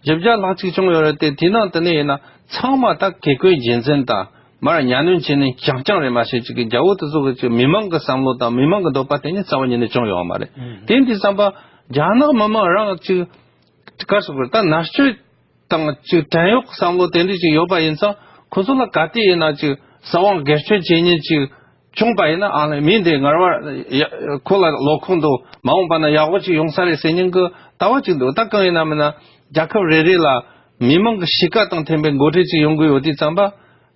བཞི་བརྒྱ་ལྷག་ཅིག་བྱུང་ཡོད་རེད་དེ་དེའི་ནང་དུ་ནས་ཡིན་ན་ཚང་མ་ད་གེ་ཀོའི་རྒྱུན་འཛིན་དང་མར་གཉའ་གནོན་བྱས་ནས་རྐྱང་རྐྱང་རེད་མ་ཤེས་ཅིག་གི་རྒྱལ་པོ་དེ་ཚོ་གི་ཅིག་མི་མང་གི་བསམ་བློ་དང་མི་མང་གི་འདོད་པ་དེ་ནི་རྩ་བ་ཉིད་ནས་བྱུང་ཡོད་མ་རེད། དེ་འདི་བསམ་པ་རྒྱ་ནག་མི་མང་རང་ཅིག་ག་སོགས་པར་ད་མནར་གཅོད་དང་ཅིག་བྲན་གཡོག་བསམ་བློ་དེ་འདྲ་ཅིག་ཡོད་པ་ཡིན་ཙང་ཁོ་ཚོ་ལ་ག་དུས་ཡིན་ན་ཅིག་ས་དབང་སྒེར་གཅོད་བྱེད་མཁན་ཅིག་བྱུང་པ་ཡིན་ན་ཨ་ལས་མི་འདི་ངར་བར་ཡ་ཁོ་ལ་ལོ་ཁོང་དུ་མ་འོངས་པ་ན་ཡག་པོ་ཅིག་ཡོང་ས་རེད་ཟེར་མཁན་གི་ལྟ་བ་ཅིག་འདུག་ད་གང་ཡིན་ན་མིན་ན་རྒྱལ་ཁབ་རེ་རེ་ལ་མི་མང་གི་གཤིས་ཀ་དང་མཐུན་པའི་འགོ་ཁྲིད་ཅིག་ཡོང་གི་ཡོད་དུས་ཙམ་པ།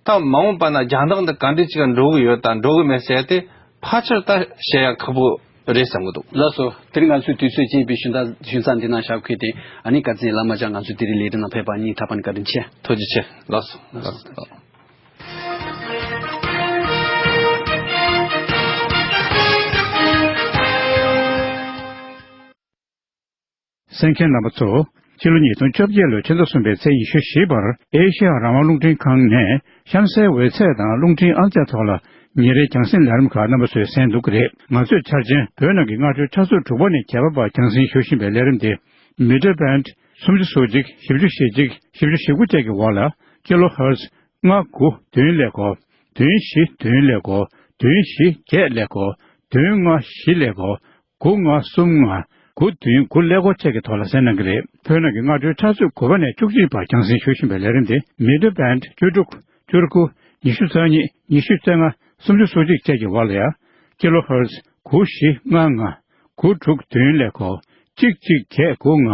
ད་མ་འོངས་པ་ན་རྒྱ་ནག་འདི་ག་འདྲ་ཅིག་འགྲོ་གི་ཡོད་དང་འགྲོ་གི་མེད་ཟེར་ཏེ་ཕལ་ཆེར་ད་བཤད་ཡ་ཁག་པོ་རེད་བསམ་གི་འདུག་ལགས་སོ། དེ་རིང་ང་ཚོའི་དུས་ཚོད་ཅིག་པའི་ཞུན་ཚ་ཞུན་ཚ་འདི་ནང་བཞག་ཁུལ་དེ་ཨ་ནི་དཀར་མཛེས་བླ་མ་ཅག་ང་ཚོའི་དེ་རིང་ལས་རིམ་ནང་ཕེབས་པ་གཉིས་ཐག་པ་ནས་བཀའ་དྲིན་ཆེ། ཐུགས་རྗེ་ཆེ། ལགས་སོ། ལགས་སོ། གསན་མཁན་རྣམ་པ་ཚོ། ཕྱི་ལོ་ཉིས་སྟོང་བཅོ་བརྒྱད་ལོའི་ཕྱི་ཟླ་གསུམ་པའི་ཚེས་ཉི་ཤུ་བཞི་བར་ཨེ་ཤེ་ཡ་རང་དབང་རླུང་འཕྲིན་ཁང་ནས་གཤམ་གསལ་འོད་ཚད་དང་རླུང་འཕྲིན་ཨང་རྩིས་ཐོག་ལ་ཉིན་རེའི་རྒྱང་སྲིང་ལས་རིམ་ཁག་རྣམ་པ་ཚོས་གསན་འདུག་གི་རེད། ང་ཚོས་འཆར་ཅན་བོད་ནང་གི་སྔ་དྲོའི་ཆུ་ཚོད་དྲུག་པ་ནས་བརྒྱད་པ་བར་རྒྱང་སྲིང་ཞུ་བཞིན་པའི་ལས་རིམ་དེ། མི་ཊར་བེན་སུམ་ཅུ་སོ་གཅིག་བཞི་བཅུ་ཞེ་གཅིག་བཞི་བཅུ་ཞེ་དགུ་བཅས་ཀྱི་འོག་ལ་ཀི་ལོ་ཧེར་ཊི་ལྔ་དགུ་བདུན་ཀླད་ཀོར། བདུན་བཞི་བདུན་ཀླད་ཀོར། བདུན་བཞི་བརྒྱད་ཀླད་ཀོར། བདུན་ལྔ་བཞི་ཀླད་ཀོར། དགུ་ལྔ་གསུམ་ལྔ། དགུ་བདུན་དགུ་ཀླད་ཀོར་བཅས་ཀྱི་ཐོག་ལ་གསན་གནང་གི་རེད། བོད་ནང་གི་སྔ་དྲོའི་ཆུ་ཚོད་དགུ་པ་ནས་བཅུ་གཅིག་བར་རྒྱང་སྲིང་ཞུ་བཞིན་པའི་ལས་རིམ་དེ་མི་ཊར་བེན་བཅུ་དྲུག་བཅུ་དགུ། ཉི་ཤུ་རྩ་གཉིས། ཉི་ཤུ་རྩ་ལྔ། སུམ་ཅུ་སོ་གཅིག་བཅས་ཀྱི་འོག་ལ་ཡ། ཀི་ལོ་ཧེར་ཊི་དགུ་བཞི་ལྔ་ལྔ། དགུ་དྲུག་བདུན་ཀླད་ཀོར། གཅིག་གཅིག་བརྒྱད་དགུ་ལྔ།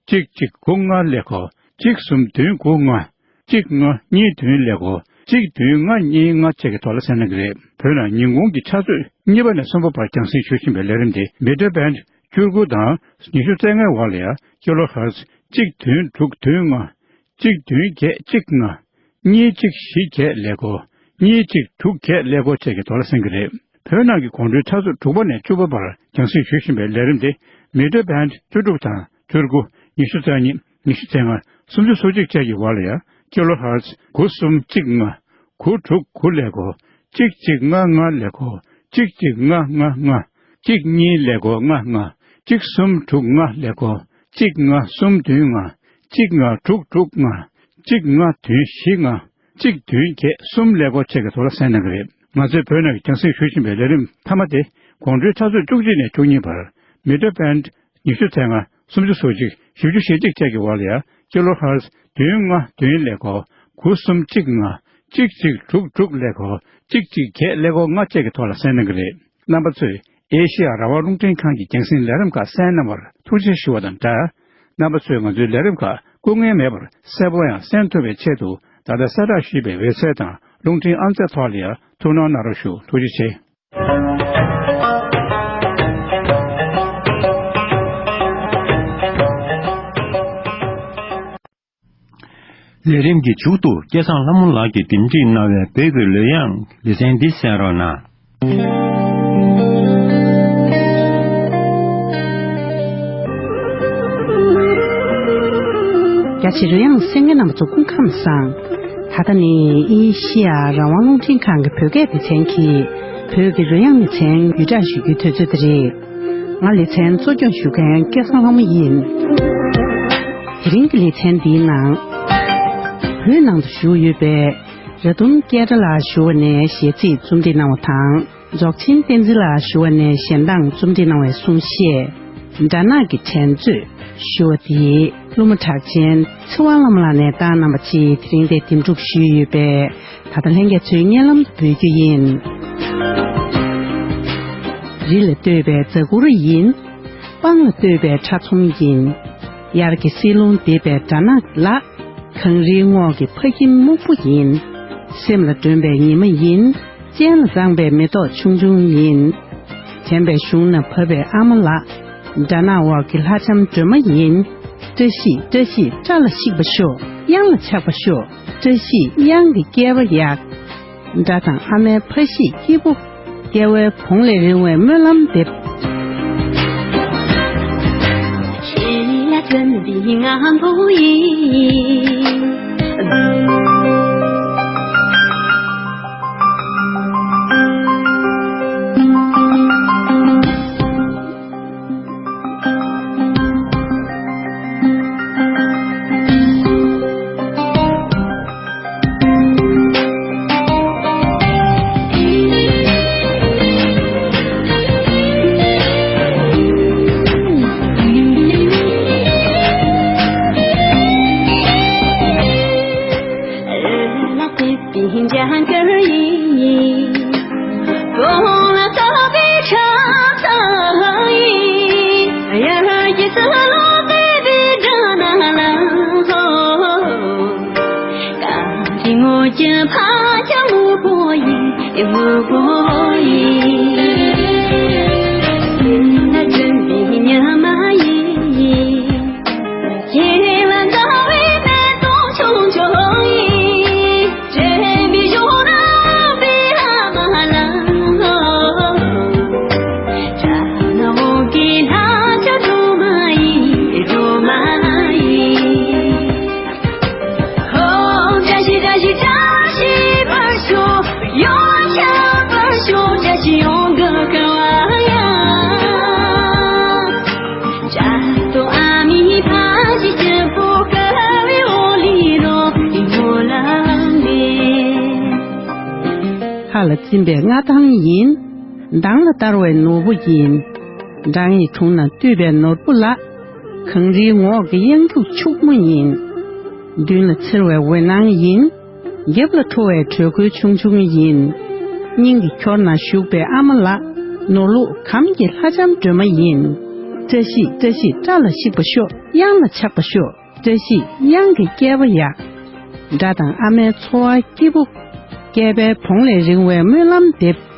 གཅིག་གཅིག་དགུ་ལྔ་ཀླད་ཀོར། གཅིག་གསུམ་བདུན་དགུ་ལྔ། གཅིག་ལྔ་གཉིས་བདུན་ཀླད་ཀོར། གཅིག་བདུན་ལྔ་གཉིས་ལྔ་བཅས་ཀྱི་ཐོག་ལ་གསན་གནང་གི་རེད། བོད་ནང་ཉིན་གུང་གི་ཆུ་ཚོད་གཉིས་པ་ནས་གསུམ་པ་བར་རྒྱང་སྲིང་ཞུ་བཞིན་པའི་ལས་རིམ་དེ་མི་ཊར་བེན་བཅུ་དགུ་དང་ཉི་ཤུ་རྩ་ལྔའི་འོག་ལ་ཡ་ཀི་ལོ་ཧེར་ཊི་གཅིག་བདུན་དྲུག་བདུན་ལྔ། གཅིག་བདུན་བརྒྱད་གཅིག་ལྔ། གཉིས་གཅིག་བཞི་བརྒྱད་ཀླད་ཀོར། གཉིས་གཅིག་དྲུག་བརྒྱད་ཀླད་ཀོར་བཅས་ཀྱི་ཐོག་ལ་གསན་གྱི་རེད། བོད་ནང་གི་དགོང་དྲོའི་ཆུ་ཚོད་དྲུག་པ་ནས་བཅུ་པ་བར་རྒྱང་སྲིང་ཞུ་བཞིན་པའི་ལས་རིམ་དེ་མི་ཊར་བེན་བཅུ་དྲུག་དང་བཅུ་དགུ། ཉི་ཤུ་རྩ་གཉིས། ཉི་ཤུ་རྩ་ལྔ། སུམ་ཅུ་སོ་གཅིག་བཅས་ཀྱི་འོག་ལ་ཡ་ཀི་ལོ་ཧེར་ཊི་དགུ་གསུམ་གཅིག་ལྔ། དགུ་དྲུག་དགུ་ཀླད་ཀོར། གཅིག་གཅིག་ལྔ་ལྔ་ཀླད་ཀོར། གཅིག་གཅིག་ལྔ་ལྔ་ལྔ། གཅིག་གཉིས་ཀླད་ཀོར་ལྔ་ལྔ། གཅིག་གསུམ་དྲུག་ལྔ་ཀླད་ཀོར། གཅིག་ལྔ་གསུམ་བདུན་ལྔ། གཅིག་ལྔ་དྲུག་དྲུག་ལྔ། གཅིག་ལྔ་བདུན་བཞི་ལྔ། གཅིག་བདུན་བརྒྱད་གསུམ་ཀླད་ཀོར་བཅས་ཀྱི་ཐོག་ལ་གསན་གནང་གི་རེད། ང་ཚོས་བོད་ནང་གི་རྒྱང་སྲིང་ཞུ་བཞིན་པའི་ལས་རིམ་མཐའ་མ་དེ་དགོང་དྲོའི་ཆུ་ཚོད་བཅུ་གཅིག་ནས་བཅུ་གཉིས་བར་མི་ཊར་བེན་ཉི་ཤུ་རྩ་ལྔ། སུམ་ཅུ་སོ་གཅིག་བཞི་བཅུ་ཞེ་གཅིག་བཅས་ཀྱི་འོག་ལ་ཡ་ཀི་ལོ་ཧེར་ཊི་བདུན་ལྔ་བདུན་ཀླད་ཀོར། དགུ་གསུམ་གཅིག་ལྔ། གཅིག་གཅིག་དྲུག་དྲུག་ཀླད་ཀོར། གཅིག་གཅིག་བརྒྱད་ཀླད་ཀོར་ལྔ་བཅས་ཀྱི་ཐོག་ལ་གསན་གནང་གི་རེད། རྣམ་པ་ཚོས་ཨེ་ཤེ་ཡ་རང་དབང་རླུང་འཕྲིན་ཁང་གི་རྒྱང་སྲིང་ལས་རིམ་ཁག་གསན་གནང་བར་ཐུགས་རྗེ་ཞུ་བ་དང་སྦྲགས། རྣམ་པ་ཚོས་ང་ཚོའི་ལས་རིམ་ཁག་སྐུ་ངལ་མེད་པར་གསལ་པོ་ཡང་གསན་ཐུབ་པའི་ཆེད་དུ་ད་ལྟ་གསལ་བསྒྲགས་ཞུས་པའི་ཝེབ་སའིཊ་དང་རླུང་འཕྲིན་ཨང་རྩིས་ཐོག་ལ་ཡང་ཐུགས་སྣང་གནང་རོགས་ཞུ། ཐུགས་རྗེ་ཆེ། ལས་རིམ་གྱི་མཇུག་ཏུ་སྐལ་བཟང་ལྷ་མོ་ལགས་ཀྱིས་འདེམས་སྒྲིག་གནང་བའི་བོད་ཀྱི་ལོ་གཡང་ལེ་ཚན་འདི་གསན་རོགས་གནང་། རྒྱ་ཆེ་རོལ་དབྱངས་གསན་མཁན་རྣམ་པ་ཚོ་སྐུ་ཁམས་བཟང་། ད་ལྟ་ནི་ཨེ་ཤེ་ཡ་རང་དབང་རླུང་འཕྲིན་ཁང་གི་བོད་སྐད་སྡེ་ཚན་གྱིས་བོད་ཀྱི་རོལ་དབྱངས་ལེ་ཚན་བརྒྱུད་བསྒྲགས་ཞུ་རྒྱུའི་དུས་ཚོད་དེ་རེད། ང་ལེ་ཚན་གཙོ་སྐྱོང་ཞུ་མཁན་སྐལ་བཟང་ལྷ་མོ་ཡིན། དེ་རིང་གི་ལེ་ཚན་འདིའི་ནང་། བོད་ནང་དུ་བཞུགས་ཡོད་པའི་ར་དུམ་སྐལ་སྒྲ་ལགས་ཞུ་བ་ནས་གཞས་ཚིག་རྩོམ་སྒྲིག་གནང་བ་དང་། རྫོགས་ཆེན་བསྟན་འཛིན་ལགས་ཞུ་བ་ནས་གཞས་གདངས་རྩོམ་སྒྲིག་གནང་བའི་གསུང་བཤད། སྦྲ་ནག་གི་དྲན་རྩོད་ཞུ་བ་དེ་གླུ་མ་གྲགས་ཅན་ཚེ་དབང་བླ་མ་ལགས་ནས་བཏང་གནང་བ་ཅིག་དེ་རིང་འདིར་འདེམས་སྒྲུག་ཞུས་ཡོད་པས། ད་ལྟ་ལྷན་རྒྱས་ཚོའི་སྙན་ལམ་དུ་འབུལ་རྒྱུ་ཡིན། རི་ལ་བཏོད་པའི་རྫ་གུར་ཡིན། སྤང་ལ་བཏོད་པའི་ཁྲ་ཚོམ་ཡིན། དབྱར་གྱི་བསིལ་རླུང་འདེབས་པའི་སྦྲ་ནག་ལགས། གངས་རིའི་ངོགས་ཀྱི་ཕ་ཁྱིམ་སྨུག་པོ་ཡིན། སེམས་ལ་སྒྲོན་པའི་ཉི་མ་ཡིན། སྤྱན་ལ་དྭངས་པའི་མེ་ཏོག་ཆུང་ཆུང་ཡིན། བྱམས་པའི་གཞུང་ན་བབས་པའི་ཨ་མ་ལགས། སྦྲ་ནག་འོག་གི་ལྷ་ལྕམ་སྒྲོལ་མ་ཡིན། བཀྲ་ཤིས་བཀྲ་ཤིས། སྐྲ་ལ་གཤེགས་པ་ཤོག། གཡང་ལ་ཆགས་པ་ཤོག། བཀྲ་ཤིས་གཡང་གི་སྐྱེས་པ་ཡག། དགྲ་དང་ཨ་མའི་ཕ་གཞིས་སྐྱིད་པོ། སྐྱེ་བའི་བོང་ལས་རིང་བའི་སྨོན་ལམ་འདེབས། ལྷ་ལ་བཙུན་པའི་མངའ་ཐང་ཡིན། མདང་ལ་བསྟར་བའི་ནོར་བུ་ཡིན། བྲང་ཡི་དྲུང་ན་བཏུད་པའི་ནོར་བུ་ལགས། གངས་རིའི་ངོགས་ཀྱི་གཡང་རྒྱུག་ཕྱུག་མོ་ཡིན། མདུན་ལ་འཚེར་བའི་འོད་སྣང་ཡིན། རྒྱབ་ལ་འཕྲོ་བའི་དྲོད་ཁོལ་ཆུང་ཆུང་ཡིན། སྙིང་གི་ཁྱོར་ན་བཞུགས་པའི་ཨ་མ་ལགས། ནོར་ལུག་གམ་གྱི་ལྷ་ལྕམ་སྒྲོལ་མ་ཡིན། བཀྲ་ཤིས་བཀྲ་ཤིས། སྐྲ་ལ་གཤེགས་པ་ཤོག། གཡང་ལ་ཆགས་པ་ཤོག། བཀྲ་ཤིས་གཡང་གི་སྐྱེས་པ་ཡག། དགྲ་དང་ཨ་མའི་འཚོ་བ་སྐྱིད་པོ། སྐྱེས་པའི་བོང་ལས་རིང་བའི་སྨོན་ལམ་འདེབས།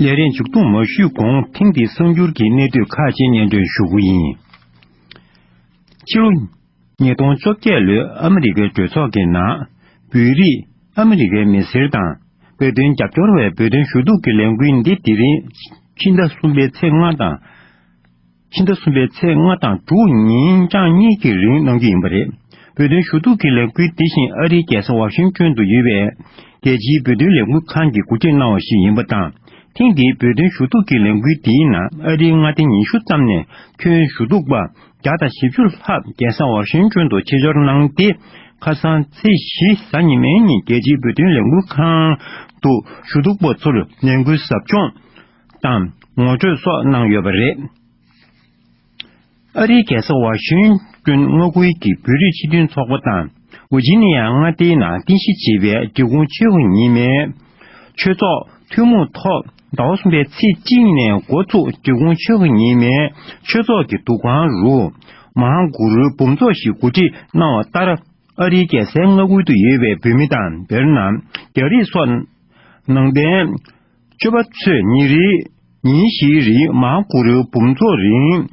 ལས་རིམ་མཇུག་བསྡོམས་མ་ཞུས་གོང་ཐེངས་འདིའི་གསར་འགྱུར་གྱི་གནད་བསྡུས་ཁག་ཅིག་སྙན་སྒྲོན་ཞུ་གི་ཡིན། ཕྱི་ལོ་ཉིས་སྟོང་བཅོ་བརྒྱད་ལོའི་ཨ་མི་རི་ཀའི་གྲོས་ཚོགས་ཀྱི་ནང་། བོད་རིགས་ཨ་མི་རི་ཀའི་མི་སེར་དང་། བོད་དོན་རྒྱབ་སྐྱོར་བས་བོད་དོན་ཞུ་གཏུག་གི་ལས་འགུལ་འདི་དེ་རིང་ཕྱི་ཟླ་གསུམ་པའི་ཚེས་ལྔ་དང་། ཕྱི་ཟླ་གསུམ་པའི་ཚེས་ལྔ་དང་དྲུག་ཉིན་གྲངས་གཉིས་ཀྱི་རིང་གནང་རྒྱུ་ཡིན་པ་རེད། བོད་དོན་ཞུ་གཏུག་གི་ལས་འགུལ་འདི་བཞིན་ཨ་རིའི་རྒྱལ་ས་ཝ་ཤིང་ཊོན་དུ་ཡོད་པའི་རྒྱལ་སྤྱིའི་བོད་དོན་ལས་འགུལ་ཁང་གིས་འགོ་ཁྲིད་གནང་བ་ཞིག་ཡིན་པ་དང་། ཐེངས་འདིའི་བོད་དོན་ཞུ་གཏུག་གི་ལས་འགུལ་འདིའི་ནང་ཨ་རིའི་མངའ་སྡེ་ཉི་ཤུ་ཙམ་ནས་ཁྱོན་ཞུ་གཏུག་པ་བརྒྱ་དང་བཞི་བཅུ་ལྷག་རྒྱལ་ས་ཝ་ཤིང་ཊོན་དུ་ཆེད་འབྱོར་གནང་སྟེ། ཁ་སང་ཚེས་བཞི་གཟའ་ཉི་མའི་ཉིན་རྒྱལ་སྤྱིའི་བོད་དོན་ལས་འགུལ་ཁང་དུ་ཞུ་གཏུག་པ་ཚོར་ལས་འགུལ་ཟབ་སྦྱོང་དང་ངོ་སྤྲོད་སོགས་གནང་ཡོད་པ་རེད། ཨ་རིའི་རྒྱལ་ས་ཝ་ཤིང་ཏོན་མངའ་ཁུལ་གྱི་བོད་རིགས་སྤྱི་མཐུན་ཚོགས་པ་དང་། ཝི་ཇི་ནི་ཡ་མངའ་སྡེའི་ནང་རྟེན་གཞི་བྱས་པའི་འབྲི་གུང་ཆོས་དབྱིངས་ཉི་མའི་ཆོས་ཚོགས་ཐུན་མོང་ཐོག་ཟླ་བ་གསུམ་པའི་ཚེས་གཅིག་ནས་འགོ་ཚུགས། འབྲི་གུང་ཆོས་དབྱིངས་ཉི་མའི་ཆོས་ཚོགས་ཀྱི་འདུ་ཁང་རུ་མ་ཧཱ་གུ་རུའི་འབུམ་ཚོགས་ཤིག་གོ་སྒྲིག་གནང་བ་ལྟར། ཨ་རིའི་རྒྱལ་སའི་མངའ་ཁུལ་དུ་ཡོད་པའི་བོད་མི་དང་། དཔེར་ན། རྒྱ་རིགས་སོགས་ནང་བསྟན་སྤྱོད་པ་ཚོས་ཉིན་རེའི། ཉིན་བཞིའི་རིང་མ་ཧཱ་གུ་རུའི་འབུམ་ཚོགས་རིང་།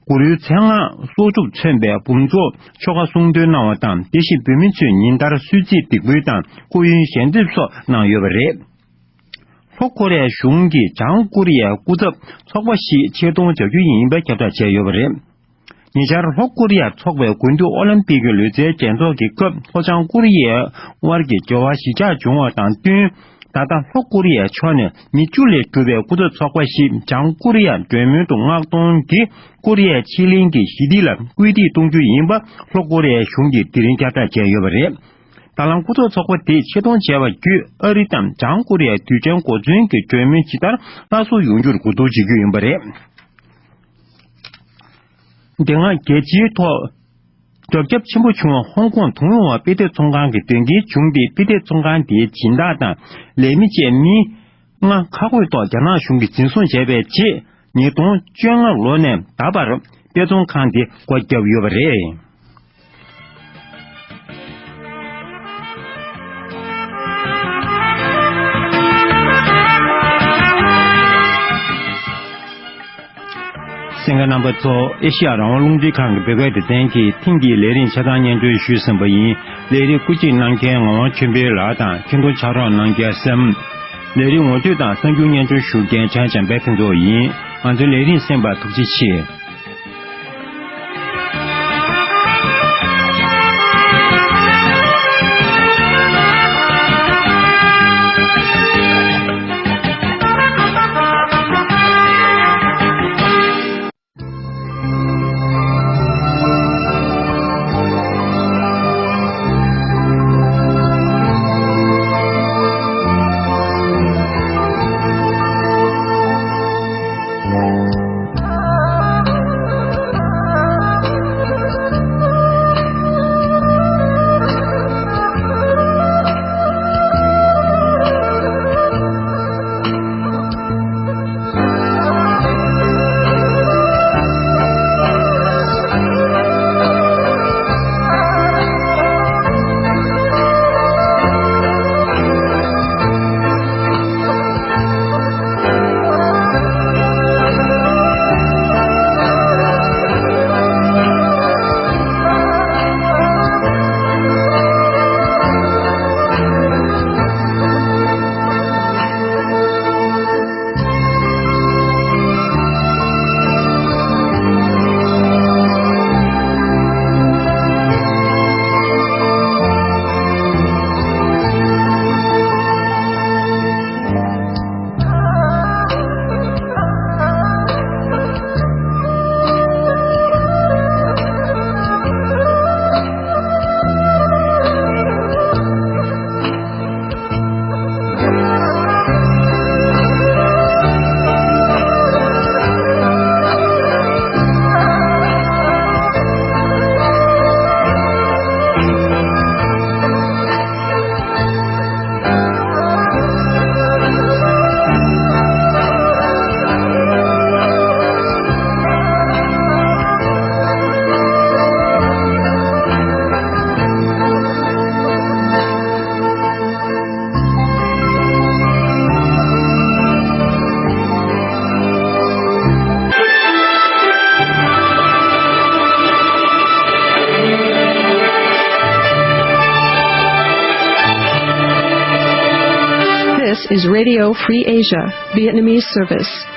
གུ་རུའི་མཚན་སྔགས་གསོག་སྒྲུབ་མཚོན་པའི་འབུམ་ཚོགས་ཆོ་ག་གསུང་འདོན་གནང་བ་དང་། དེ་བཞིན་བོད་མི་ཚོས་ཉིན་ལྟར་གསོལ་ཚིགས་སྡིགས་འབུལ་དང་སྐུ་ཡོན་ཞལ་འདེབས་སོགས་གནང་ཡོད་པ་རེད། ལྷོ་ཀོ་རི་ཡའི་གཞུང་གིས་བྱང་ཀོ་རི་ཡའི་སྐུ་ཚབ་ཚོགས་པ་ཞིག་ཆེད་གཏོང་བྱ་རྒྱུ་ཡིན་པ་ཁྱབ་བསྒྲགས་བྱས་ཡོད་པ་རེད། ཉེ་ཆར་ལྷོ་ཀོ་རི་ཡར་འཚོགས་པའི་དགུན་དུས་ཨོ་ལིམ་པིག་གི་ལུས་རྩལ་རྒྱན་ཚོགས་ཀྱི་སྐབས། ལྷོ་བྱང་ཀོ་རི་ཡའི་དབར་གྱི་འབྲེལ་བ་ཞི་འཇགས་བྱུང་བ་དང་བསྟུན། ད་ལྟ་ལྷོ་ཀོ་རི་ཡའི་ཕྱོགས་ནས་མི་བཅུ་ལས་གྲུབ་པའི་སྐུ་ཚབ་ཚོགས་པ་ཞིག་བྱང་ཀོ་རི་ཡར་མགྲོན་མོལ་དུ་མངགས་གཏོང་གིས། ཀོ་རི་ཡའི་ཕྱེད་གླིང་གི་ཞི་བདེ་ལ་སྐུལ་འདེད་གཏོང་རྒྱུ་ཡིན་པ་ལྷོ་ཀོ་རི་ཡའི་གཞུང་གིས་དེ་རིང་ཁྱབ་བསྒྲགས་བྱས་ཡོད་པ་རེད། ད་ལམ་སྐུ་ཚབ་ཚོགས་པ་དེས་ཆེད་གཏོང་བྱས་པ་བརྒྱུད། ཨ་རི་དང་བྱང་ཀོ་རི་ཡའི་དུས་ཆེན་གོ་མཚོན་གྱི་གྲོས་མོལ་ཇི་ལྟར་སླར་གསོ་ཡོང་རྒྱུར་གོ་བསྡུར་བྱེད་རྒྱུ་ཡིན་པ་རེད། དེ་སྔ་རྒྱལ་སྤྱིའི་ཐོག་རྒྱ་ཁྱབ་ཆེན་པོ་བྱུང་བ་ཧོང་ཀོང་དུང་ལུང་བ་དཔེ་དེབ་ཚོང་ཁང་གི་དོན་རྐྱེན་བྱུང་སྟེ། དཔེ་དེབ་ཚོང་ཁང་དེའི་སྦྱིན་བདག་དང་ལས་མི་བཅས་མི་ལྔ་ཁག་བགོས་ཐོག་རྒྱ་ནག་གཞུང་གིས་འཛིན་བཟུང་བྱས་པའི་རྗེས། ཉིས་སྟོང་བཅོ་ལྔ་ལོ་ནས་ད་བར་དཔེ་ཚོང་ཁང་དེ་སྒོ་བརྒྱབ་ཡོད་པ་རེད། གསན་མཁན་རྣམ་པ་ཚོ། ཨེ་ཤི་ཡ་རང་དབང་རླུང་འཕྲིན་ཁང་གི་བོད་སྐད་སྡེ་ཚན་གྱི་ཐེངས་འདིའི་ལས་རིམ་ཆ་ཚང་སྙན་སྒྲོན་ཞུས་ཟིན་པ་ཡིན། ལས་རིམ་བཀོད་སྒྲིག་གནང་མཁན་ངག་དབང་ཆོས་འཕེལ་ལགས་དང་། མཁྱེན་རྟོགས་ཕྱག་རོགས་གནང་མཁན་སེམས། ལས་རིམ་ངོ་སྤྲོད་དང་གསར་འགྱུར་སྙན་སྒྲོན་ཞུ་མཁན་བྱང་འཇམ་དཔལ་ཕུན་ཚོགས་ཡིན། ང་ཚོའི་ལས་རིམ་གསན་པར་ཐུགས་རྗེ་ཆེ། This is Radio Free Asia, Vietnamese service.